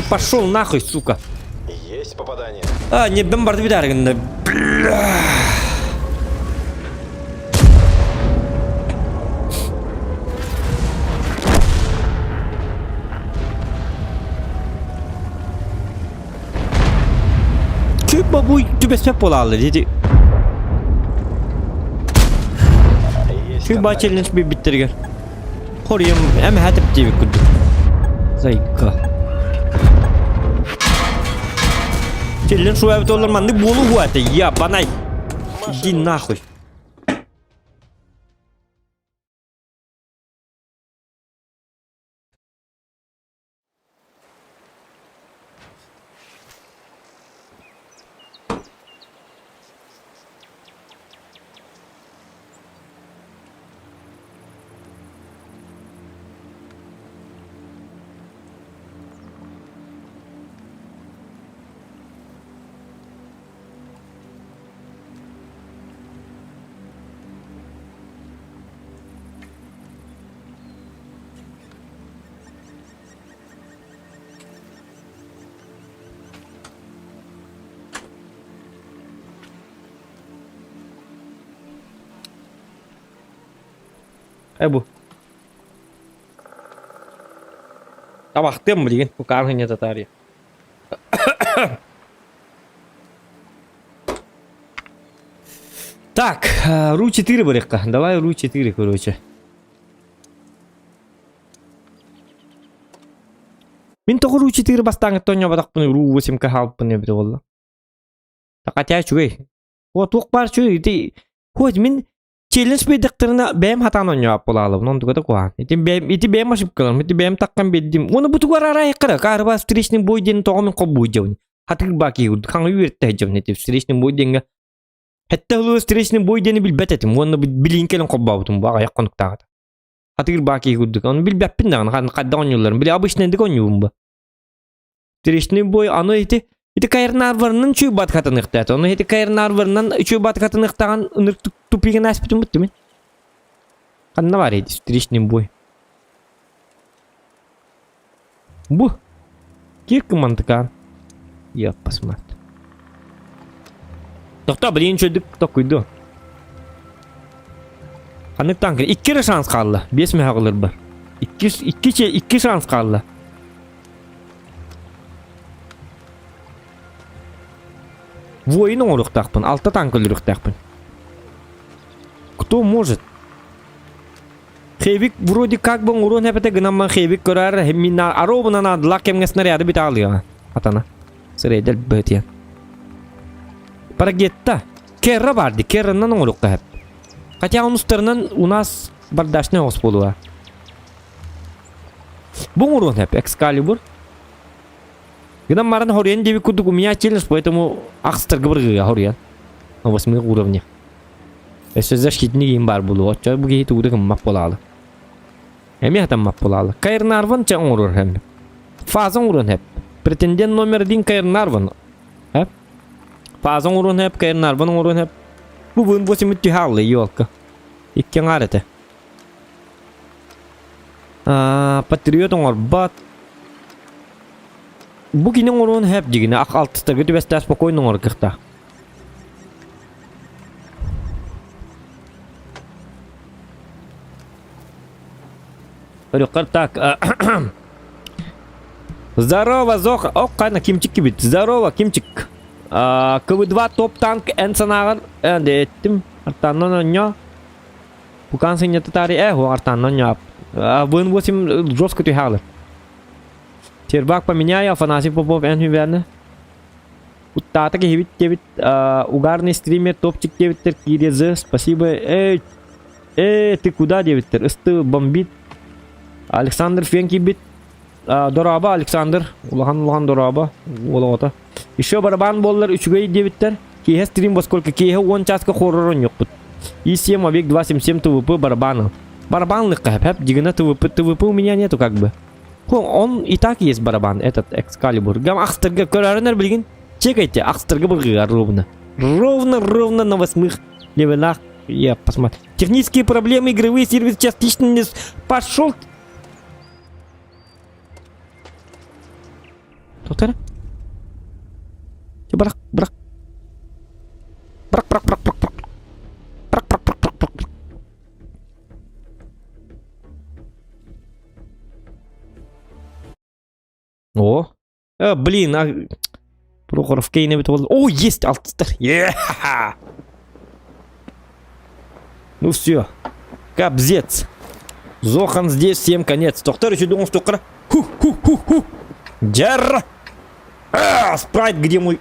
Пошел нахуй, сука. Есть попадание. А, не бен барды битар гынна. Бля. Чүп бабуй түбэспэт буолааллар ити. Есть Чүп баа контакт. челлендж биэрбиттэригэр. Хоруйум эмэһэ тэптиэбит курдук. Зайка. Челлендж уһаабыт олор маннык буолуу уһуата. Я банай. Иди машину. нахуй. Э бу. Табахтыам билигин кукаан хынньата таарыйа. Так, Ру-4 барыахха. Давай Ру-4, короче. Мин тоҕо Ру-4 бастааҥҥыттан оонньооботохпунуй Ру-8 хаалбыппын эбитэ буолла. Хотя үчүгэй. О, туох баар үчүгэй ити хоть мин челлендж биэрдэхтэринэ бэйэм хатаан оонньообот буолаалыбын онтуга да куһаҕан. Ити бэйэм ити бэйэм ошибкаларым, ити бэйэм таххан биэрдим. Уонна бутугар арайыккара каарыба встречный бой диэн тоҕо мин холбуу дьабын. Хатыыр баа киһи курдук хаҥа үөртэ сылдьабын ити встречный бой диэҥҥэ. Хэттэ сылы встречный бой диэни билбэт этим уонна билиин кэлэн холбообутум бу аҕыйах хонуктааҕыта. Хатыыр баа киһи курдук. Ону билбэппин даҕаны хайдах оонньуулларын. Били обычнайдык оонньуубун бу. Встречный бой аны ити ити кайрнарварынан үчүгэй бат хатаныахтаата. Ону ити кайрнарварынан үчүгэй бат хатаныахтаҕын ынырык тупигын ааспытым бутту мин. Ханна бар ити встречный бой? Бу кирка мантыкаан. Яппас мат. Тохто блин чөдүк токуйду. Ханнык танк? Икки эрэ шанс хаалла. Биэс мөһөҕүлэр бар. Икки, икки, икки шанс хаалла. Воин оҥоруохтаахпын, алта танк өлөрүөхтээхпин. Кто может? Хевик вроде как бы оҥоруон эбэтэ гынан Хевик көрөр, мин аробuna наадалаах кэмҥэ снаряды бүтэ аалыаҕа. Атана. Сирэйдэл быһытыйан. Парагетта. Керра бар ди, Керранан оҥоруохха сөп. Хотя он устарынан у нас бардачный оҕус буолуо. Бу оҥоруон сөп, Экскалибур. Гынан баран хоруйан диэбит курдук у меня челлендж, поэтому ахстарга быргыга хоруйан. На восьмых уровнях. Өссө защитник им бар булу. Оччо бу киһи тугу да гыммат буолаалы. Эмиэ хатаммат буолаалы. Кайрнарван ча оҥорор хэм. Фаза оҥоруон хэп. Претендент номер один Кайрнарван. Хэп. Фаза оҥоруон хэп, Кайрнарван оҥоруон хэп. Бу бүгүн 8 түһааллы, елка. Икки аҥаар этэ. Патриот оҥорбот. Бу кини оҥоруон сөп дьигинэ ах алтыстарга түбэстээх спокойно оҥорор кыахтаах. Көрүөххэр так. Здорово, Зоха. Ок, қайна Кимчик кибит. Здорово, Кимчик. КВ-2 топ танк эн санааҕар эн еттим. Артаннан онньо. Пукан сынньата тари э, артаннан ньоп. ВН-8 жестко түһаалыр. Сербак поменяю, Афанасий Попов эн хүбэни. Уттаата киһибит диэбит, угарный стример топчик диэбиттэр киирезы, спасибо. Эй, э, ты куда диэбиттэр, ысты бомбит. Александр Фен киирбит. Дорообо, Александр. Улахан-улахан дорообо. Уол Еще барабан буоллар үчүгэй диэбиттэр. Киэһэ стрим во сколько? Киэһэ 10 чааска хоррор оонньуохпут. И7 Авик 277 ТВП барабаны. Барабанлык хэп, дигина ТВП, ТВП у меня нету как бы. Он и так есть барабан, этот Экскалибур. Гам ахстырга көрөрүнөр билигин. Чекайте, ахстырга быргыгар ровно. Ровно-ровно на восьмых левелах. Я посмотрю. Технические проблемы, игровые сервис частично не... Пошел! Тоқтар. Бырақ, бырақ. Бырақ, бырақ, бырақ, бырақ, бырақ. Бырақ, бырақ, бырақ, бырақ, бырақ. О, э, блин, а... Прохоров Кейн эбит буолла. О, есть алтыстар. Е-ха-ха! Ну все. Кобзец. Зохан здесь, всем конец. Тохтор еще думал, что Ху-ху-ху-ху. Дяр. А, спрайт, где мой...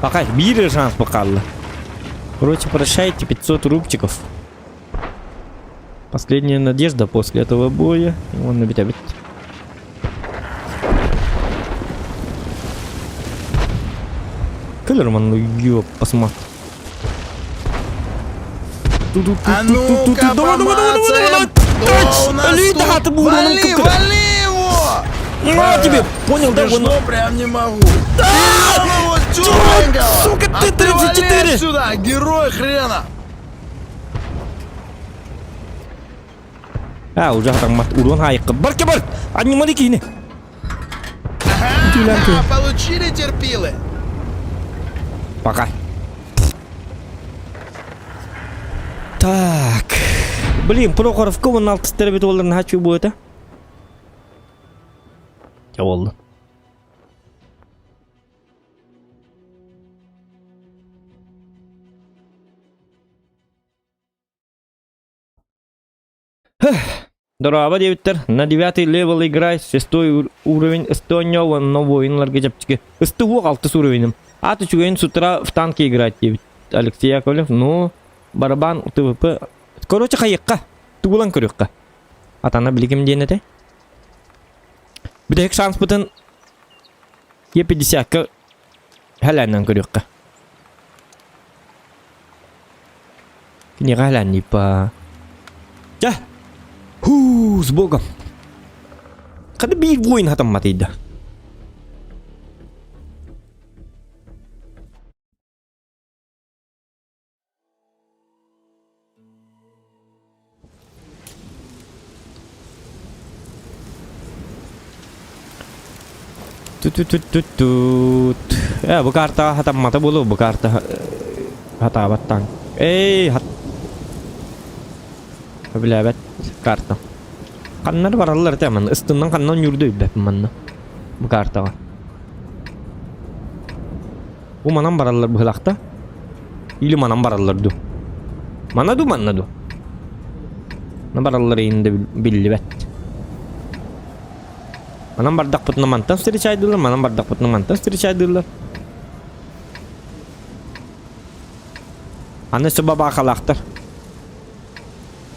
Пока биир шанс бакалла. Короче, прощайте 500 рубчиков. Последняя надежда после этого боя. Он набит. Келлерман, ну ёп, посмотри. А ну-ка, Давай, давай, давай, давай, давай! Кто у нас Али, тут? да, ты был, Вали, вали его! На тебе! Понял, да? Смешно Он... прям не могу. Да! его тёпленького! Сука, А ты ты вали 34! отсюда, герой хрена! А, уже там урон хайыққа. Бар ке бар! Анимали киіне. Ага, получили терпилы? Пока. Так. Блин, Прохоровка 16 тербит оларын хачу будет, а? Я oldu. Дорообо диэбиттэр, на девятый левел играй, шестой уровень Эстония, но воинларга чэпчэки. Ыстыһуох алтыс уровенем. Ат үчүгэйин с утра в танке играть диэбит Алексей Яковлев. Ну, барабан ТВП. Короче, хайыкка. Тугулан көрүөххэ. Атана билигим диэн этэ. Бүтэһик шанспытын Е50-ка хэлээннэн көрүөххэ. Киниэхэ хэлээннииппа. Чэ! Хуу, с богом! Хата биир воин хатамматыйда. Тут-тут-тут-тут. Э, бу картаҕа хатаммата буолуо, бу карта хатаабат таҥ. Эй, хат... Билээбэт карта. Ханнар бараллар этэ манна. Ыстыннан ханна ньуурда өйбөппүн манна. Бу картаҕа. Бу манан бараллар быһылахта. Или манан бараллар ду. Мана ду, манна ду. На бараллар иһин да биллибэт. Манан бардахпытына мантан встречайдыылар, манан бардахпытына мантан встречайдыылар. Аны өссө бабаахалаахтар.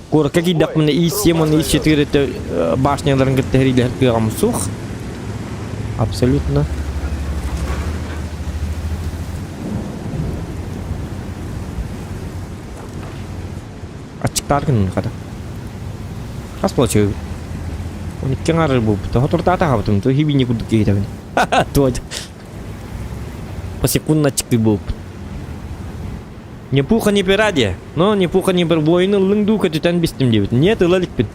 Куоракка киирдэхпинэ И7 уонна И4 өттө башняларын кытта сэриилэһэр кыаҕым суох. Абсолютно. Аччыктаар гыннын хата. Хас получаю? 12 аҥаар буолбута. Соторутаата аһаабытым. То хибини курдук киһитэбин. Туой. Посекундно аччыктыы буолбут. Не пуха не пера диэ. Но не пуха не пер воины ыллыҥ дуу көтүтэн бистим диэбит. Нет, ыла иликпин.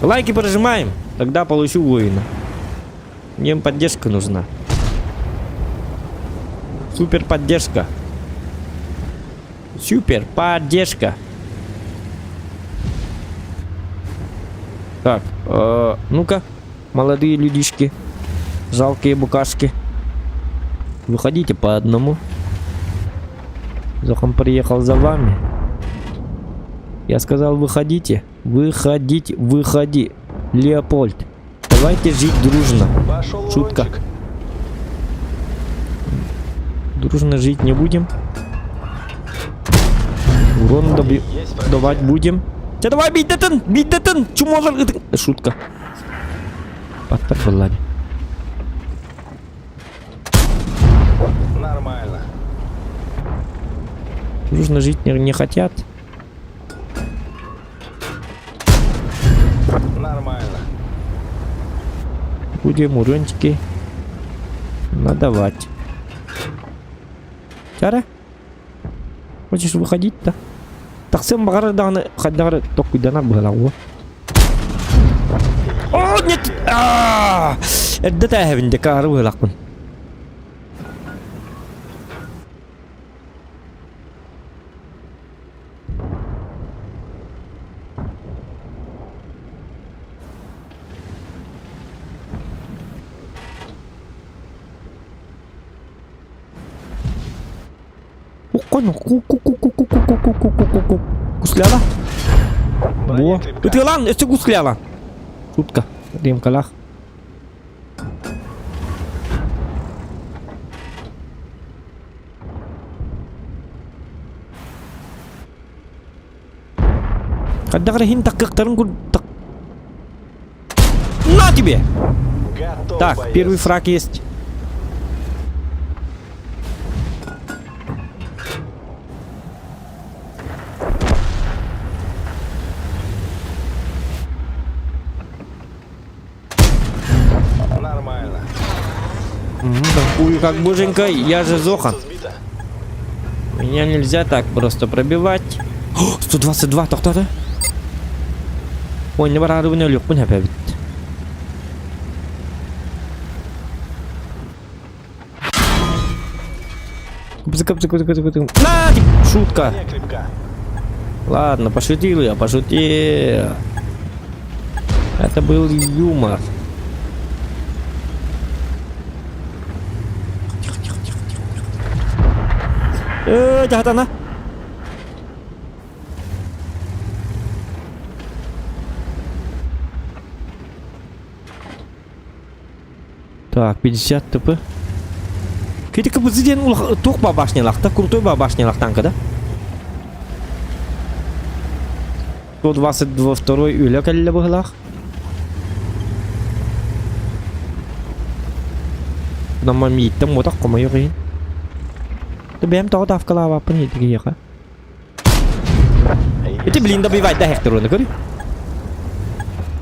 Лайки прожимаем, тогда получу воина. Мне поддержка нужна. Супер поддержка. Супер поддержка. Так, э, ну-ка, молодые людишки, жалкие букашки. Выходите по одному. Зохан приехал за вами. Я сказал, выходите. Выходите, выходи. Леопольд. Давайте жить дружно. Пошел Шутка. урончик. Дружно жить не будем. Урон доби... Есть пробитие. давать будем. Чэ давай бийтатын! Бийтатын! Чумолар Шутка. Паттар буолла Нормально. Дружно жить не, не хотят. Нормально. Будем урончики надавать. Чара? Хочешь выходить-то? Тахсыан баҕарар даҕаны хайдах эрэ толкуйданар быһыылаах уо. О, нет! Аа! Эрдэ тээһэбин дьэ каары быһыылаахпын. Гусляла? Во. Ытыалаан, өссө гусляла. Шутка. Ремкалах. Хайдах эрэ иһин таккыахтарын курдук. На тебе! Готов, Так, боец. первый фраг есть. Нормально. Ой, как боженька, я же Зохан. Сбито. Меня нельзя так просто пробивать. О, 122, тоқтады. Ой, не бар арыбын өлүкпүн хэпэбит. На, шутка. Не крепка. Ладно, пошутил я, пошутил. Это был юмор. Тихо, тихо, тихо, тихо, тихо. Э, Так, 50 ТП. Кити КПЗ диэн туох ба башнялахта, крутой ба башнялах танка, да? 122 үлэ кэллэ быһылаах. Намма мииттэн муотах хомойуох иһин. Бэйэм тоҕо давкалаабаппын иһити киһиэхэ. Ити блин добивать да хектер оны көрүй.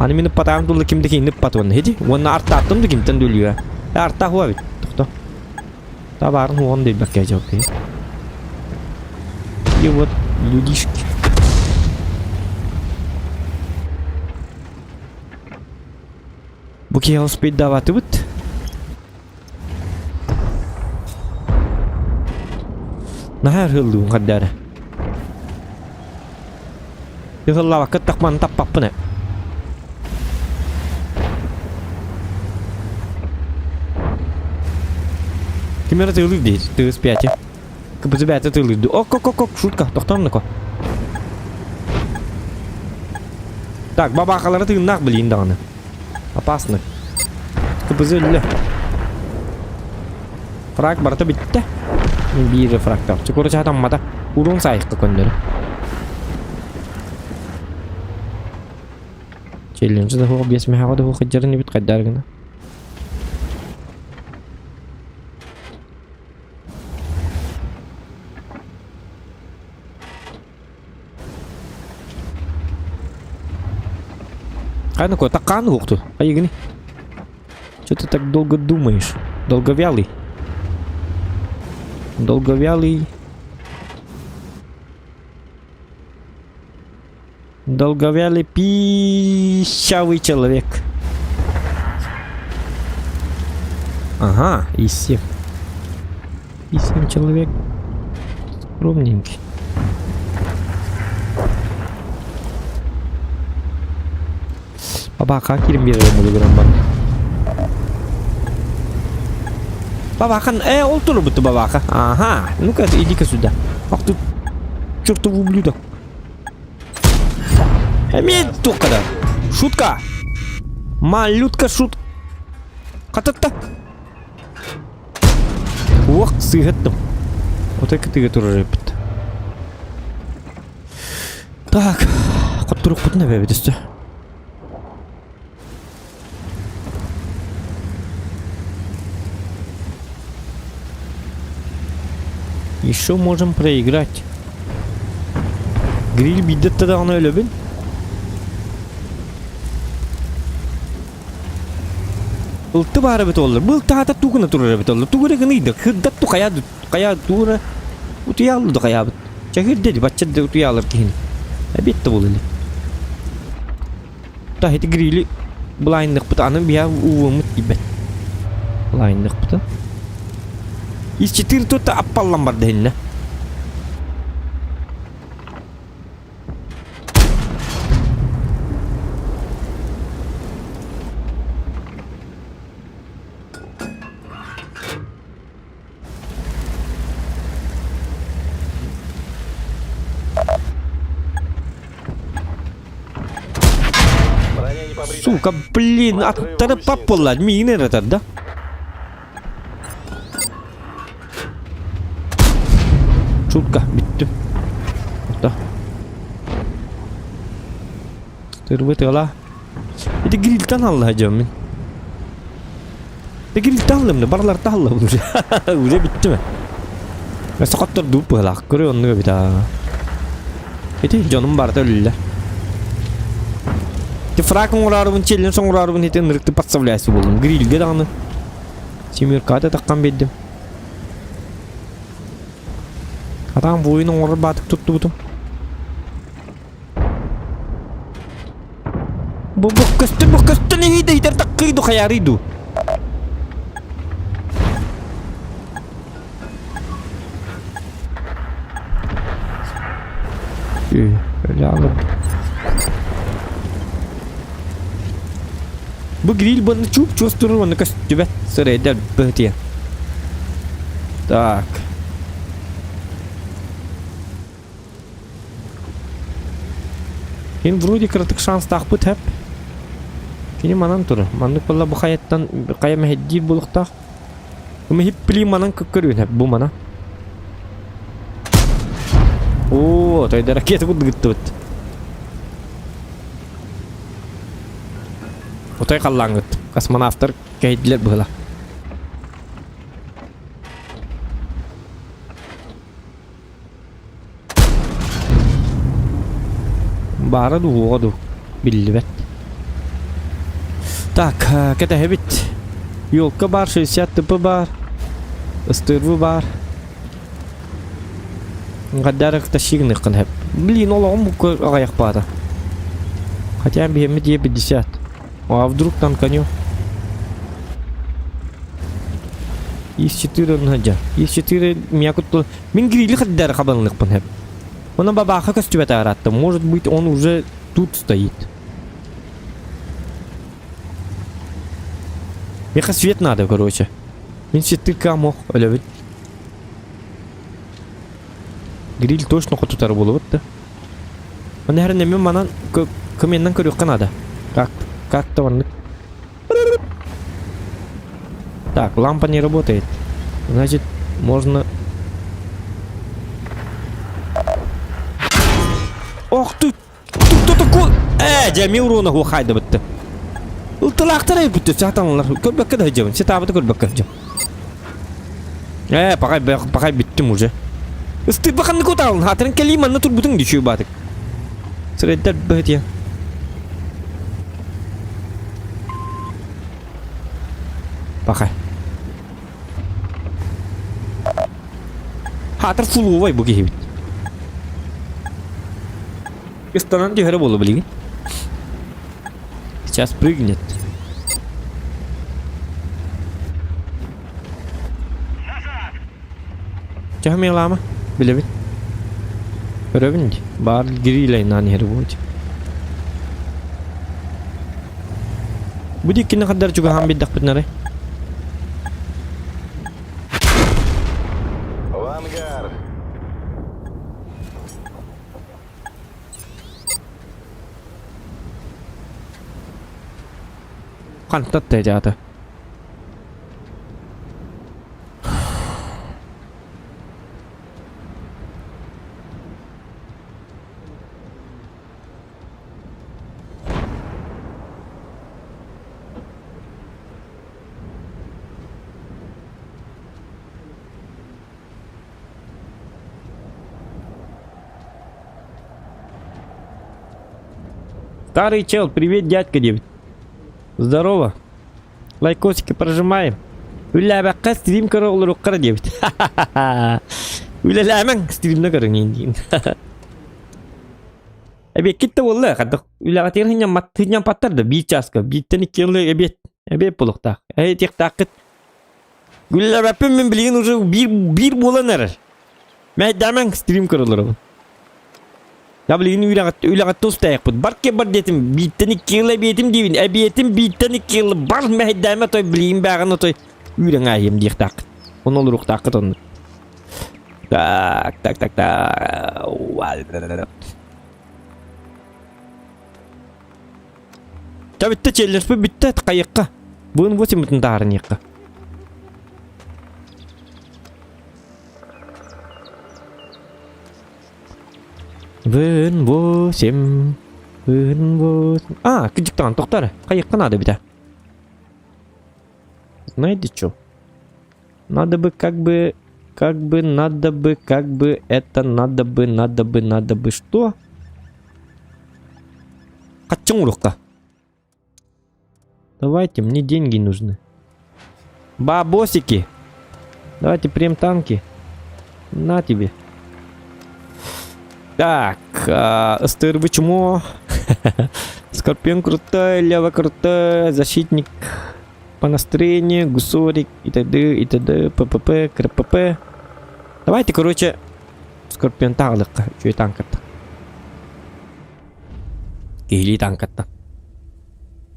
Аны мин ыппатаҕым тулла ким да кинини ыппат уонна хити. Уонна артааттым да кимтэн да өлүө. Арта хуа бит. Тохто. Табаарын хуон дейбэккэ жок. И вот людишки. Бу киһи успеть даватыбыт. Наһаа ыһыллыыбын хардаары. Ыһыллаабакка тахман таппаппын ээ. Ким эрэ тыылыыр дии, тыыс пяти. КПЗ бэйэтэ тыылыыр дуу. Ок, ок, ок, ок, шутка, тохтоом Так, бабаахалара тыыннаах билиин даҕаны. Опасно. КПЗ өллө. Фраг барыта бүттэ. Биир фрагтар. Чукуру чаатаммата. Урун сайыққа көннөрү. Челлендж да хуох биэс мэхэҕэ да хуох хыдьарын ибит хайдар гына. Хайна кой, таккаан уохту. Айыгыны. Что ты так долго думаешь? Долговялый. Долговялый. Долговялый пищавый человек. Ага, и всех. И сам человек скромненький. Бабака кирим биэрэрим улугуран бар. Бабахан, э, ол турбуту бабака. Ага, ну-ка, иди-ка сюда. Ах ты, чертов ублюдок. Эмиэ туохха да. Шутка. Малютка шут. Хататта. Уох, сыһыттым. Вот кытыга турар эбит. Так, хотторукпутун эбэбит өстө. Еще можем проиграть. Гриль биирдэ даҕаны өлөбүн. Ылты баара эбит оллар. Был таата тугуна турар эбит оллар. Тугура гыныйда. Хырдат ту хайа хайа тура утуйааллы да хайаабыт. Чэхирдэди бачча да утуйаалар киһини. Эбит да буолла. Та ити грили былайынныхпыт аны биһа ууммут тиийбэт. Былайынныхпыт. Из четыре тута аппаллан барда иһиннэ. Броня не побрита. Сука, блин, аттары паппылар, миин эрэтэр да? Шутка, бүттүм. Да. Тырбыт ыала. Ити грильтан алла дьоммун. Ити грильтан аллым да барыларта аллым уже. Уже бүттү ме. Өссө хоттор дууп быһалаах. Көрө оннуга бит аа. Ити дьонум барыта өлүллэр. Ити фраг оҥораарыбын, челлендж оҥораарыбын ити ынырыкты подставляйся буоллум. Грильге даҕаны семерката таххан биэрдим. Атаан воин оҥорор баатык туттубутум. Бу бу көстөн бу көстөн иһийдэ иһитэр таккый ду хайаарый ду. Бу гриль буолла чуп-чуос турар уонна көстүбэт сырайдар быһытыйа. Так. Кини вроде кыратык шанстаахпыт хэп. Кини манан турар. Маннык буолла бу хайаттан хайа мэһэйдиир буолуохтаах. Миһиппили манан көрүөн хэп бу мана. Оо, тойда ракета курдук Отой халлаангыт. Космонавтар кэһэйдилэр быһыла. Баара дуу, уоҕа дуу биллибэт. Так, кэтэһэбит. Елка баар, 60 тп баар, ыстырбы баар. Гадарык тащигныххын хэп. Блин, олоҕум букка аҕайах баата. Хотя биһэммит е 50. А вдруг танканю? Ис-4 онно Ис-4 меня кутту Мин грили хаддары хабанлыкпын хэп. Она бабаха көстүбэт аратта. Может быть, он уже тут стоит. Меха свет надо, короче. Мин сеттырка мох өлөбүт. Гриль точно хотутар болубут да. Оны хәрін мен манан көменнен көрүөххэ надо. Как как-то оннук. Так, лампа не работает. Значит, можно... Ох ты! Ты кто такой? Э, дьэ, урона хуохайда бытты. Ылтылаахтар бүтті, сатанлар. Көрбөккө да дьэбин, сетабыты көрбөккө дьэм. Э, пахай, пахай бүттүм уже. Ыстыппа ханнык утаалын, хатырын кэлии манна турбутуң дичүү баатык. Сырайдар быһытыйа. Пахай. Хаатыр фулуовай бу киһибит. Ыстанан түһэрэ буолла билигин. Сейчас прыгнет. Чаһы мелама, билэбин. Көрөбүн ди. Баар гирилайнаан иһэр буолчу. Бу диккини хаддар чугаһаан биэрдэхпитин арай. В ангар! Хантан тээдьаата. Старый чел, привет, дядька диэбит. Здорово. Лайкосики прожимаем. Үлэлээбэккэ стрим көрө олоруоххара диэбит. Үлэлээмэҥ стримна көрүҥ диин. Эбиэккит да буолла хайдах үлэҕитигэр сынньаммат сынньампаттар да биир чааска бииртэн икки ылы эбиэт эбиэт буолуохтаах. Эһи Үлэлээбэппин мин билигин уже биир биир буолан эрэр. Мэйдээмэҥ стрим көрө олоробун. Я билигин үлэҕит үлэҕит устайахпыт. Бар кэ бар диэтим бииртэн икки ыл эбиэтим диибин. Эбиэтим бииртэн икки ыл бар мэйдээмэ той билигин бааҕын отой үүрэн аайым диэхтааххыт. Ону олоруохтааххыт оннук. Так, так, так, так. Та бүттэ челленджпыт бүттэ хайыахха. Бүгүн 8 таарыныахха. Бүгүн 8. А, кыдьыктаан тохтор. Хайыкка надо битэ. Знаете что? Надо бы как бы, как бы, надо бы, как бы, это надо бы, надо бы, надо бы что? Хаччың урукка. Давайте, мне деньги нужны. Бабосики! Давайте прем танки. На тебе. Так, ыстырбы чмо. Скорпион крутой, Лева крутой, защитник по настроению, гусорик и т.д. и т.д. ППП, КРПП. Давайте, короче, Скорпион таалыкка, үчүгэй танкатта. Киһилии танкатта.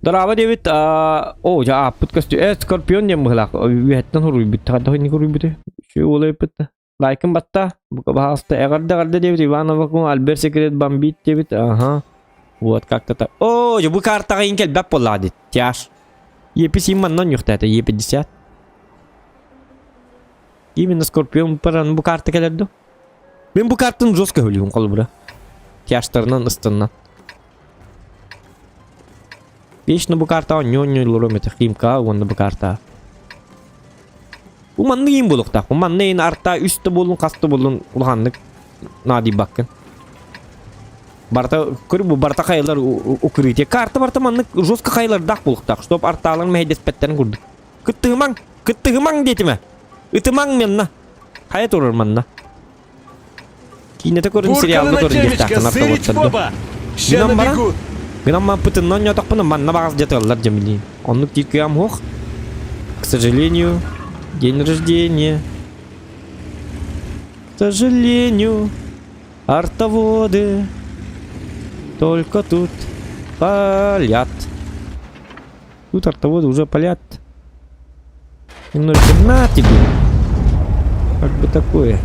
Дорообо диэбит, оо, дьэ ааппыт көстүү. Э, Скорпион диэн быһыылаах. Үөһэттэн суруйбут. Хайдах инник суруйбутай? Үчүгэй уол эбиппит да. Лайкын батта. Бука баһаалыста эҕэрдэ эҕэрдэ диэбит Иван Аввакум, Альберт Секрет бомбит диэбит. Аха. Вот как-то так. Оо, дьэ бу картаҕа иин кэлбэт буоллаҕа дии. Тяж. Епи манна онньуохтаата, Е50. Именно Скорпион паран бу карта кэлэр ду? Мин бу картаны жестко өлүүм холобура. Тяжтарынан ыстынна. Вечно бу карта онньу-онньу олоруом этэ. Химка уонна бу карта. Бу маннык иин буолуохтаах. Бу манна иин арта үс да буоллун, хас да буоллун улаханнык наадыйбаккын. Барта көр бу барта хайалар укрытие. Карта барта маннык жестко хайалардаах буолуохтаах, чтоб артаалар мэһэйдэспэттэрин курдук. Кыттыһымаҥ! Кыттыһымаҥ диэтимэ! Ытымаҥ манна! Хайа турар манна? Киинэтэ көрүн сериалга Бурканы көрүн на темечко, диэхтээхтэн сырить артабыттар попа! Ща Гынан баран, набегут! гынан маппытыннан ньотохпуна манна баҕас дьатыаллар дьэмилиин. Оннук диир кыам суох. К сожалению, день рождения. К сожалению, артоводы только тут палят. Тут артоводы уже палят. Немножко на тебе. Как бы такое.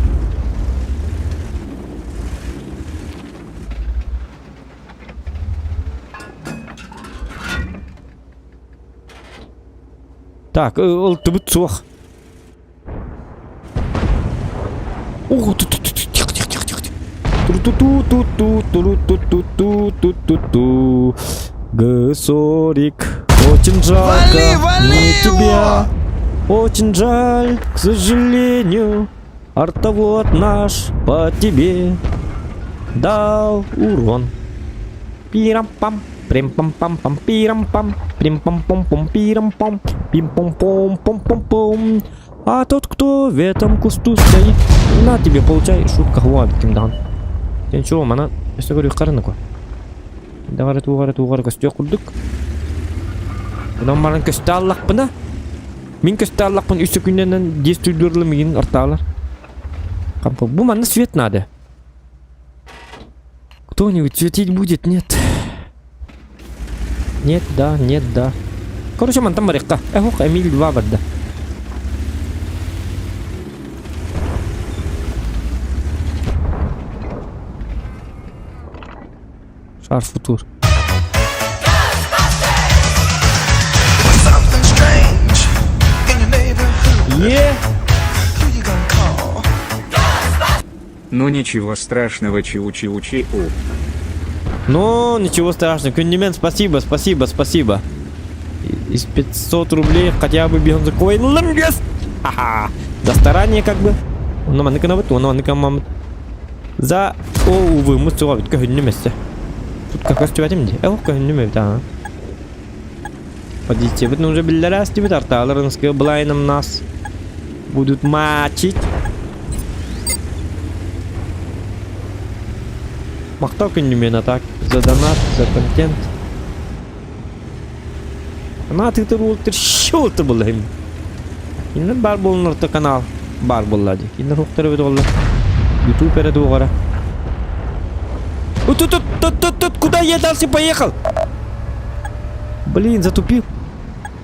Так, ол түбүт суох. Ух, тихо, тихо, тихо, тихо. Ту-ту-ту-ту-ту-ту-ту-ту-ту-ту. Гсорик, очень жалко Вали, вали мы тебя. его! Очень жаль, к сожалению, артовод наш по тебе дал урон. Пирам-пам, прим-пам-пам-пам, пирам-пам, прим-пам-пам-пам, пирам-пам, пим-пам-пом-пом-пом-пом. А тот, кто в этом кусту стоит, на тебе, получай, шутка хватит, ким Ничего, мана, өссө көрүөх харыныко. Даҕары туоҕары туоҕары көстүөх курдук. Онон баран көстө аллахпына, мин көстө аллахпын үс күннэнэн действуйдурлы мигин ортаалар. Кампа, бу манна свет надо. Кто-нибудь светить будет? Нет. Нет, да, нет, да. Короче, мантан барыахха. Эхох, Эмиль 2 барда. Шар футур. Something strange in your neighborhood. Е! Who you gonna call? Ну ничего страшного чиу-чиу-чиу. Ну, ничего страшного. Күндүмэн, спасибо, спасибо, спасибо. Из 500 рублей хотя бы бензокоин Ха-ха. За старание как бы. Онно маннык гынабыт, онно маннык гыммаммыт. За... О, увы, мы суҕабыт көһүннүм өссө. Тут как көстүбэтим дии. Эх, көһүннүм эбит аа. Подъедьте, ну уже биллэрээс дибит артааларынская былайным нас будут мачить. Махтал күннүмүөн так за донат, за контент. Ана тыытыр уолтыр щелты буллахым. Кинилэр баар буолунарта канал баар буолла дии. Кинилэр хуктар эбит олла. Ютуб эрэ туоҕара. Тут, тут, тут, тут, тут, куда я дальше поехал? Блин, затупил.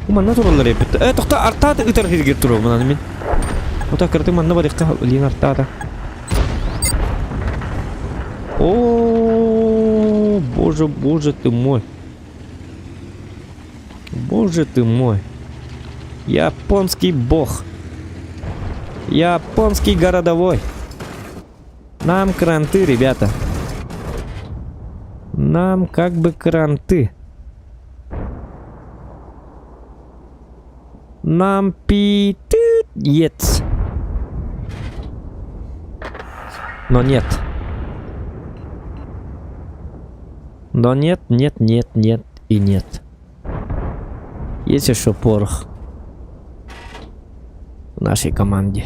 Манна тураллар эбит. Э, тохто артаата ытар хиргер турар мунан мин. Ота кырты манна барыхта, блин, артаата. О, боже, боже ты мой. Боже ты мой. Японский бог. Японский городовой. Нам кранты, ребята. Нам как бы кранты. Нам пи-ты-ец. Но нет. Но нет, нет, нет, нет и нет. Есть еще порох в нашей команде.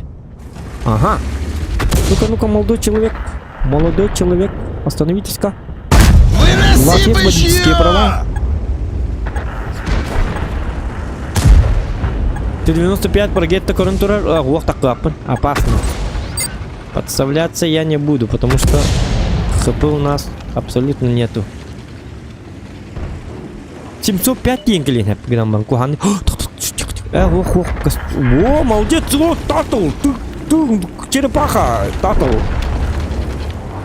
Ага. Ну-ка, ну-ка, молодой человек. Молодой человек, остановитесь-ка. У вас Выноси есть водительские бычья! права? Т-95 прогетто көрөн турар. А, уох таккаппын. Опасно. Подставляться я не буду, потому что хп у нас абсолютно нету. 705 диэн кэлиэн гынан баран куһаҕан э ох ох о молодец о татл ты ты черепаха татл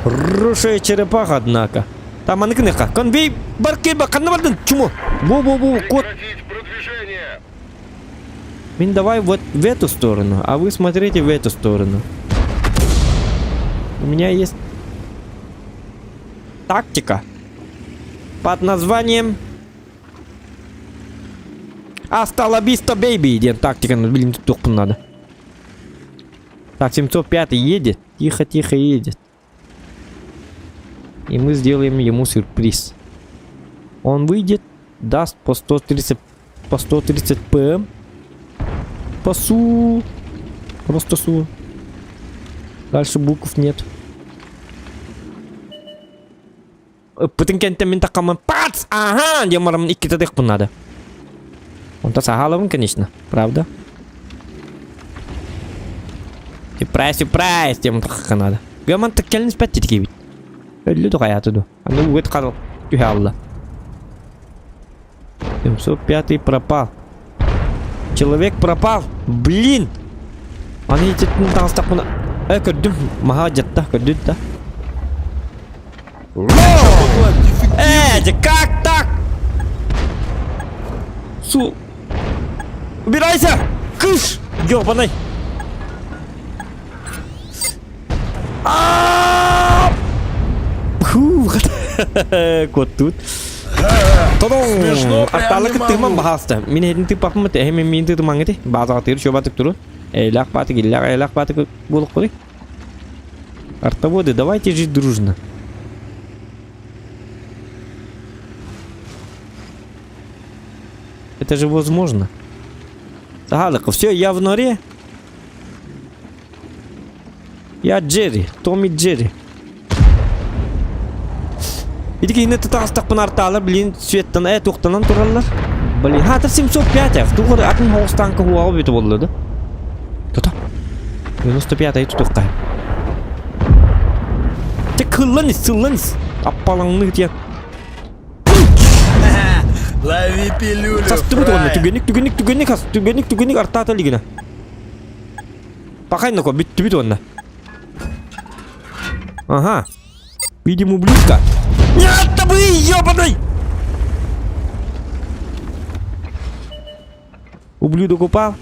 хорошая черепаха однако там аныкыныха конвей бар кеба ханна бардын чумо во во во кот Мин давай вот в эту сторону, а вы смотрите в эту сторону. У меня есть тактика под названием Hasta la vista, baby! Диэн тактика, ну, блин, тут надо. Так, 705 едет. Тихо-тихо едет. И мы сделаем ему сюрприз. Он выйдет, даст по 130, по 130 ПМ. По СУ. Просто СУ. Дальше букв нет. Ыппытын кэнтэн мин такаммын пац! Аха! Диэн бараммын иккитэ тыахпын наада. Онто саһаалабын, конечно, правда? Сюрприз, сюрприз! Диэн тахха наада. Гаман кэлин испэт тикибит. Өллү тухайааты ду. Аны угут хал түһэ алла. 705 пропал. Человек пропал! Блин! Аны ититтин таҕыстахпына... Э, көрдүм. Маһа дьатта, көрдүн да. Э, как так? Су... Убирайся! Кыш! Ёбаный! Фу, Кот тут. Смешно, прям Арталы не кыттыгман могу. баһаста. Мин эһин тыппаппын эһи мин мин тытымаҥыты. Баазаҕа чуобатык турун. Эйлах патык, иллах эйлах патык буолук Артоводы, давайте жить дружно. Это же возможно. Сагалыков, все, я в норе. Я Джерри, Томми Джерри. Ити киһини тутаҕастахпын артаалар, блин, светтан, э, туохтанан тураллар. Блин, хаатар 705 тугу атын хоҕустаанка хуаҕа бүтэ буолла да. Тута. 95 тутуохха. Те кыллан ис, сыллан ис. Аппалаҥны тиэ. Лови пилюлю, Састыбыт уонна фраер. түгэнник түгэнник түгэнник хас түгэнник түгэнник артаата илигинэ. Пахай ноко бүттүбүт уонна. Ага. Видим ублюдка. Нет, да вы ёбаный! Ублюдок упал.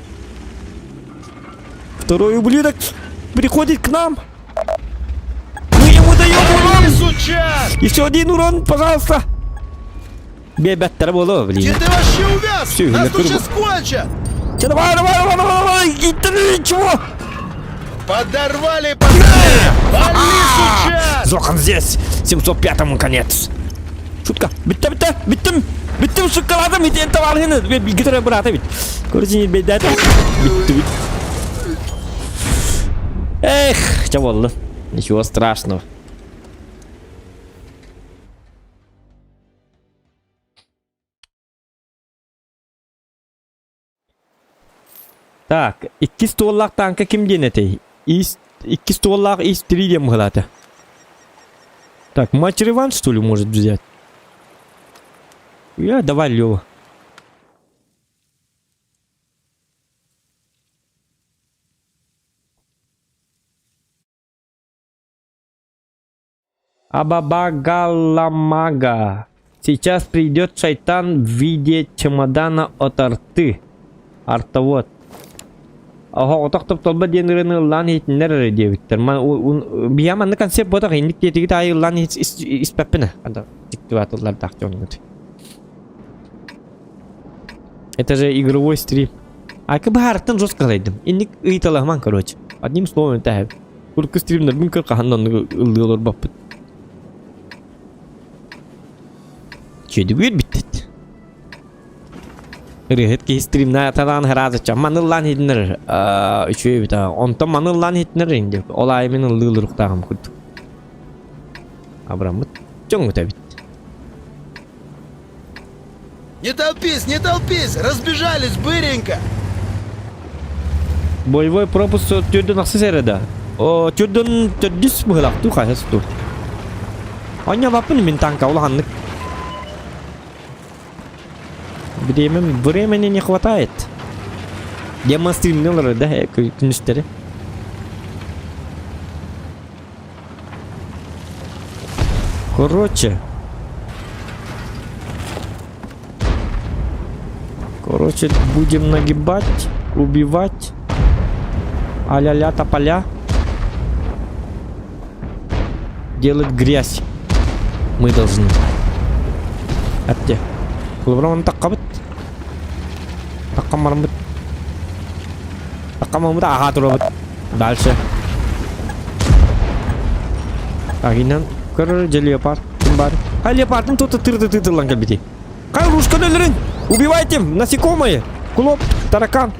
Второй ублюдок приходит к нам. Мы ему даем урон. Сучар! Еще один урон, пожалуйста. Бебеттер боло, блин. Где ты вообще увяз? Всё, Нас я тут курбу. сейчас кончат! Че, давай, давай, давай, давай, давай, ты чего? Подорвали, пацаны! Вали, сучар! Зохан здесь! 705-му конец! Шутка! Бүттэ, бүттэ! Бүттүм! Бүттүм, шоколадым! Итиэн табаарыһыны! Билги быраата бит. Короче, бэйдээтэ. Бүттү, бүт. Эх, чэ буолла. Ничего страшного. Так, иккис туоллаах тааҥка ким диэн этэй? Ис, иккис туоллаах ис три диэн быһалаата. Так, матч реванш, что ли, может взять? Я, давай, Лева. Абабагаламага. Сейчас придет шайтан в виде чемодана от арты. Артовод. Оһоҕотох топтолбо диэн ырыаны ыллаан иһитиннэр эрэ диэбиттэр. Биһиэхэ маннык концерт буотах инник диэтигит аайы ыллаан испэппин. мотиваторлардаах дьоҥҥут. Это же игровой стрим. Айка быһаарыттан жестко ылайдым. Инник ыйыталаһымаҥ, короче. Одним словом тэһэбит. Урукку стримнэрбин көр хаһан да оннук ыллыы олорбоппут. Чүөдүгүөр бүттүт. Ырыаһыт киһи стримна талаан хараазычча маны ыллаан иһитиннэр үчүгэй эбит онтон маны ыллаан иһитиннэр инди ол аайы мин ыллыы ылыруктааҕым курдук абыраммыт дьоҥҥут эбит Не толпись, не толпись! Разбежались быренько! Боевой пропуск түрдөн ахсыс эрэ да. О, түрдөн төрдүс быһылах туу хаһыс туу. Онньабаппын мин танка улаханнык. Время, времени не хватает. Демонстримнылар да күнүстэри. Короче. Короче, будем нагибать, убивать. А-ля-ля тополя. Делать грязь. Мы должны. Атте. Кулубрам таккабыт. Таккамармыт. Таккамамыт аха турабыт. Дальше. Так, иннан көрөр же леопард. Ким бар? А леопардын тут тырды тытылан кэлбити. Кай рушканы өлөрүн! Убивайте! Насекомые! Кулоп, таракан!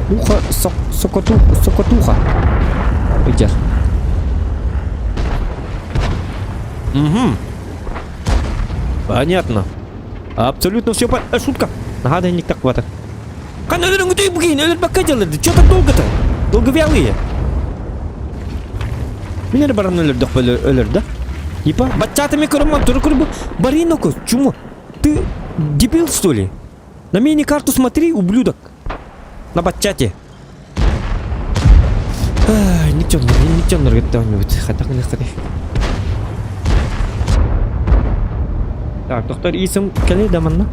Уха, сок, сокоту, сокотуха. Идер. Угу. Понятно. Абсолютно все по... Э, шутка. Ага, да не так хватит. Кан өлөрүн күтүй бүгін, өлөр делали. Че так долго-то? Долговялые. Мен эрэ баран өлөрдөх өлөр да? Типа, баччатами көрөмөн туру көрбү. Бариноку, чумо? Ты дебил, что ли? На мини-карту смотри, ублюдок. На баччате. Никчем, никчем ныргыттан Хатак нахтады. Так, доктор Исым, кэлэй да манна.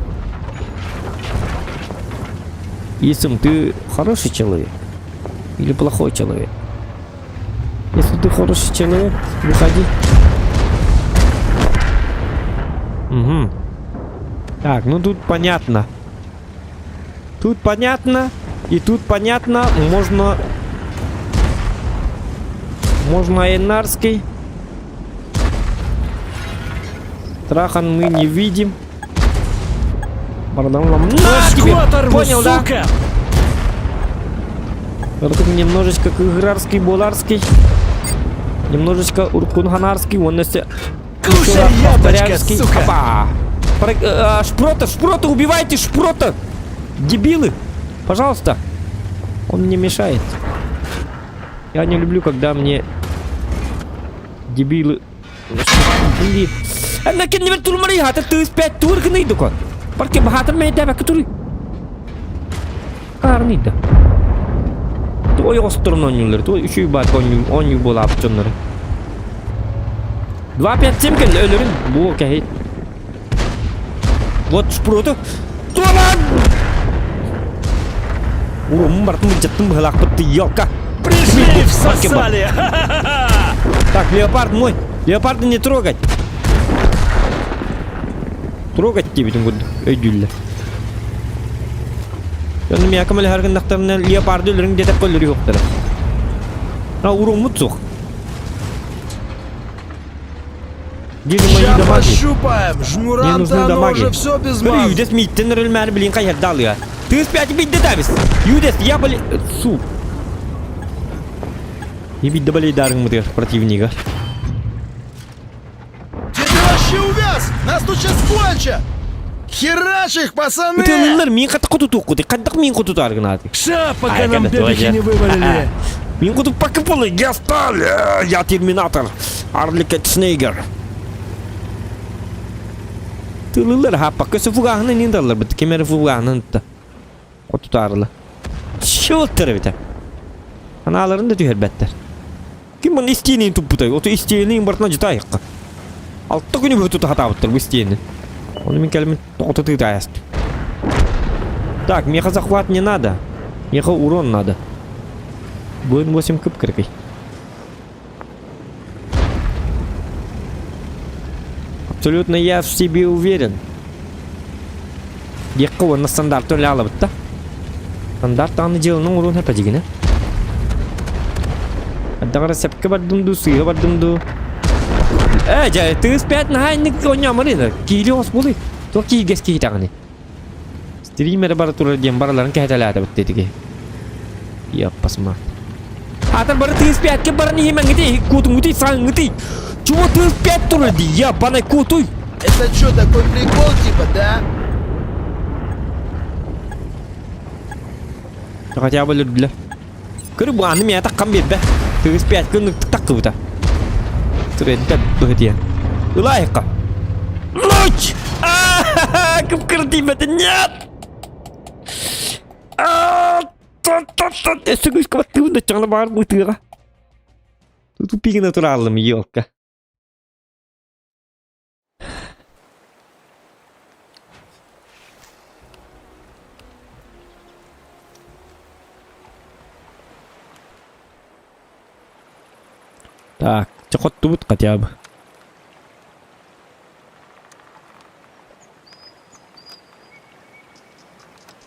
Исым, ты хороший человек или плохой человек? Если ты хороший человек, выходи. Угу. Так, ну тут понятно. Тут понятно. И тут понятно, можно... Можно Энарский. Трахан мы не видим. На тебе! оторву, Понял, да? сука! Тут немножечко кыгырарский, боларский. Немножечко уркунханарский. Он если... Кушай яблочко, сука! Опа! Про- Шпрота, шпрота, убивайте шпрота! Дебилы! Пожалуйста! Он мне мешает. Я не люблю, когда мне дебилы... Блин. Ана кеннебер турмары хата тыс пять тур гныйдуко. Парке бахатыр мейдәбә кутури. Карныйда. Той осторон ойнуулар, той үчүй бат ойнуу болап дьоннору. 2-5-7 кэллэ өлөрүн бу кэһит. Вот шпроту. Туолан! Урумун бартын быдьаттын быһалаахпыт елка. Пришли, всосали! Так, леопард мой. Леопарда не трогать. Трогать диэбитин курдук өйдүүллэр. Дьону миэхэ көмөлөһөр гыннахтарына леопарды өлөрүҥ диэтэххэ өлөрүөхтэрэ. А уруммут суох. Где же мои Ща дамаги? пощупаем! Мне Жмурам-то нужны оно дамаги. уже все без Бери, маз. Юдес мииттен өлмәри билин хайһардалыга. Тыыс пять бидде табис. Юдес, я были... Су. Не бидде балейдарың мытыр противника. Где ты вообще увяз? Нас тут сейчас кончат! Херач их, пацаны! Ытылылар мин хата кутутук каддак мин кутутар гынаты. Ша, пока Ай, нам когда бебехи тоже. не вывалили! Мин кутуп пакы полы, я стал, я терминатор, Арлик Снейгер. Тылылар хаппа, көсө фугаһын нин бит, кемер фугаһын та. Кутутарла. Чылтыр бит. Аналарын да түһәрбәттер. Ким bunu истиэнин туппутай, ото истиэнин бартына жытайыққа. Алта күнү бөтү тахатабыттар бу истиэнин. Оны мин кэлмин тоҕото тыытаяст. Так, меха захват не надо. Меха урон надо. Будет 8 кып кыркой. Абсолютно я в себе уверен. Диэххэ уонна стандарт үлэ да. Стандарт аны дьыаланы оҥоруон сөп дьигинэ. Даҕара сөпкө бардым дуу, сыыһа бардым дуу. Э, дьэ, тыыс пять наһаа инник оонньооморын. Киили оҕус буолуй. Туох кииргэс киһитэҕиний? Стримеры бара турар диэн барыларын кэһэтэлээтэ битти Яппасма. Атар бары тыыс пятке баран иһимэҥҥитий, куутуҥҥутуй, саҥҥытый. Чего тыыс пять турар дии, я панай куутуй. Это что, такой прикол типа, да? Хотя бы өлөрдүлэр. Көрү бу аны миэхэ таххан биэрбэ. Тыыс пять күн таххыбыта. Түрэнтэ быһытыйан. Ылайыққа. Луч! Кып-кырдыйбаты нет! Өссө күүскэ баттыыбын да чаҕына баар бытыаҕа. Тупигина тураллым, елка. Так, чэ хоттубут хотя бы.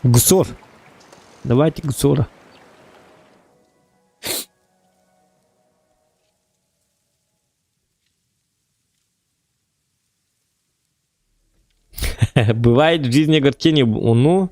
Гусор. Давайте гусора. Бывает в жизни огорчение, ну...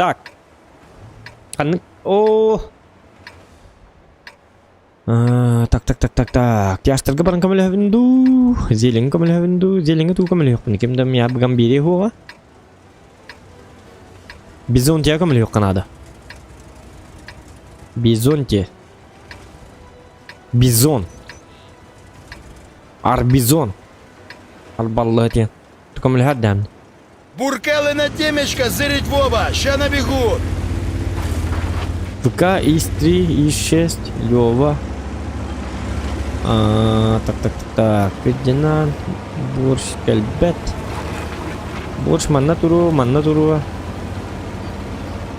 Так. Ханнык оо Так, так, так, так, так. Тястарга баран көмөлөһөбүн дуу? Зелень көмөлөһөбүн дуу? Зелеҥҥэ тугу көмөлөһүөхпүн? Ким да миэхэ быган биэриэ суоҕа. Бизонтия көмөлөһүөххэ наада. Бизонтия. Бизон. Арбизон. Арбаллыһы диэн. Көмөлөһөр даҕаны. Буркалы на темечко, зырить в оба, ща набегут. ВК ИС-3, ИС-6, Лева. А, так, так, так, так. Фердинанд, Борщ, Кэлбэт. Борщ манна туруо, манна туруо.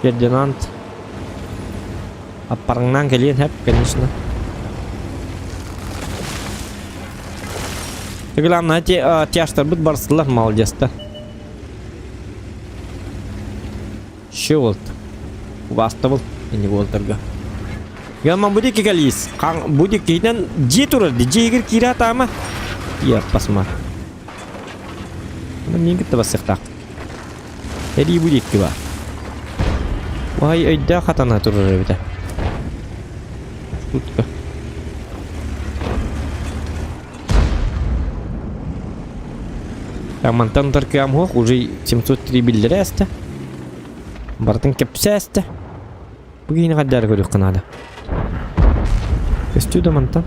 Фердинанд. Аппарыҥнаан кэлиэн сөп, конечно. Главное, те, тяжтарбыт барсылар, молодецтар. Щелт. Убаастабыл ини буолтарга. Гамма будет кикалис. Қан будет кихинен дьиэ турар ди. Дьиэгер киирэ атаама. Яппасма. Мин кытта бассыктаах. Эрии будет киба. Ой, өйдөөх хатана турар эбитэ. Тутка. Мантан таркыам суох, уже 703 биллэрэ эстэ. Барытын кэпсээстэ. Бу киһини хайдары көрүөххэ наада. Көстүү да мантан.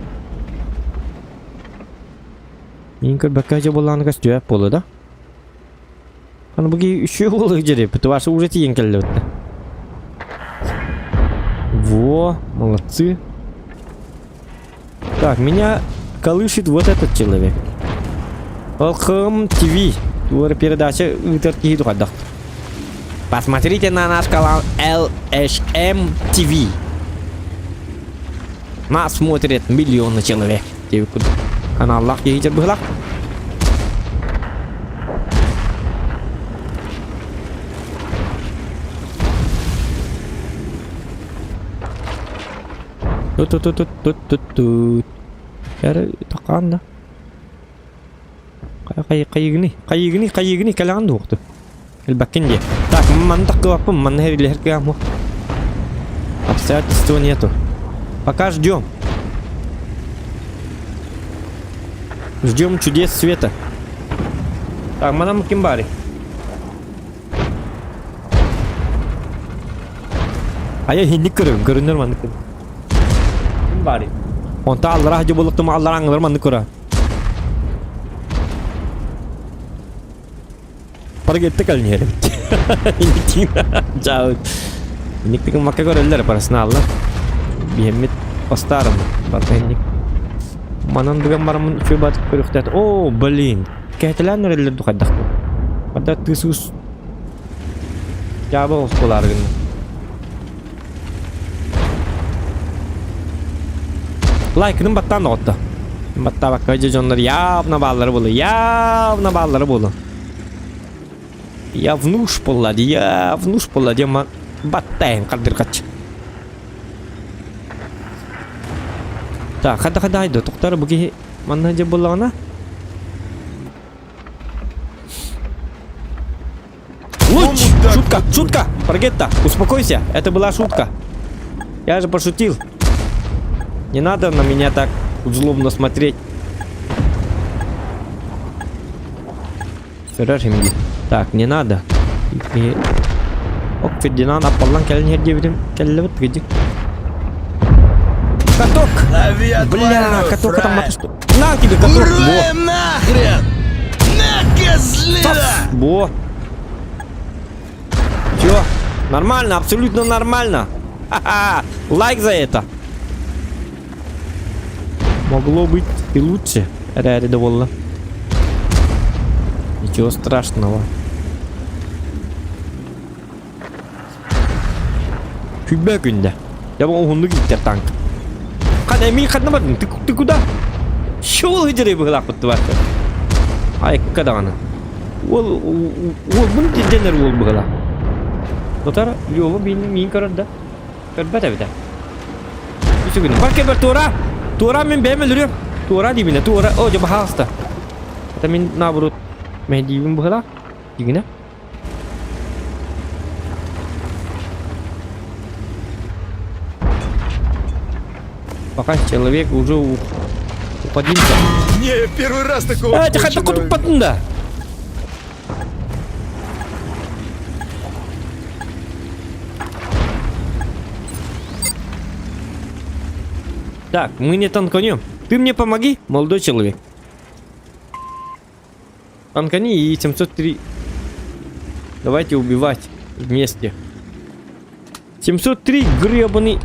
Мин көрбөккө дьэ буоллаҕына көстүбэт буолуо да. Аны бу киһи үчүгэй буолуо дьэриппит. Ваша уже тиийэн кэллибит да. Во, молодцы. Так, меня колышет вот этот человек. Welcome TV. Туора передача ыытар киһи тухардах. Посмотрите на наш канал LHM TV. Нас смотрит миллионы человек. Каналлах киһи быһылах. Тут-тут-тут-тут-тут-тут. Эрэ тақаан да. Хайыгыный, хайыгыный, хайыгыный кэлэҕин дуохту. Элбэккин диэ. Так, манна таххыбаппын, манна хэрилэһэр кыам Обстоятельства нету. Пока ждем. Ждем чудес света. Так, манам ким баарый? Айа хинник көрөбүн, көрүннөр маннык. Ким баарый? Онта аллара хадьы болуктум аллара аңылар маннык көрө. Паргетте кэлин иһэрбит. Чао. Инник макка көрөллөр параснааллар. Биһэммит постарым. Барта инник. Манан бүгэн барамын үчүгэй батып көрүхтээт. О, блин. Кэһэтэлээн эрэллэр ду хайдах. Хадда тысус. Дьаабы оскуолаары гынна. Лайкыным баттаан доҕотто. Баттаабакка дьэ дьоннор явно бааллара буолуо. Явно бааллара буолуо. Я внуш буолла дии, я внуш буолла диэн ма баттайын хардырҕач. Так, хада хада айда тоқтар бу киһи манна дьэ буоллаҕына Луч! Шутка! Шутка! Паргетта, успокойся! Это была шутка. Я же пошутил. Не надо на меня так злобно смотреть. Так, не надо. Ок, Фердинанд аппаллан кэлин иһэр Кэллэбит кыдьык. Каток! Бля, каток там матушку. На тебе каток! Ура нахрен! На, козлина! Во! Чё? Нормально, абсолютно нормально. Ха-ха! Лайк за это! Могло быть и лучше. Реально довольно. Ничего страшного. Күбэ күндэ. Я бу уһуннук иттер танк. Хана эмиий ханна бардын? Ты, ты куда? Шоул хыдьырай быһылаахпыт тубааты. Айыкка даҕаны. Уол уолбун дэнэр уол быһылаах. Тотар Лёва биини миин көрөр да. Көрбөт эбитэ. Үсүгүн. Бар кэлбэр туора. Туора мин бэйэм өлөрүөм. Туора диибинэ туора. О, дьэ баһаалыста. Это мин наоборот мэһдиибин быһылаах. Дигинэ. Пока человек уже уходился. Не, первый раз такого А, ты хотя конченого кутуппатын да. Так, мы не танканем. Ты мне помоги, молодой человек. Танкани и 703. Давайте убивать вместе. 703 гребаный.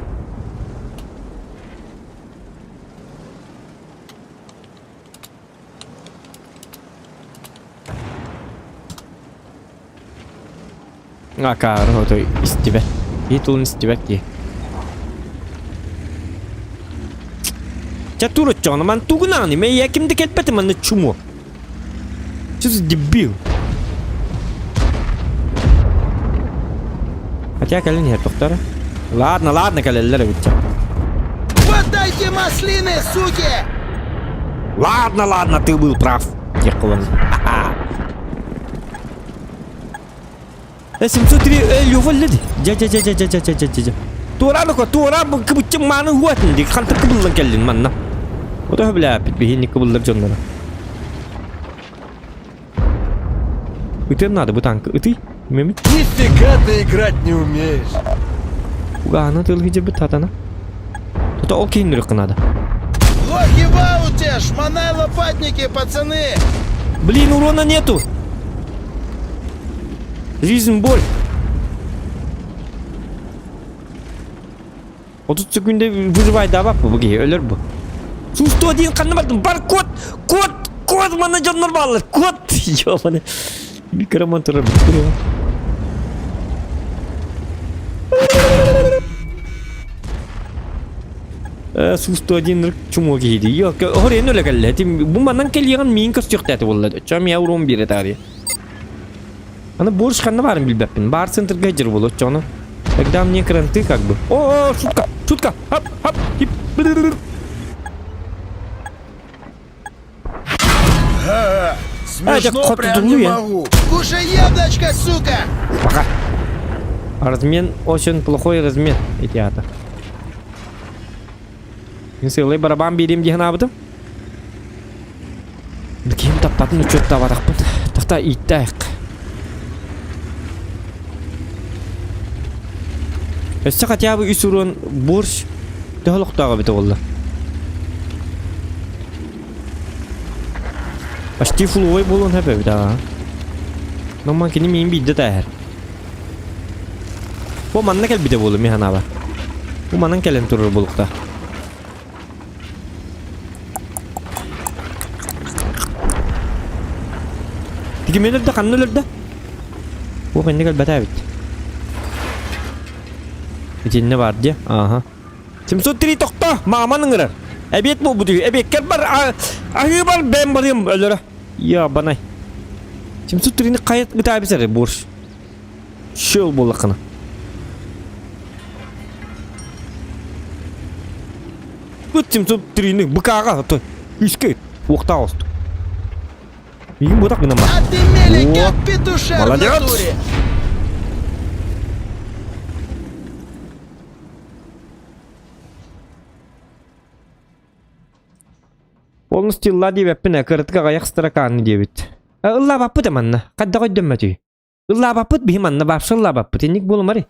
Акаары отой истибэт. Киһи тылын истибэт киһи. Чэ тур оччоҕуна ман тугунаҕыный? Мэ я ким да кэлбэтим манна чумо. Что за дебил? Хотя кэлин иһэр тохтор. Ладно, ладно, кэлэллэр эбит чэ. Подайте маслины, суки! Ладно, ладно, ты был прав. Диэх кылын. 703 э Лёва леди. Дьэ дьэ дьэ дьэ дьэ дьэ дьэ дьэ дьэ. Туораан око туораан бу кыбыччыҥ мааны уотун дии хантан кыбыллан кэллин манна. Ото бля биһини кыбыллар дьонноро. Ытыам надо бу танка ытый. Мемит. Нифига ты играть не умеешь. Угаана тылгыжы татана. Тута ол кейиннүрүк надо. Лохи в ауте, шмонай лопатники, пацаны! Блин, урона нету. Жизнь боль. 30 секунда выживайдаабап бу киһи өлөр бу. Сустуо диэн ханна бардым? Бар кот! Кот! Кот манна дьоннор бааллар! Кот! Ёбаны. Микромон турар Сустуо диэн чумуо киһи дии. Йо, хорен өлө кэллэ. Бу манан кэлиэҕин миин көстүөхтээтэ буолла. Чом я урон биэрэ таарыйа. Аны борщ ханна баарын билбэппин. Баар центрга дьэр буолуо оччоҕуна. Тогда мне кранты как бы. О, шутка, шутка. Хап, хап, хип. Смешно прям не могу. Кушай яблочко, сука! Пока. Размен очень плохой размен эти ата. Сылай барабан биэрим дии санаабытым. Киһим таптатын учуоттаабатахпын. Тахта ииттээх. Өссө хотя бы үс урон борщ төһө олохтоох эбитэ буолла? Почти фуловой буолуон сөп эбит аа. Номан кини миин биирдэ тааһар. Бу манна кэлбитэ буолуо мин санаабар. Бу манан кэлэн турар буолуохтаах. Ким өлөрдө, ханна өлөрдө? Бу кэннэ кэлбэтэ эбит. Итиннэ бар дии. Ааха. 703 тохто! Мааман ыҥырар. Эбиэт буолбут үһү. Эбиэккэр бар, аһыы бар, бэйэм барыам өлөрө. Я, банай. 703-ни хайа ытаабыс эрэ борщ. Шел буоллаххына. Ыт 703-ни быкааҕа ото үскэ уохтаах осту. Миигин буотах гынан бар. Отымели, О, как петушар в молодец! натуре! Полностью ылла диэбэппин ээ, кыратык аҕыйах строканы диэбит. Ыллаабаппыт ээ манна, хайдах өйдөммөтүй? Ыллаабаппыт биһи манна вообще ыллаабаппыт, инник буолумарый?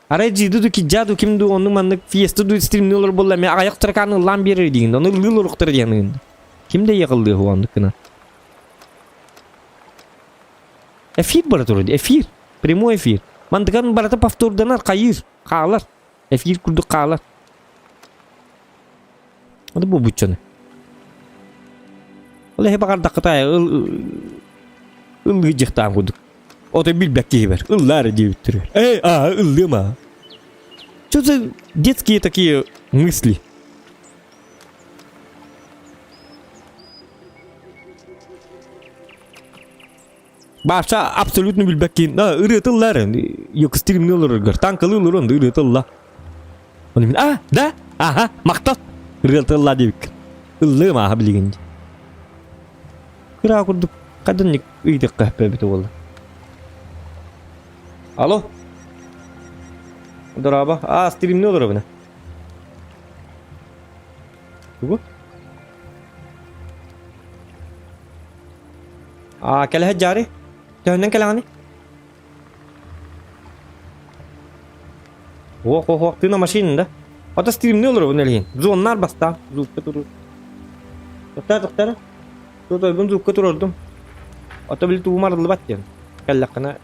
Арай дьиду ду киджа ду ким ду оннук маннык фиеста ду стримни олор буолла эмэ аҕыйах строканы ыллаан биэрэр диигин, ону ыллыы олоруохтара диэн ыгын. Ким да иэҕиллыа оннук гына. Эфир бара турар, эфир, прямой эфир. Мандыган барыта повторданар, хайыыр, хаалар. Эфир курдук хаалар. Аны бу буччаны. Ол эһи баҕардаххыта ыллыы дьыхтаан курдук. Ото билбэт киһибэр ыллаар диэбиттэр. Эй, а, ыллыма. Что за детские такие мысли? Баша абсолютно билбэккин. Ырыа тыллар. Екстримный олороргар. Танкалы олорон ырыа тылла. Оны мин а, да? Аха, махтал. Ырыа тылла диэбиккин. Ыллыым ааха билигин. Кыра курдук хадынник ыйдыкка хөппөбүтэ буолла. Алло. Дорообо. А, стримни олоробуна. Тугу? Аа, кэлэһэ дьаары. Төһөннөн кэлэҕиний? Ох, ох, ох, ты на машине, да? Ото стримни олоробун элиһин. Зоннар бастаан. Зуукка турur. Тоқтар, тоқтар. Тутойбун зуукка турордум. Ото били тугум арыллыбат диэн. Кэллэххинэ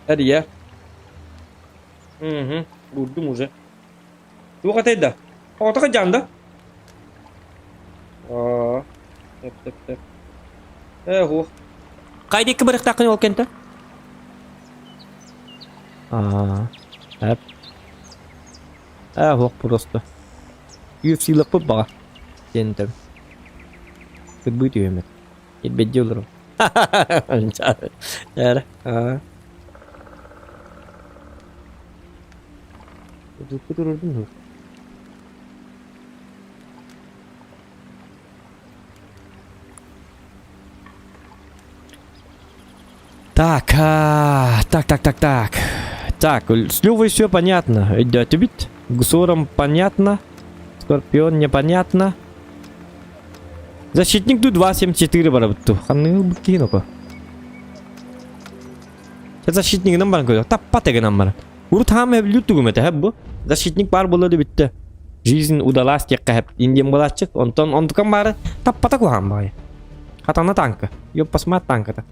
эрийэ. Угу, бурдум уже. Туох этэй да? Оҕото кырдьаҕын да? Аа, тэп тэп тэп. Ээ, уһуох. Хай диэки барыахтааххын ол кэнтэ? Аа, эп. Ээ, уһуох просто. UFC-лэхпит баҕа. Диэн этэбин. Кырбыы түһүөм этэ. Ирбэдди олором. Эр, аа. Дукку турурдун дуо? Так, а, так, так, так, так. Так, с Левой все понятно. Өйдөөтүбүт. Гусором понятно. Скорпион непонятно. Защитник ду 2.74 барабытту. Ханныгы буккиин око. Защитнигынан баран көрө. Таппат эгинан баран. Урут хаам эбилүү тугум этэ бу. Защитник бар буолла да бүттэ. Жизнь удалась диэххэ хэп индиэн буолааччы. Онтон онтукан баары таппата куһаан баҕайы. Хатана танка. Ёппасмаат танката.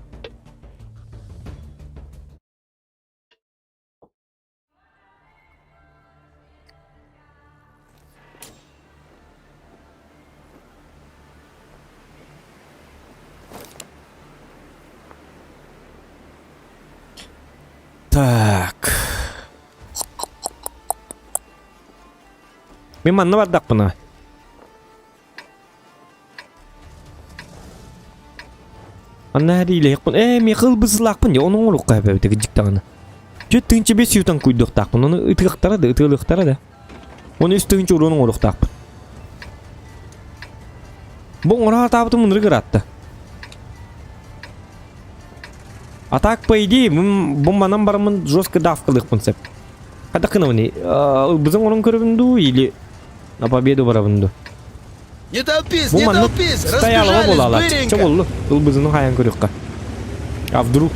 Так. Мин манна бардахпына. Манна эриилэһиэхпин. Ээ, миэхэ ылбысылаахпын дии, ону оҥоруохха эбэбит кырдьык даҕаны. 4500 ютан куйдуохтаахпын, ону ытыахтара да, ытыалыахтара да. Ону 3000 уруон оҥоруохтаахпын. Бу оҥоро сатаабытым ынырык ыраатта. А так, по идее, бу манан бараммын жестко давкалыахпын сөп. Хайдах гынабыный? Ылбызын оҥорон көрөбүн дуу или на победу барабын дуу? Не толпись, Бу не маннык толпись! стоялого Разбежались буолаалааччы. Чэ быренько! буоллу. Ылбызыны хайан көрүөххэ. А вдруг?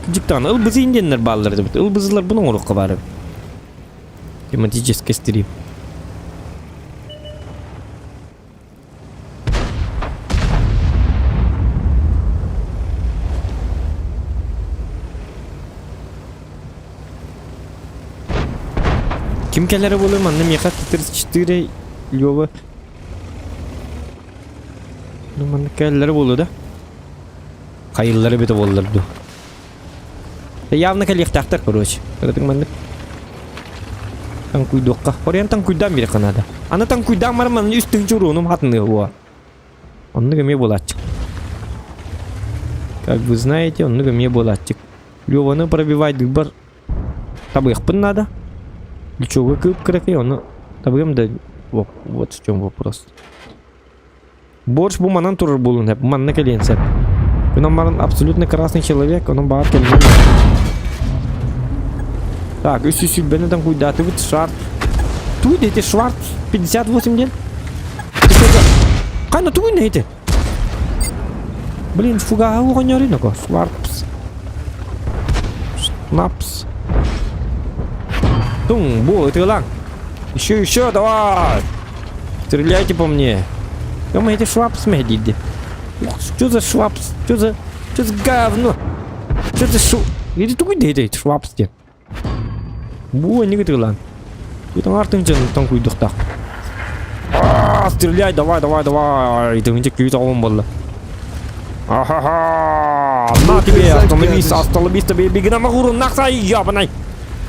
Дьиктаҕына ылбызы индианнар бааллар эбит. Ылбызылар буну оҥоруохха баар эбит. Тематический стрим. Ким кэлэрэ буолуой манна миэхэ 34 Лёва Ну манна кэллэрэ буолуо да? Хайыллара эбитэ буоллар дуу. Явно кэлиэхтээхтэр короче. Кыратык маннык. Таҥкуйдуохха. Хоруйан таҥкуйдаан биэриэххэ наада. Аны таҥкуйдаан баран манна үс тыһыынча уруонум хатыныа уо. Оннук эмиэ буолааччы. Как вы знаете, оннук эмиэ буолааччы. Леваны пробивайдыырбар табыахпын наада. Лючога кыып-кыракый, ону табыам да вот в чем вопрос. Борщ бу манан турар буолуон сөп, манна кэлиэн сөп. Онон баран абсолютно красный человек, онон баар кэлиэн Так, үс үс сүүрбэни там куйдаатыбыт, шарт. Тугуй эти шварт 58 диэн? Ханна тугуй эти? Блин, фугаһы оҕонньорун око. Шварпс. Шнапс. Тун, бу, ытыалаң. Еще, еще, давай! Стреляйте по мне. Ё эти швапс медиди. Ух, что за швапс? Что за... Что за говно? Что за шу... Иди тугуй дейdi швапс диэн. Бу энниги тыылаан. Итон артын тоҥкуйдуктаах. Стреляй, давай, давай, давай. Тыгынча күүт оҕум болла. Ахаха! На тебе, остановись, остановись, тебе бегина магуру, нахсай, ябанай.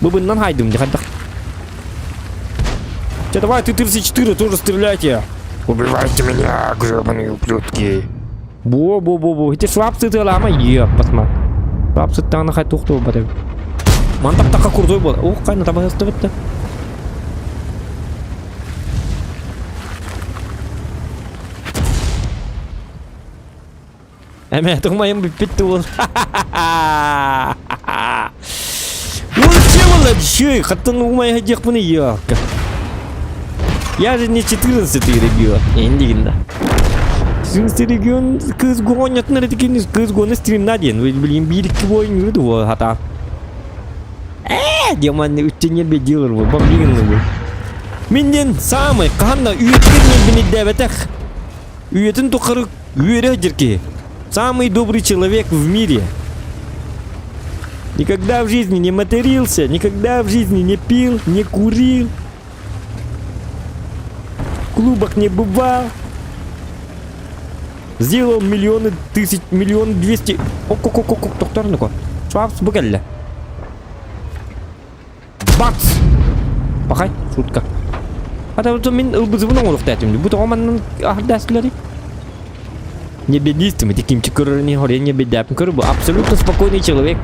Быбыннан хайдым, дихадах. Че, давай, ты 34, тоже стреляйте. Убивайте меня, гребаные ублюдки. Бо-бо-бо-бо. Ити шваб сытыалаама иэ, басма. Шваб сыттаҕына хай туох туолбат эбит. Ман таптахха курдуй буол. Ух, хайна табаһыстыбыт да. Эмэ, тумайым бүппүт уол. Уол хаттан умай диэхпин иёкка. Я же не 14 регион. Эндигин да. 14 регион кыз гонятын эрэтикин кыз гоны стримна диэн. Блин, биир икки бойын үрү дуо хата. Ээ, демон үттенер бе делар бу. Бомбигин бу. Миннен самый хаһан да үйөткөн мен биниддээбэтэх. Үйэтин тухары үөрэ дьирки. Самый добрый человек в мире. Никогда в жизни не матерился, никогда в жизни не пил, не курил. В клубах не бывал. Сделал миллионы тысяч, миллион двести... Ок-ок-ок-ок, доктор, ну-ка. Швабс, бу кэллэ. Бац! Пахай, шутка. А то мин ылбызыбын оҥоруохтаатым. Бу тоҕо маннан аһардаастылары? Не беднистым, эти кимчик көрөр не хорен не бедяпын көрөр. Бу абсолютно спокойный человек.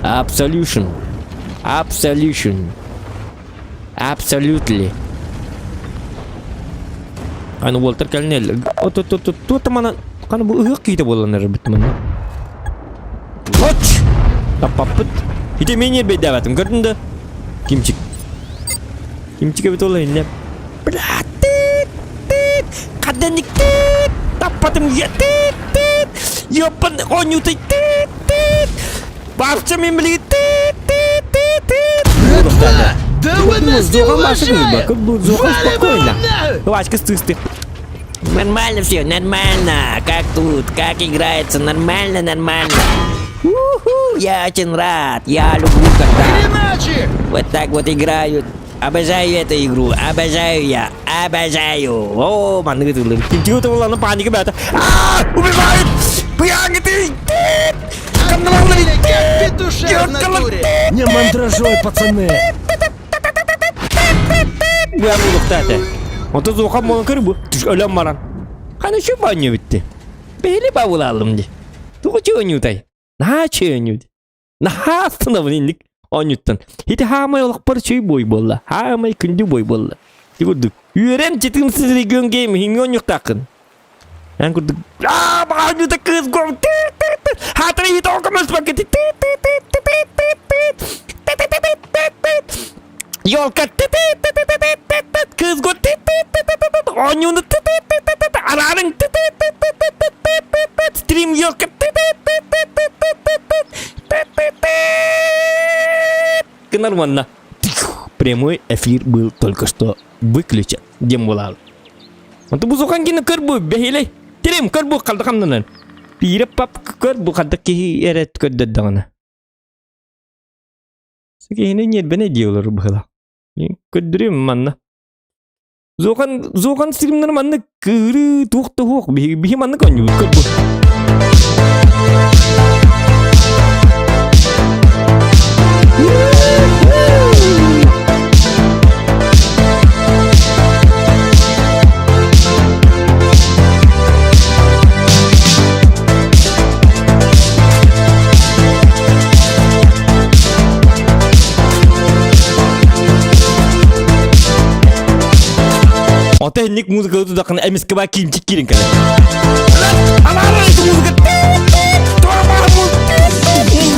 Absolution. Absolution. Absolutely. Аны уолтар кэлин Туота манан қаны бу ыһыах киһитэ буолан эрэр бит манна. Оч! Таппаппыт. Ити мен ербейдээбэтим көрдүн да. Кимчик. Кимчик эбит ол инне. Бля, тыт, тыт. Хадданик тыт. Таппатым я тыт, тыт. Ёппан онютай тыт, тыт. Бабча мен билиги тыт, тыт, тыт, тыт. Братва, да вы нас не уважаем! Спокойно. Васька стысты. Нормально все, нормально. Как тут, как играется, нормально, нормально. Уху, я очень рад. Я люблю, когда Иначе! вот так вот играют. Обожаю эту игру, обожаю я, обожаю. О, манныгы тыллыр. Кимчик тылланы паника бята. А, убивают! Пьяный ты! Как петуша в натуре! Не мандражой, пацаны! Бу улуктааты. Ото зуха молон көр бу. Түш өлөн баран. Ханы şu баню битти. Бейли бабыл ди. Тугу чөөнүтай. Наһаа чөөнүд. Наһаа астынабын инник оонньуттан. Ити хаамай олохпор чүй бой буолла. Хаамай күндү бой буолла. Ти курдук. Үөрэн четырнадцатый регион гейм хиҥҥэ оонньуктааххын. Эн курдук аа баанньута кыыс гом хаатара иһит оокомос пакети Ёлка кыыс го оонньууну араарыҥ стрим ёлка. гынар уонна прямой эфир был только что выключен диэн буолаабыт. Онто бу сухан кини көр бу бэһиэлэй. Тирим көр бу халда хамнанан. Пиирэ пап көр бу хадда киһи эрэ көрдөрдөҕүнэ. Киһини ньиэрбэнэ дии олорор быһыылаах. Көрдөрүөм манна. Зохан Зохан стримнер маннык кыырыы туох да суох биһи биһи маннык оонньуубут көр бу. Ата инник музыка тудақын эмиске ба кимчик кирин кэлэ.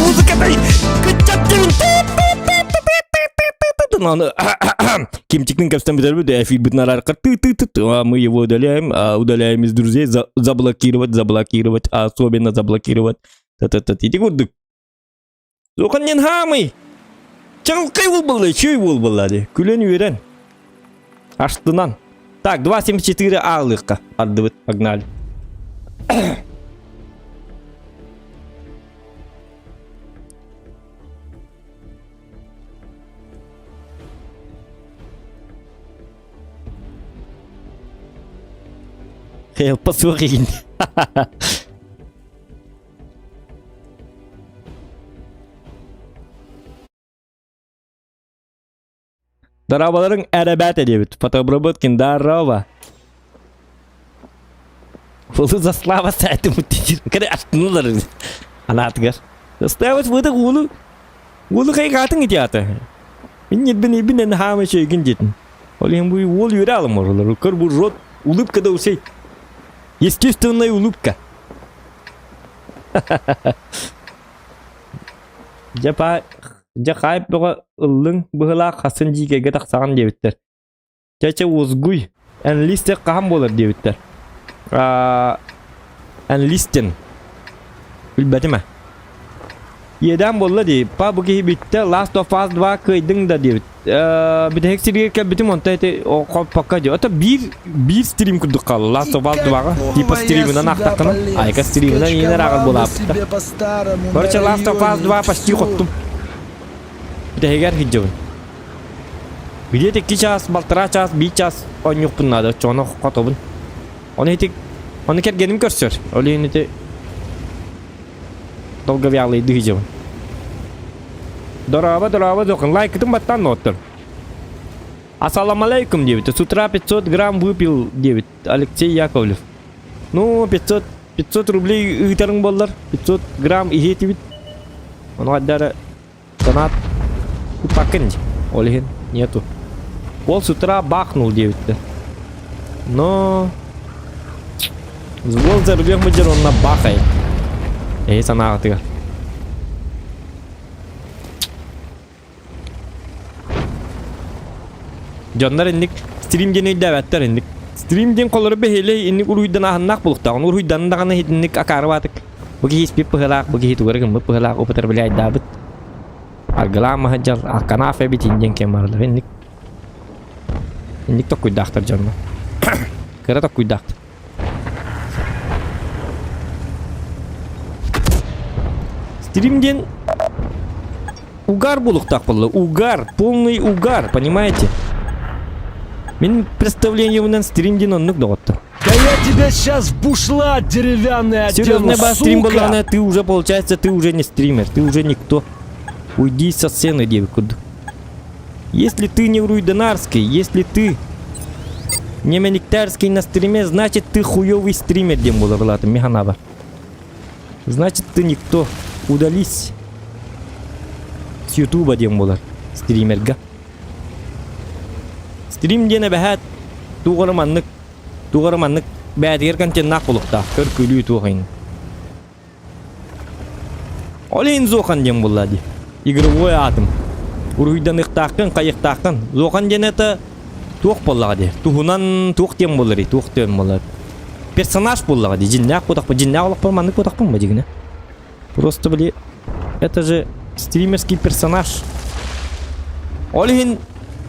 Музыка Кимчиктин кэпстэн бүтэрбит эфирбитин арааркар ты ты ты а мы его удаляем, а удаляем из друзей, заблокировать, заблокировать, а особенно заблокировать. Та-та-та, ити курдук. Зохан диэн хаамый! Чаҕылхай уол буолла, үчүгэй уол буолла дии. Күлэн үөрэн. Астынан. Так, 2.74 аалыахха ардыбыт, погнали. Хелпа суох иһин. Дорооболоруҥ эрэбээтэ диэбит. Фотообработкин здорово. Улуу Заслава саайтын Кere астыналар анаатыгар. Заставить выдох уулу уулу хайгаатын ити ата. Миннет бин бин эн хаама чөйгүн диэтин. Ол иһин бу уол үөрэ алым оролор. Көр бу рот улыбка да усей. Естественная улыбка. Дьэ па дьэ хайп бөҕө ыллыҥ быһылаах хасын дьиикэйгэ тахсаҕын диэбиттэр. Чэ-чэ уозгуй, энлистер хаһан буолар диэбиттэр. Аа энлистен. Билбэтим ээ. Иэдээн буолла дии. Па бу киһи бүттэ, Last of Us 2 кыайдыҥ да диэбит. Бүтэһик сиргэ кэлбитим онто ити хоппокко дии. Ото биир биир стрим курдук хаалла Last of Us 2-ҕа. Типа стримынан аахтаххына, айка стримынан иинэр ааҕар буолаабыттар. Короче, Last of Us 2 почти хоттум. Бүтэһигэр сылдьабын. Билиэт 2 чаас, балтараа чаас, биир чаас оонньуохпун наада, оччоҕуна хотобун. Ону ити ону кэргэним көрсөр. Ол иһин ити долговялыйдыы сылдьабын. Дорообо, дорообо, докун лайкытын баттаан ноттор. Ассалам алейкум диэбит. С утра 500 грамм выпил диэбит Алексей Яковлев. Ну, 500, 500 рублей ыытарыҥ буоллар, 500 грамм иһиэтибит. Ону хайдары донат ыппаккын дии. Ол иһин нету. Ол с утра бахнул диэбиттэр. Но... Уол за рулем сылдьар онно бахает. Эһи санааҕытыгар. Дьоннор инник стрим диэн өйдөөбөттөр инник. Стрим диэн холоро бэһиэлэй инник уруйдан аһыннаах булуктаах. Ону уруйданын даҕаны итинник акаарыбаатык. Бу киһи испит быһыылаах, бу киһи тугары гыммыт быһыылаах, употребляйдаабыт. Аргылаан маһыдьал, алканаaf эбит диэн кэм барылар. Инник инник токкуйдаахтар дьонно. Кыра токкуйдаахтар. Стрим диэн угар буолуохтаах буолла. Угар, полный угар, понимаете? Мин представлениебынан стрим диэн оннук доҕоттор. Да я тебя сейчас в бушлат деревянный одену, Серьезно, ба, стрим сука! буоллаҕына, ты уже, получается, ты уже не стример, ты уже никто. Уйди со сцены, диэбит курдук. Если ты не Руйденарский, если ты не Меликтарский на стриме, значит ты хуёвый стример диэн буолар улаатым механаба. Значит ты никто. Удались. С ютуба диэн буолар стримерга. Стрим диэн эбэһээт туох эрэ маннык туох эрэ маннык бэйэтигэр контеннаах буолуохтаах. Көр күлүү туох иһин. Ол иһин Зохан диэн буолла дии. Игровой аатым. Уруһуйданыахтааххын, хайыахтааххын. Зохан диэн это туох буоллаҕа дии. Туһунан туох диэн буоларый, туох диэн буолар. Персонаж буоллаҕа дии. Дьиннээх буотахпын, дьиннээх олохпор маннык буотахпын ба дьигинэ. Просто, били, это же стримерский персонаж. Ол иһин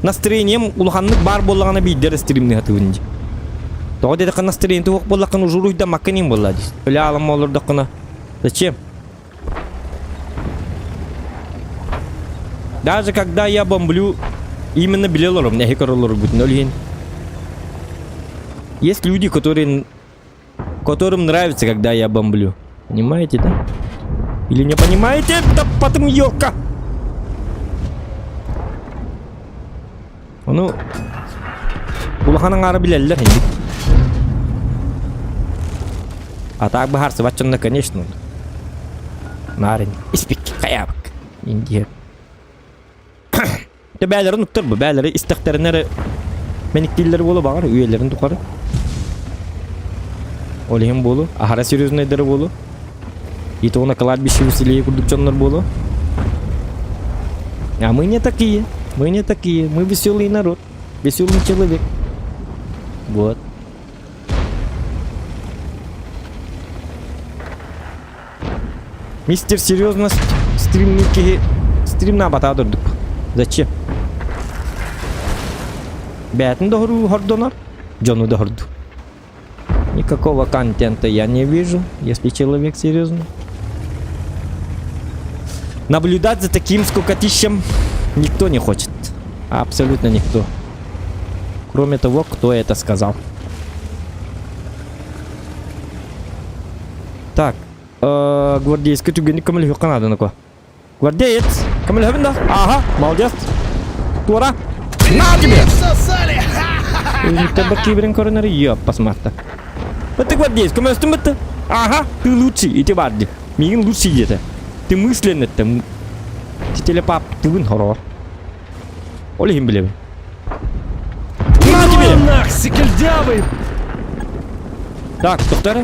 настроением улаханнык баар буоллаҕына биирдэ эрэ стримныы сатыыбын дии. Тоҕо диэтэххэ настроениета суох буоллаххына уже уруйдаммаккын иҥ буолла дии. Өлө аалам олордоххуна зачем? Даже когда я бомблю, именно биле олорум, эһи көрө олорбутун ол иһин. Есть люди, которые которым нравится, когда я бомблю. Понимаете, да? Или не понимаете? Да потом елка! Ону улахан аҥаара билэллэр инник. А так быһаарсыбат дьонно, конечно. Наар испик хайаабык. Индия. Дьэ бээлэрин уктар бу, бээлэри истэхтэринэ эрэ мэниктииллэр буолуо баҕар, үйэлэрин тухары. Ол иһин буолуо, аһара серьезнайдары буолуо. И то на кладбище веселее курдук дьоннор буолуо. А мы не такие, мы не такие, мы веселый народ, веселый человек. Вот. Мистер серьезность стримный киһи стримнаабатаа дурдук. Зачем? Бээтин доһоруу хордонор, дьону доһорду. Никакого контента я не вижу, если человек серьезный. Наблюдать за таким скукотищем никто не хочет. Абсолютно никто. Кроме того, кто это сказал. Так, э, гвардейскай түгэни көмөлөһүөххэ наада нако. Гвардеец, көмөлөһөбүн да. Ага, молодец. Туора. На тебе! Всосали! Өзүттэн киибирин көрүнөр ёппас марта. Бытты гвардеец, көмөлөстүм бытты. Ага, ты лучший, ити бар ди. Мигин лучший диэтэ. Ты мысленно это. Ти телепап тыбын хороор. Ол иһин билэбин. На тебе! Нах, сикельдявый! Так, тохтор.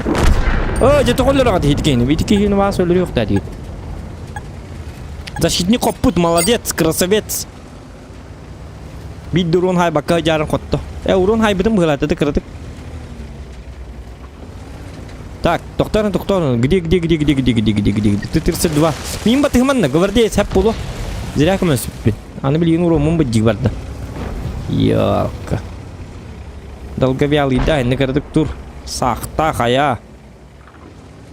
О, дьэ тоҕоллор аҕа ити киһини. Ити киһини баас өлөрүөхтээ диир. Защитник хоппут, молодец, красавец. Биир дрон хайбакка дьаарын хотто. Э, урон хайбытын быһылаата кыратык. Так, тохтор, тохтор. Где, где, где, где, где, где, где, где, где? Ты 32. Мин батыһыманна, гвардеец хэп болу. Зря көмөсүппүн. Аны билигин уруоммун быдьык барда. Ёлка. Долговялый да, инне кыратык тур. Саахта хайа.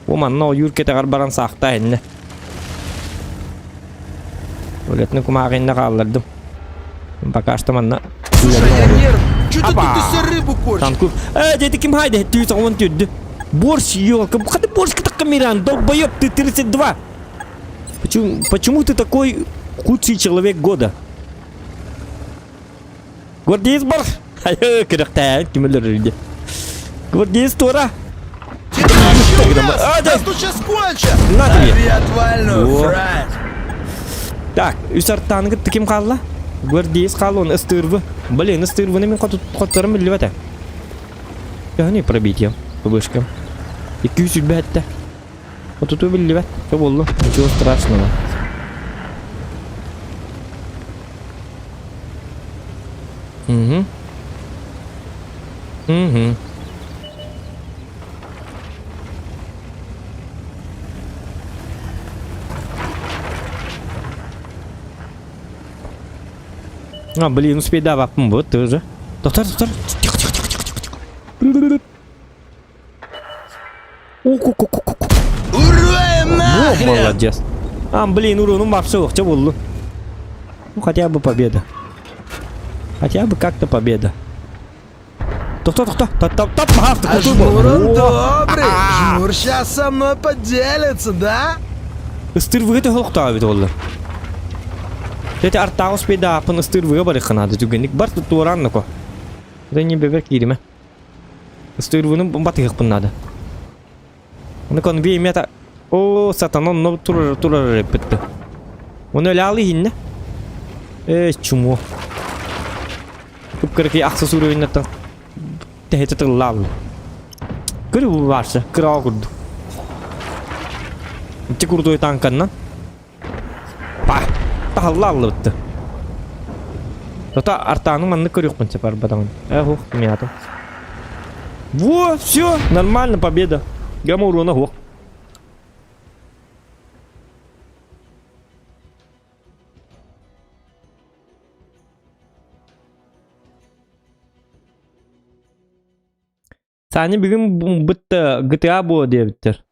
Бу манна ойуур кэтэҕэр баран саахта иннэ. Туалетный кумааҕы иннэ хааллардым. Пока что манна Слушай, я нерв. Че ты Опа! тут из рыбу корчишь? Танку. Э, дядя ким хайда, түү соҕун түрдү. Борщ, елка, хаты борщ камеран, долбоеб, ты 32. Почему, почему ты такой худший человек года? Гвардеец бар. Айы, кырыктаан ким өлөрүрдü. Гвардеец туора. А, да. Нас тут сейчас кончат! На тебе. Лови отвальную, Во. фрать! Так, үс артааныгыт ким хаалла? Гвардеец хаалла, он ыстыырбы. Блин, ыстыырбыны мин хотторум биллибэтэ. Төһөнүй пробитием, вышкам. 207 Отуту биллибэт. Что буолла? Ничего страшного. Угу. Угу. А, блин, успей да, вот ты уже. Доктор, доктор. Тихо, тихо, тихо, тихо, тихо. Ура О, нахрен! молодец. А, блин, уронум вообще охча буллу. Ну, хотя бы победа. Хотя бы как-то победа. Тохто, тохто, топ, топ, топ, А жмур он добрый. Жмур сейчас со мной поделится, да? Ыстырвыгы төһөлөхтөөбүт оллар. Эти артаҕыс педаапын ыстырвыга барыхханаады түгэнник бар туорааннако. Это не бебер кииримэ. Ыстырвыны батыһыкпын наада. Оны конвей мета О, сатана онно турар турар эппитти. Оны өлаалы иһиннэ. Э, чумо. Кып-кыракый ахса суруйуннаттан тэһитэ тыллаалла. Кыры баарса, кыраҕа курдук. Ити курдуй танканнан. Па, таһаллааллыбытты. Тота артааны маннык көрүөхпүн сөп арбатаҕын. Э, хух, мятым. Во, все, нормально, победа. Гамма урона хуох. Саня бүгүн бытта GTA буо диэбиттэр.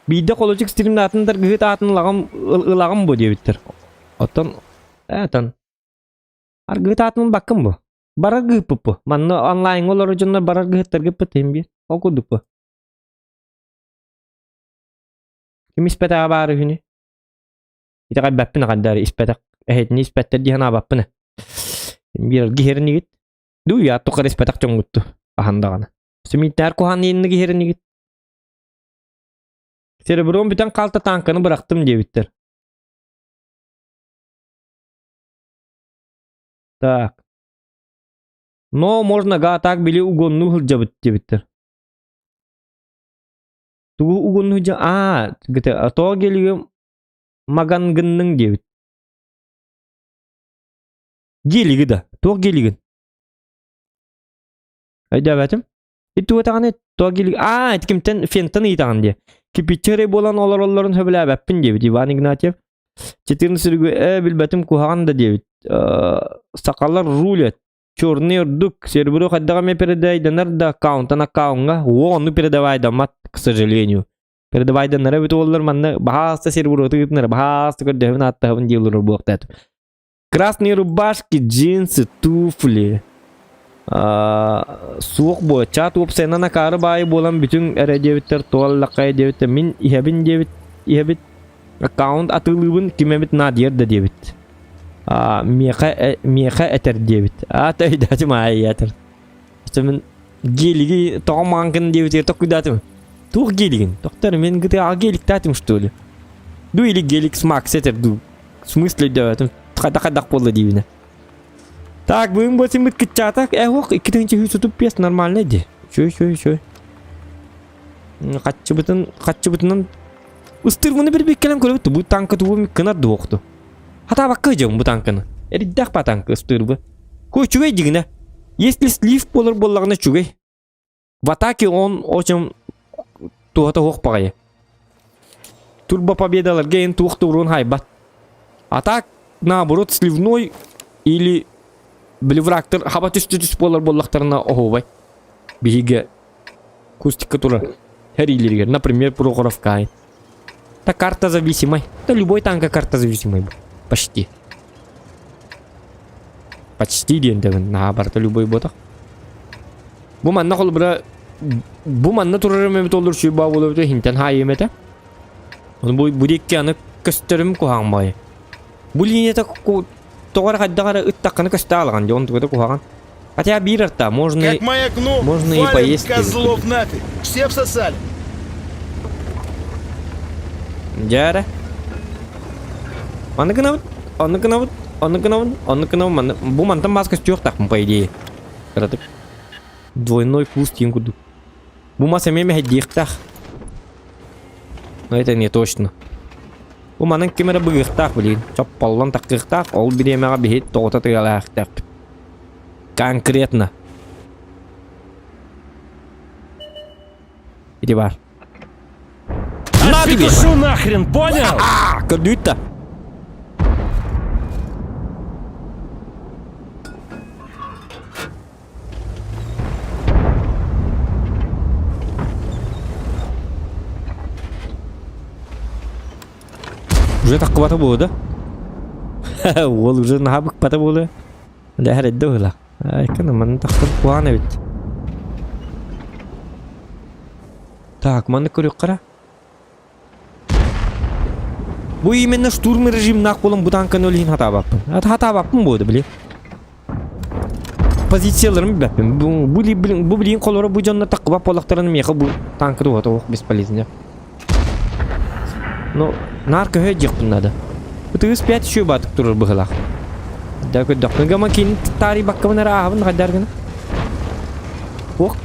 Биирдэ холочук стримн атын даргыһыт аатын ылаҕым ылаҕым бу диэбиттэр. Оттон этан аргыһыт аатын ылбаккын бу. Барар гыһыппыт бу. Манна онлайҥҥа олорор дьоннор барар гыһыттаргыппыт иһин биир. Ол курдук бу. Ким испэтэҕэ баар үһүнүй? Итэҕэйбэппин аҕайдаары испэтэх эһэтини испэттэр дии санаабаппын ээ. Биир гиһэринигит. Ду я тухары испэтэх дьоҥҥутту аһан даҕаны. Симиттээр куһаан иинник иһэринигит. Серебром бүтэн хаалта тааҥканы бырахтым диэбиттэр. Так. Но можно га так били угоннуу сылдьабыт диэбиттэр. Тугу угоннуу сылдьа аа гыта тоҕо гелигэ маган гынныҥ диэбит. Гелиги да туох гелигин? Өйдөөбөтүм. Итуотаҕына туох гелиг аа ити кимтэн фентан ыйытаҕын диэ. Кипиччэ эрэ буолан олороллорун сөбүлээбэппин диэбит Иван Игнатьев. 14 үргү ээ билбэтим куһаҕан да диэбит. Сахалар рулят. Черный ордук серверу хайдах эмэ передайданар да аккаунтан аккаунҥа уо онну передавайдаммат к сожалению. Передавайданара эбит уоллар манна баһааста серверу ыытынар баһааста көрдөһөбүн ааттаһабын дииллэр буохтаатым. Красные рубашки, джинсы, туфли. Суох буо чат уопсайынан акаары баайы буолан бүтүҥ эрэ диэбиттэр туоллаххай диэбиттэр мин иһэбин диэбит иһэбит аккаунт атыылыыбын ким эбит наадыйар да диэбит миэхэ миэхэ этэр диэбит аата өйдөөтүм аайы этэр мин гелиги тоҕо маҥкын диэбитигэр токкуйдаатым туох гелигин доктор мен гытыаҕа геликтаатым что ли ду или гелик смакс этэр ду в смысле өйдөөбөтүм хайдах-хайдах буолла диибинэ так бүгүн босиммыт кыччаата э ох 2335 нормально ди үчүгэй үчүгэй үчүгэй хаччыбытын хаччыбытынан ыстырмыны бір биккелен көрөбүт бу танка тугу миккынар дуохту хатаабакка дьон бу танканы эриддэх ба танка ыстырбы ку үчүгэй дигинэ если слив болар буоллаҕына үчүгэй В атаке он очень туһата суох баҕайы. Турбо победаларга эн туох да уруон хайбат. А так, наоборот, сливной или блеврактор хаба түстү түс буолар буоллахтарына оһуобай. Биһиги кустикка турар хэриилэригэр, например, Прохоровка. Та карта зависимай. Да любой танка карта зависимай. Почти. Почти диэн дэбин наһаа барыта любой буотах. Бу манна холобура бу манна турарым эбит олор үчүгэй баа буолар эбит иһинтэн хаайыам этэ. Ону бу бу диэки аны көстөрүм куһаҕан баҕайы. Бу линията тоҕо эрэ хайдах эрэ ыттаххына көстө аалаҕын дьэ онтуга да куһаҕан. Хотя биир арта можно Как маякну, можно и валим поесть. козлов нафиг. Все всосали. Дьэ эрэ. Манны гынабыт, онну гынабыт, онну гынабын, онну гынабын, манны бу мантан баас көстүөхтаахпын по идее. Кыратык. Двойной куст диэн курдук. Бу мас эмиэ мэһэйдиэхтээх. Но это не точно. Бу манан ким эрэ быгыахтаах билигин. Чопполлон таккыахтаах, ол бириэмэҕэ биһи тоҕута тыалаахтаахпыт. Конкретно. Иди бар. На тебе! Распетушу нахрен, понял? А, көрдүүт да. Уже таххыбата буолуо да? Уол уже наһаа быкпата буолуо. Дэһэр эрдэ быһыылаах. Айкын манна тахсар куһаҕан эбит. Так, манна көрүөххэ Бу именно штурм режимнаах буолан бу танканы өлүһүн хатаабаппын. Хатаабаппын буолду били. Позицияларын билбэппин. Бу, бу, бу билигин холоро бу дьонно таххыбат буоллахтарына миэхэ бу танка туһата ох бесполезно. Ну, наар көһө диэхпин надо. Ытыгыс 5 еще баатык турар быһылаах. Да көрдөхпүн гама кин таарыйбаккабын эрэ ааһабын хайдар гына. Ох,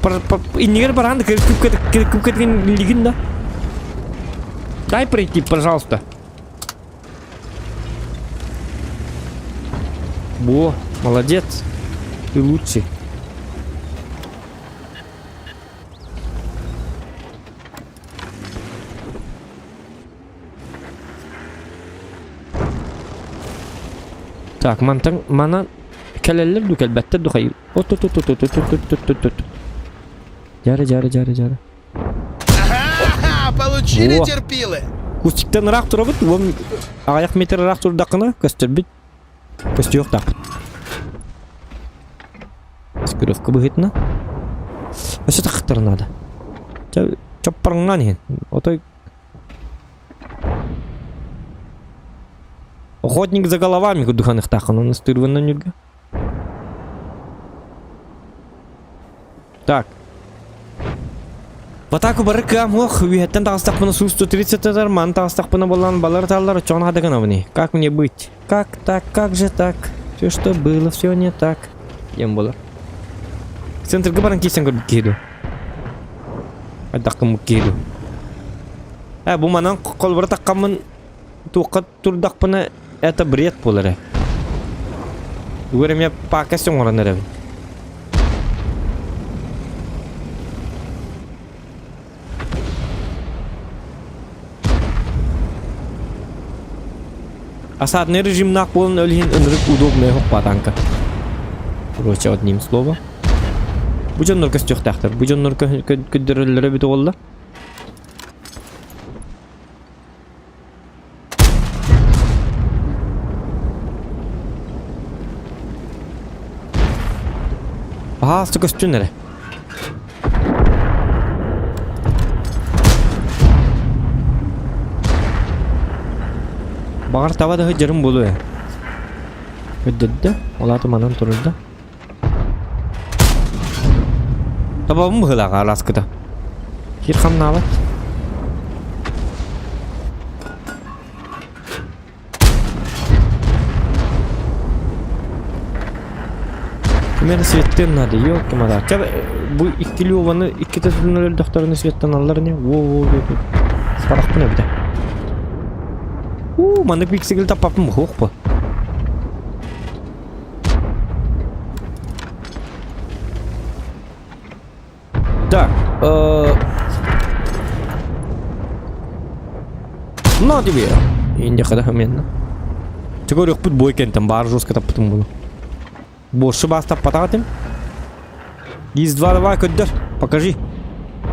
иннигэр бараан да күпкэтин лигин да. Дай пройти, пожалуйста. Во, молодец. Ты лучший. Так, мантан манан кэлэллэр дуу кэлбэттэр дуу хайыы. От от от от от от от от от от. Дьары, дьары, дьары, дьары. Ага, получили Во. терпилы. Кустиктан ыраах турабыт, уон аҕыйах метр ыраах турдаххына көстөрбүт. Көстүөхтаахпыт. Маскировка быһыытынан. Өссө тахтара наада. Чоппоруҥнаан иһин. Отой Охотник за головами курдук ханыхтааххын, оны ыстыырбыннан нүргэ. Так. В атаку бары кыам ох, үөһэттэн таҕыстахпына су 130 татар, маны таҕыстахпына болан балар таллар очоҕун хадыгынабыный. Как мне быть? Как так? Как же так? Все, что было, все не так. Диэн буолар. Центрга баран киирсэн көрбүт киһи дуо? Хайдах гыммыт киһи дуо? Э, бу манан холбора таххаммын туохха турдахпына это бред буолар ээ. Тугу эрэ эмиэ пакость оҥорон эрэбин. Осадный режимнаах буолан ол иһин ынырык удобная хоппаатаанка. Короче, одним словом. Бу дьоннор көстүөхтээхтэр. Бу дьоннор көрдөрөллөрө эбит буолла. Аһааста көстүн эрэ. Баҕар таба да сылдьарым буолуо ээ. Көрдөрдө, ол аата манан турарда. Табабын быһыылаах араскыта. Кир хамнаабат. Ким эрэ светтыан надо, ёлки-мада. Чэ, бу икки Леваны иккитэ сытынан өлдөхтөрүнэ светтаналлар ини. Во-во, Сарахпын эбитэ. Уу, маннык пиксигил таппаппын буһуох бу. Так, На тебе! Инде қада мен. Чего рөхпүт бой кентен бар жестко таппытым буну. Боршы бас таппатаҕа Из два давай көдөр, покажи.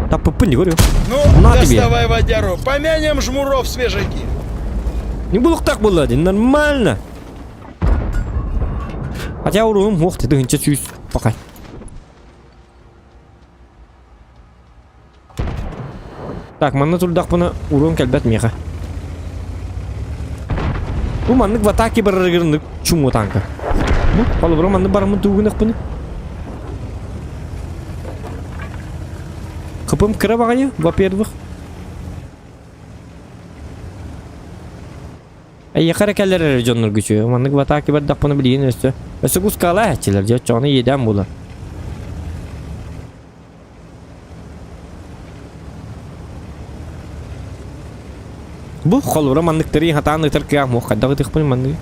Таппыппын не говорю. Ну, На тебе. доставай водяру, помянем жмуров свежаки. Не булуктак было, нормально. Хотя уруум уох тыһынча сүүс пока. Так, манна турдахпына уруум кэлбэт миэхэ. Бу маннык в атаке барарыгар чуму танка. Бу холобура маннык бараммын туугунахпыны. Кыпым кыра баҕайы, во-первых. Эйиэхэ эрэ кэлэр эрэ дьоннорго үчүгэй. Маннык в атаке бардахпына билигин өссө өссө кускаалаа иһээччилэр дьэ оччоҕуна иэдээн буолар. Бу холобура манныктары хатаан ытар кыаҕым суох хайдах ытыахпын манныгы.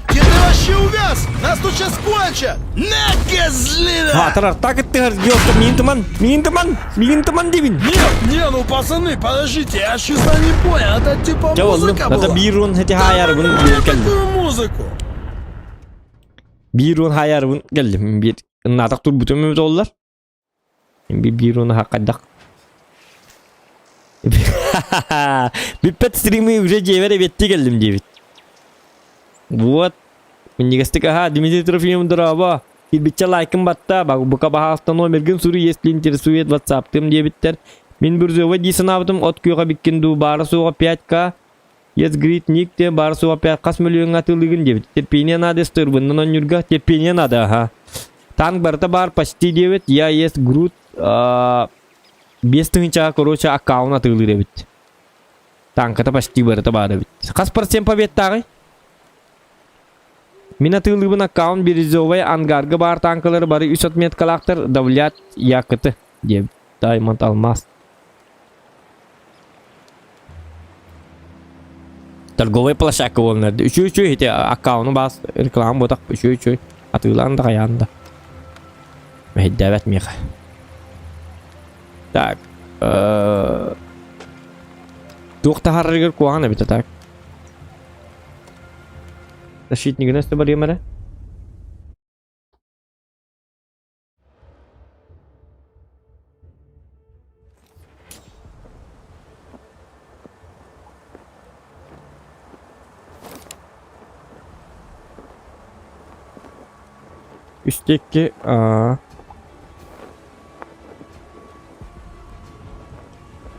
Где ты вообще увяз? Нас тут сейчас кончат! На, козлина! Аатар так ыттыгар ёлка миин туман, миин туман, миин туман дибин. Нет, не, ну пацаны, подождите, я честно не понял, это типа Дьэ боллум, музыка это была? биир уон эти Да хаайарбын ну биир кэллим. такую музыку! Биир уон хаайарбын кэллим. Биир наатах турбутум эбит оллар. Биир уон хайдах. Бүппэт стримы уже дьиэбэр эбиэттии кэллим диэбит. Вот. Минньигэстик аһаа, Дмитрий Трофимов дорообо. Кирбиччэ лайкын батта, бука баһаалта номергын суруй, если интересует ватсаптым диэбиттэр. Мин Бурзова дии санаабытым от күөҕэ биккин дуу, баара суоҕа 5К. Yes Great Ник диэн баара суоҕа 5 хас мөлүйүөҥҥэ атыылыыгын диэбит. Терпение надо ыстырбыннан онньуурга терпение надо, аха. Танк барыта баар почти диэбит. Я есть Грут 5000 короче аккаунт атыылыыр эбит. Танката почти барыта баар эбит. Хас процент победтааҕый? Мин атыылыыбын аккаунт бирюзовай ангарга баар танкалары бары үс отметкалаахтар давлят якыты диэбит. Даймонд алмаз. Торговая площадка буолан үчү үчү ити аккауну баас реклама буотах үчү үчү атыылаан да хайаан да. Мэһэйдээбэт миэхэ. Так. Туох таһаарарыгар куһаҕан эбит так. Защитнигин өстө барыам эрэ. Үстекки аа.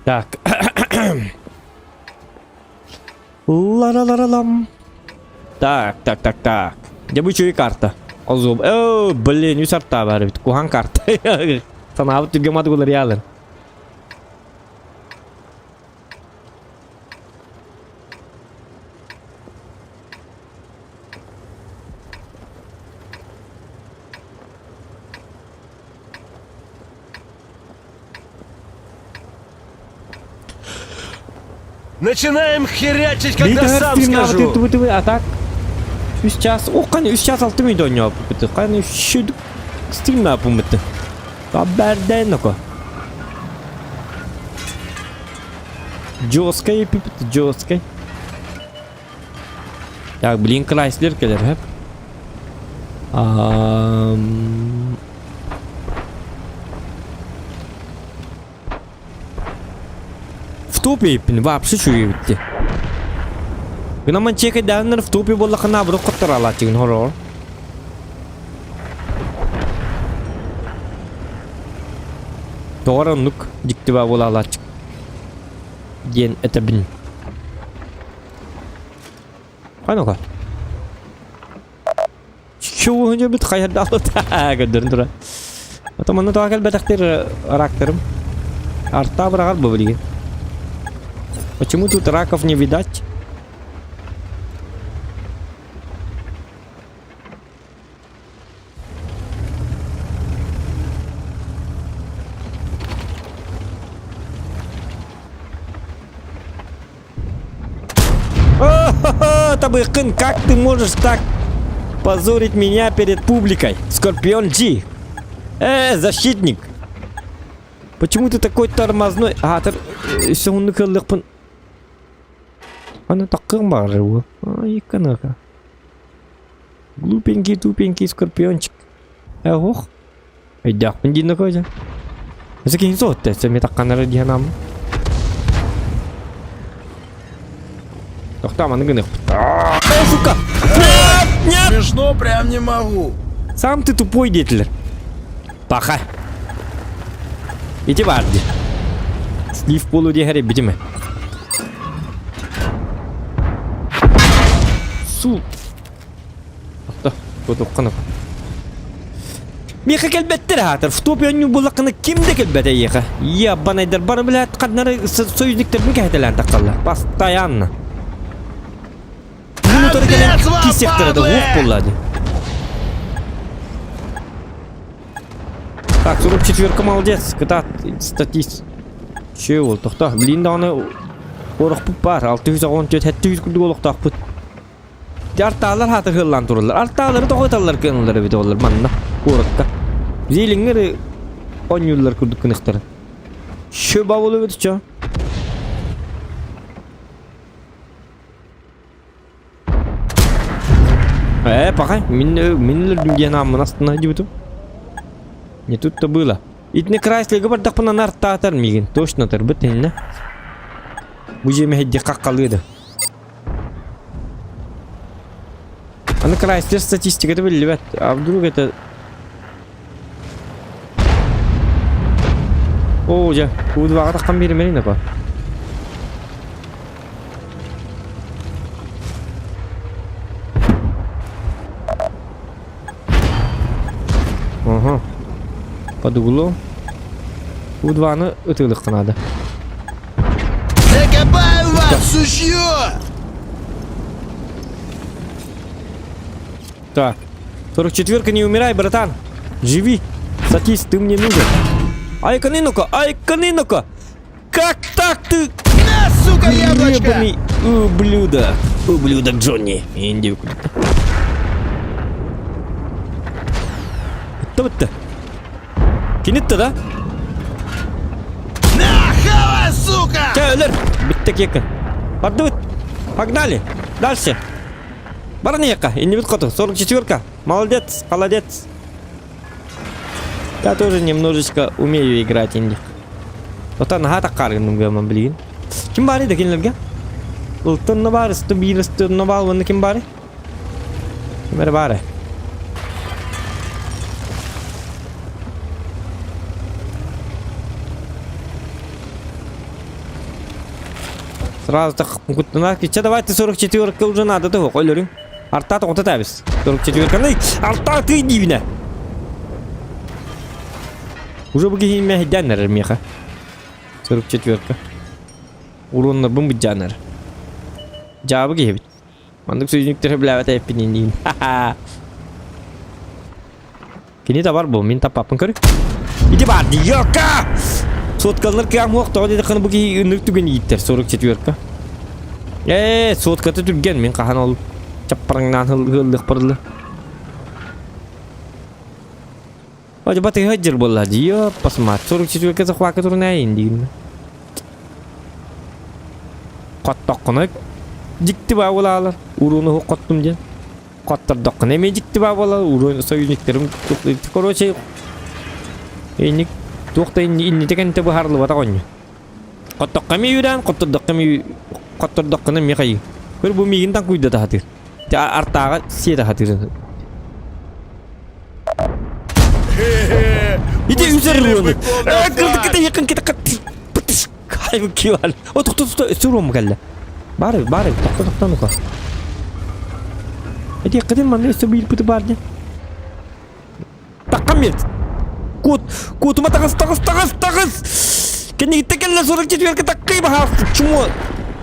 Так. Лара-лара-лам. Так, так, так, так. Дьэ бу үчүгэй карта. Озуб. Оо, блин, үс арта бар эбит. Куһаан карта. Санаабыт түргэн мат уларыйалар. Начинаем херячить, когда сам скажу. А так? Үс час, о, қане үс час алты минут ойнап Қане үш стримна пумыты. Табәрден око. Жесткой пипит, жесткой. Так, блин, Крайслер келер, хеп. В тупе вообще чуебитти. Гынаман чекайдааннар в тупе буоллахына абыры хоттораалааччыгын хороор. Тоҕор оннук дьиктибаа буолаалааччык диэн этэбин. Хайнока. Чугунжа бит хайардаалыта көрдөрүн тура. Ото манна тоҕо кэлбэтэхтэр рактарым. Арта быраҕар бу билигин. Почему тут раков не видать? Табыкын, как ты можешь так позорить меня перед публикой? Скорпион G. Защитник. Почему ты такой тормозной? А, тар... Все, кыллыкпын. Аны таккын баар бу. Ай, канака. Глупенький, тупенький скорпиончик. Ох. Өйдөөхпүн диин да Өсө киһи суотта, өссө эмиэ тахханара дии санааммын. Тохтоо, маны гыныахпыт. О, сука! Нет! Нет! Смешно прям не могу. Сам ты тупой диэтилэр. Паха. Ити баар дии. Слив буолуо диэхэр эбитим ээ. Су. Тохто, Миэхэ кэлбэттэр аатар, в топе онньуу буоллаххына ким да кэлбэт эйиэхэ. Ябанайдар бары билээт ханнары союзниктарбын кэһэтэлээн тахсаллар. Постоянно. Bunu утары кэлэн киссиэхтэрэ да уох буолла дии. Так, 44 молодец, кытаат статист. Че ол, тохто, блин даҕаны орохпут баар, 614 700 курдук олохтоохпут. Дьэ артаалар хаата ыһыллаан тураллар. Артаалары тоҕо ыталлар кыаналлар эбит олор манна куоракка. Зелиҥҥэ оонньууллар курдук гыныхтарын. Шө бабыл эбит чо. Э, пока мин мин өлөрдүм диэн ааммын астына дебитим. Не тут-то было. Итини Крайслерге бардахпына нартаатар миигин. Точно тырбыт иннэ. Бу дьиэ мэһэйдии хаххалыы да. Аны Крайслер статистиката биллибэт. А вдруг это... Оо, дьэ, куудубаҕа таххан биэримэрин апа. Ага. Под углом. У-2-ны ытыылыхха наада. Закопаю вас, сучье! Так. 44-ка, не умирай, братан. Живи. Сатист, ты мне нужен. Айканы ну-ка, айканы ну-ка. Как так ты? На, сука, яблочко! Гребаный ублюдок. Ублюдок Джонни. Индию куда-то. Кто это? Кинитта да? На, хавай, сука! Чэ, өлөр! Бүттэ киэккин. Бардыбыт! Погнали! Дальше! Баран иһиэххэ, иннибит хоту, 44-ка. Молодец, молодец. Я тоже немножечко умею играть инди. Ота наһаа таккааргынным гыаман билигин. Ким баарый да кинилэргэ? Ылтынна баар, ысты биир ыстыынна баар, уонна ким баарый? Ким эрэ баар Сразу так куттана кича давайте 44-ка уже надо того, өлөрүң. Арта тоҕото табис. 44-каны арта ты дивне. Уже бу киһи мэһдән эрэр миэхэ. 44-ка. Уруоннарбын быдьаан эрэр. Дьаабы киһибит. Маннык союзниктары билээбэт эппин диин. Кини табар бу, мин таппаппын көрү. Ити бар диёка! Соткалар кыам уох тоҕо диэтэххинэ бу киһи ынырык түгэн ииттэр 44-ка. Ээ, сотката түргэн, мин хаһан ол чаппараҥнаан ыаллыахпар дылы. Ой, батыһа дьыр буолла дии, посмотри, 44-ка захвака турнайын диин. Хоттоххуна дьикти баа буолаалар, урууну хоттум диэн. Хоттордоххуна эмиэ дьикти баа буолар, уруу союзниктарым короче, инник туох да иннитэ кэнтэ быһаарыллыбатах оонньуу. Хоттоххо эмиэ үүрээн, хоттордоххо эмиэ хоттордоххуна эмиэ хайыы. Көр бу миигин таҥкуйда сатыыр. Артааҕа сиэтэ сатыыр. Ити үсэр руону. О, тохто, тохто, өссө уруом кэллэ. Баар, баар, тохто, тохто, ну-ка. Эти кытын манна өссө биир баар дьэ. Таххам мет. Кут, кутума таҕыс, таҕыс, таҕыс, таҕыс! Кэннигиттэн кэллэ 44 таккый баһаалта, чмо.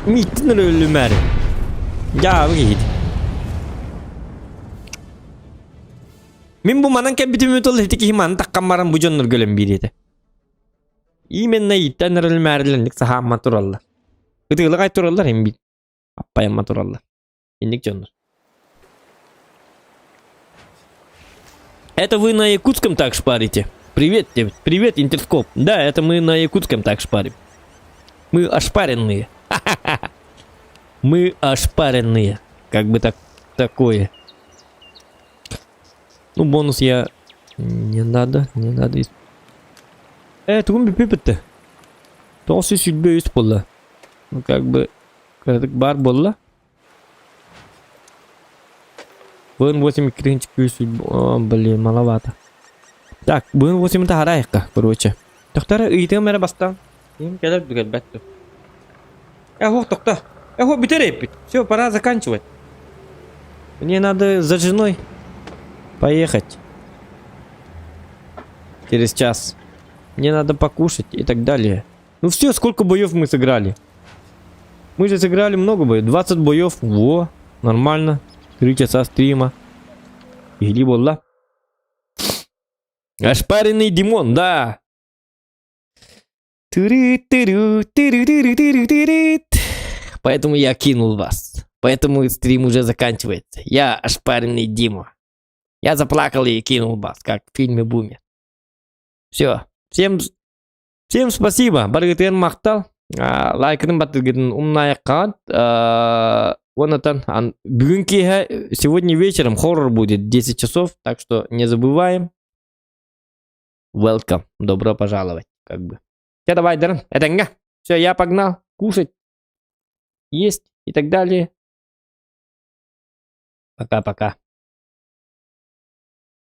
Мииттин өлүмээр. Дьаабы киһит. Мин бу манан кэлбитим үтөл ити киһи маны таххан баран бу дьоннорго өлөн биэриэтэ. Именно ииттэн эрэлмээрилэнник саһаамма тураллар. Ытыылык ай тураллар им бит. Аппайамма тураллар. Инник дьоннор. Это вы на якутском так шпарите? Привет, привет, Интерскоп. Да, это мы на якутском так шпарим. Мы ошпаренные. Мы ошпаренные. Как бы так такое. Ну, бонус я... Не надо, не надо. Э, тугум бүппүт 923 буолла. Ну, как бы, кыратык баар буолла. ВН8 кринч О, блин, маловато. Так, ВН8 таһарайыққа, короче. Тохтара ыйытыам эрэ бастаан. Ким кэлэр кэлбэт ту. Эхо, тохто. Эхо, бүтэр эппит. Все, пора заканчивать. Мне надо за женой поехать. Через час. Мне надо покушать и так далее. Ну все, сколько боев мы сыграли? Мы же сыграли много боев. 20 боев. Во, нормально. 3 часа стрима. Или буолла. Ошпаренный Димон, да. Поэтому я кинул вас. Поэтому стрим уже заканчивается. Я ошпаренный Дима. Я заплакал и кинул вас, как в фильме Бумер. Все. Всем, всем спасибо. Барыгытыгар махтал. Лайкын баттыргытын умнаайаххаҕыт. Вон бүгүн киэһэ сегодня вечером хоррор будет 10 часов, так что не забываем. Welcome. Добро пожаловать, как бы. Все, давай, Даррен, это Все, я погнал кушать, есть и так далее. Пока-пока.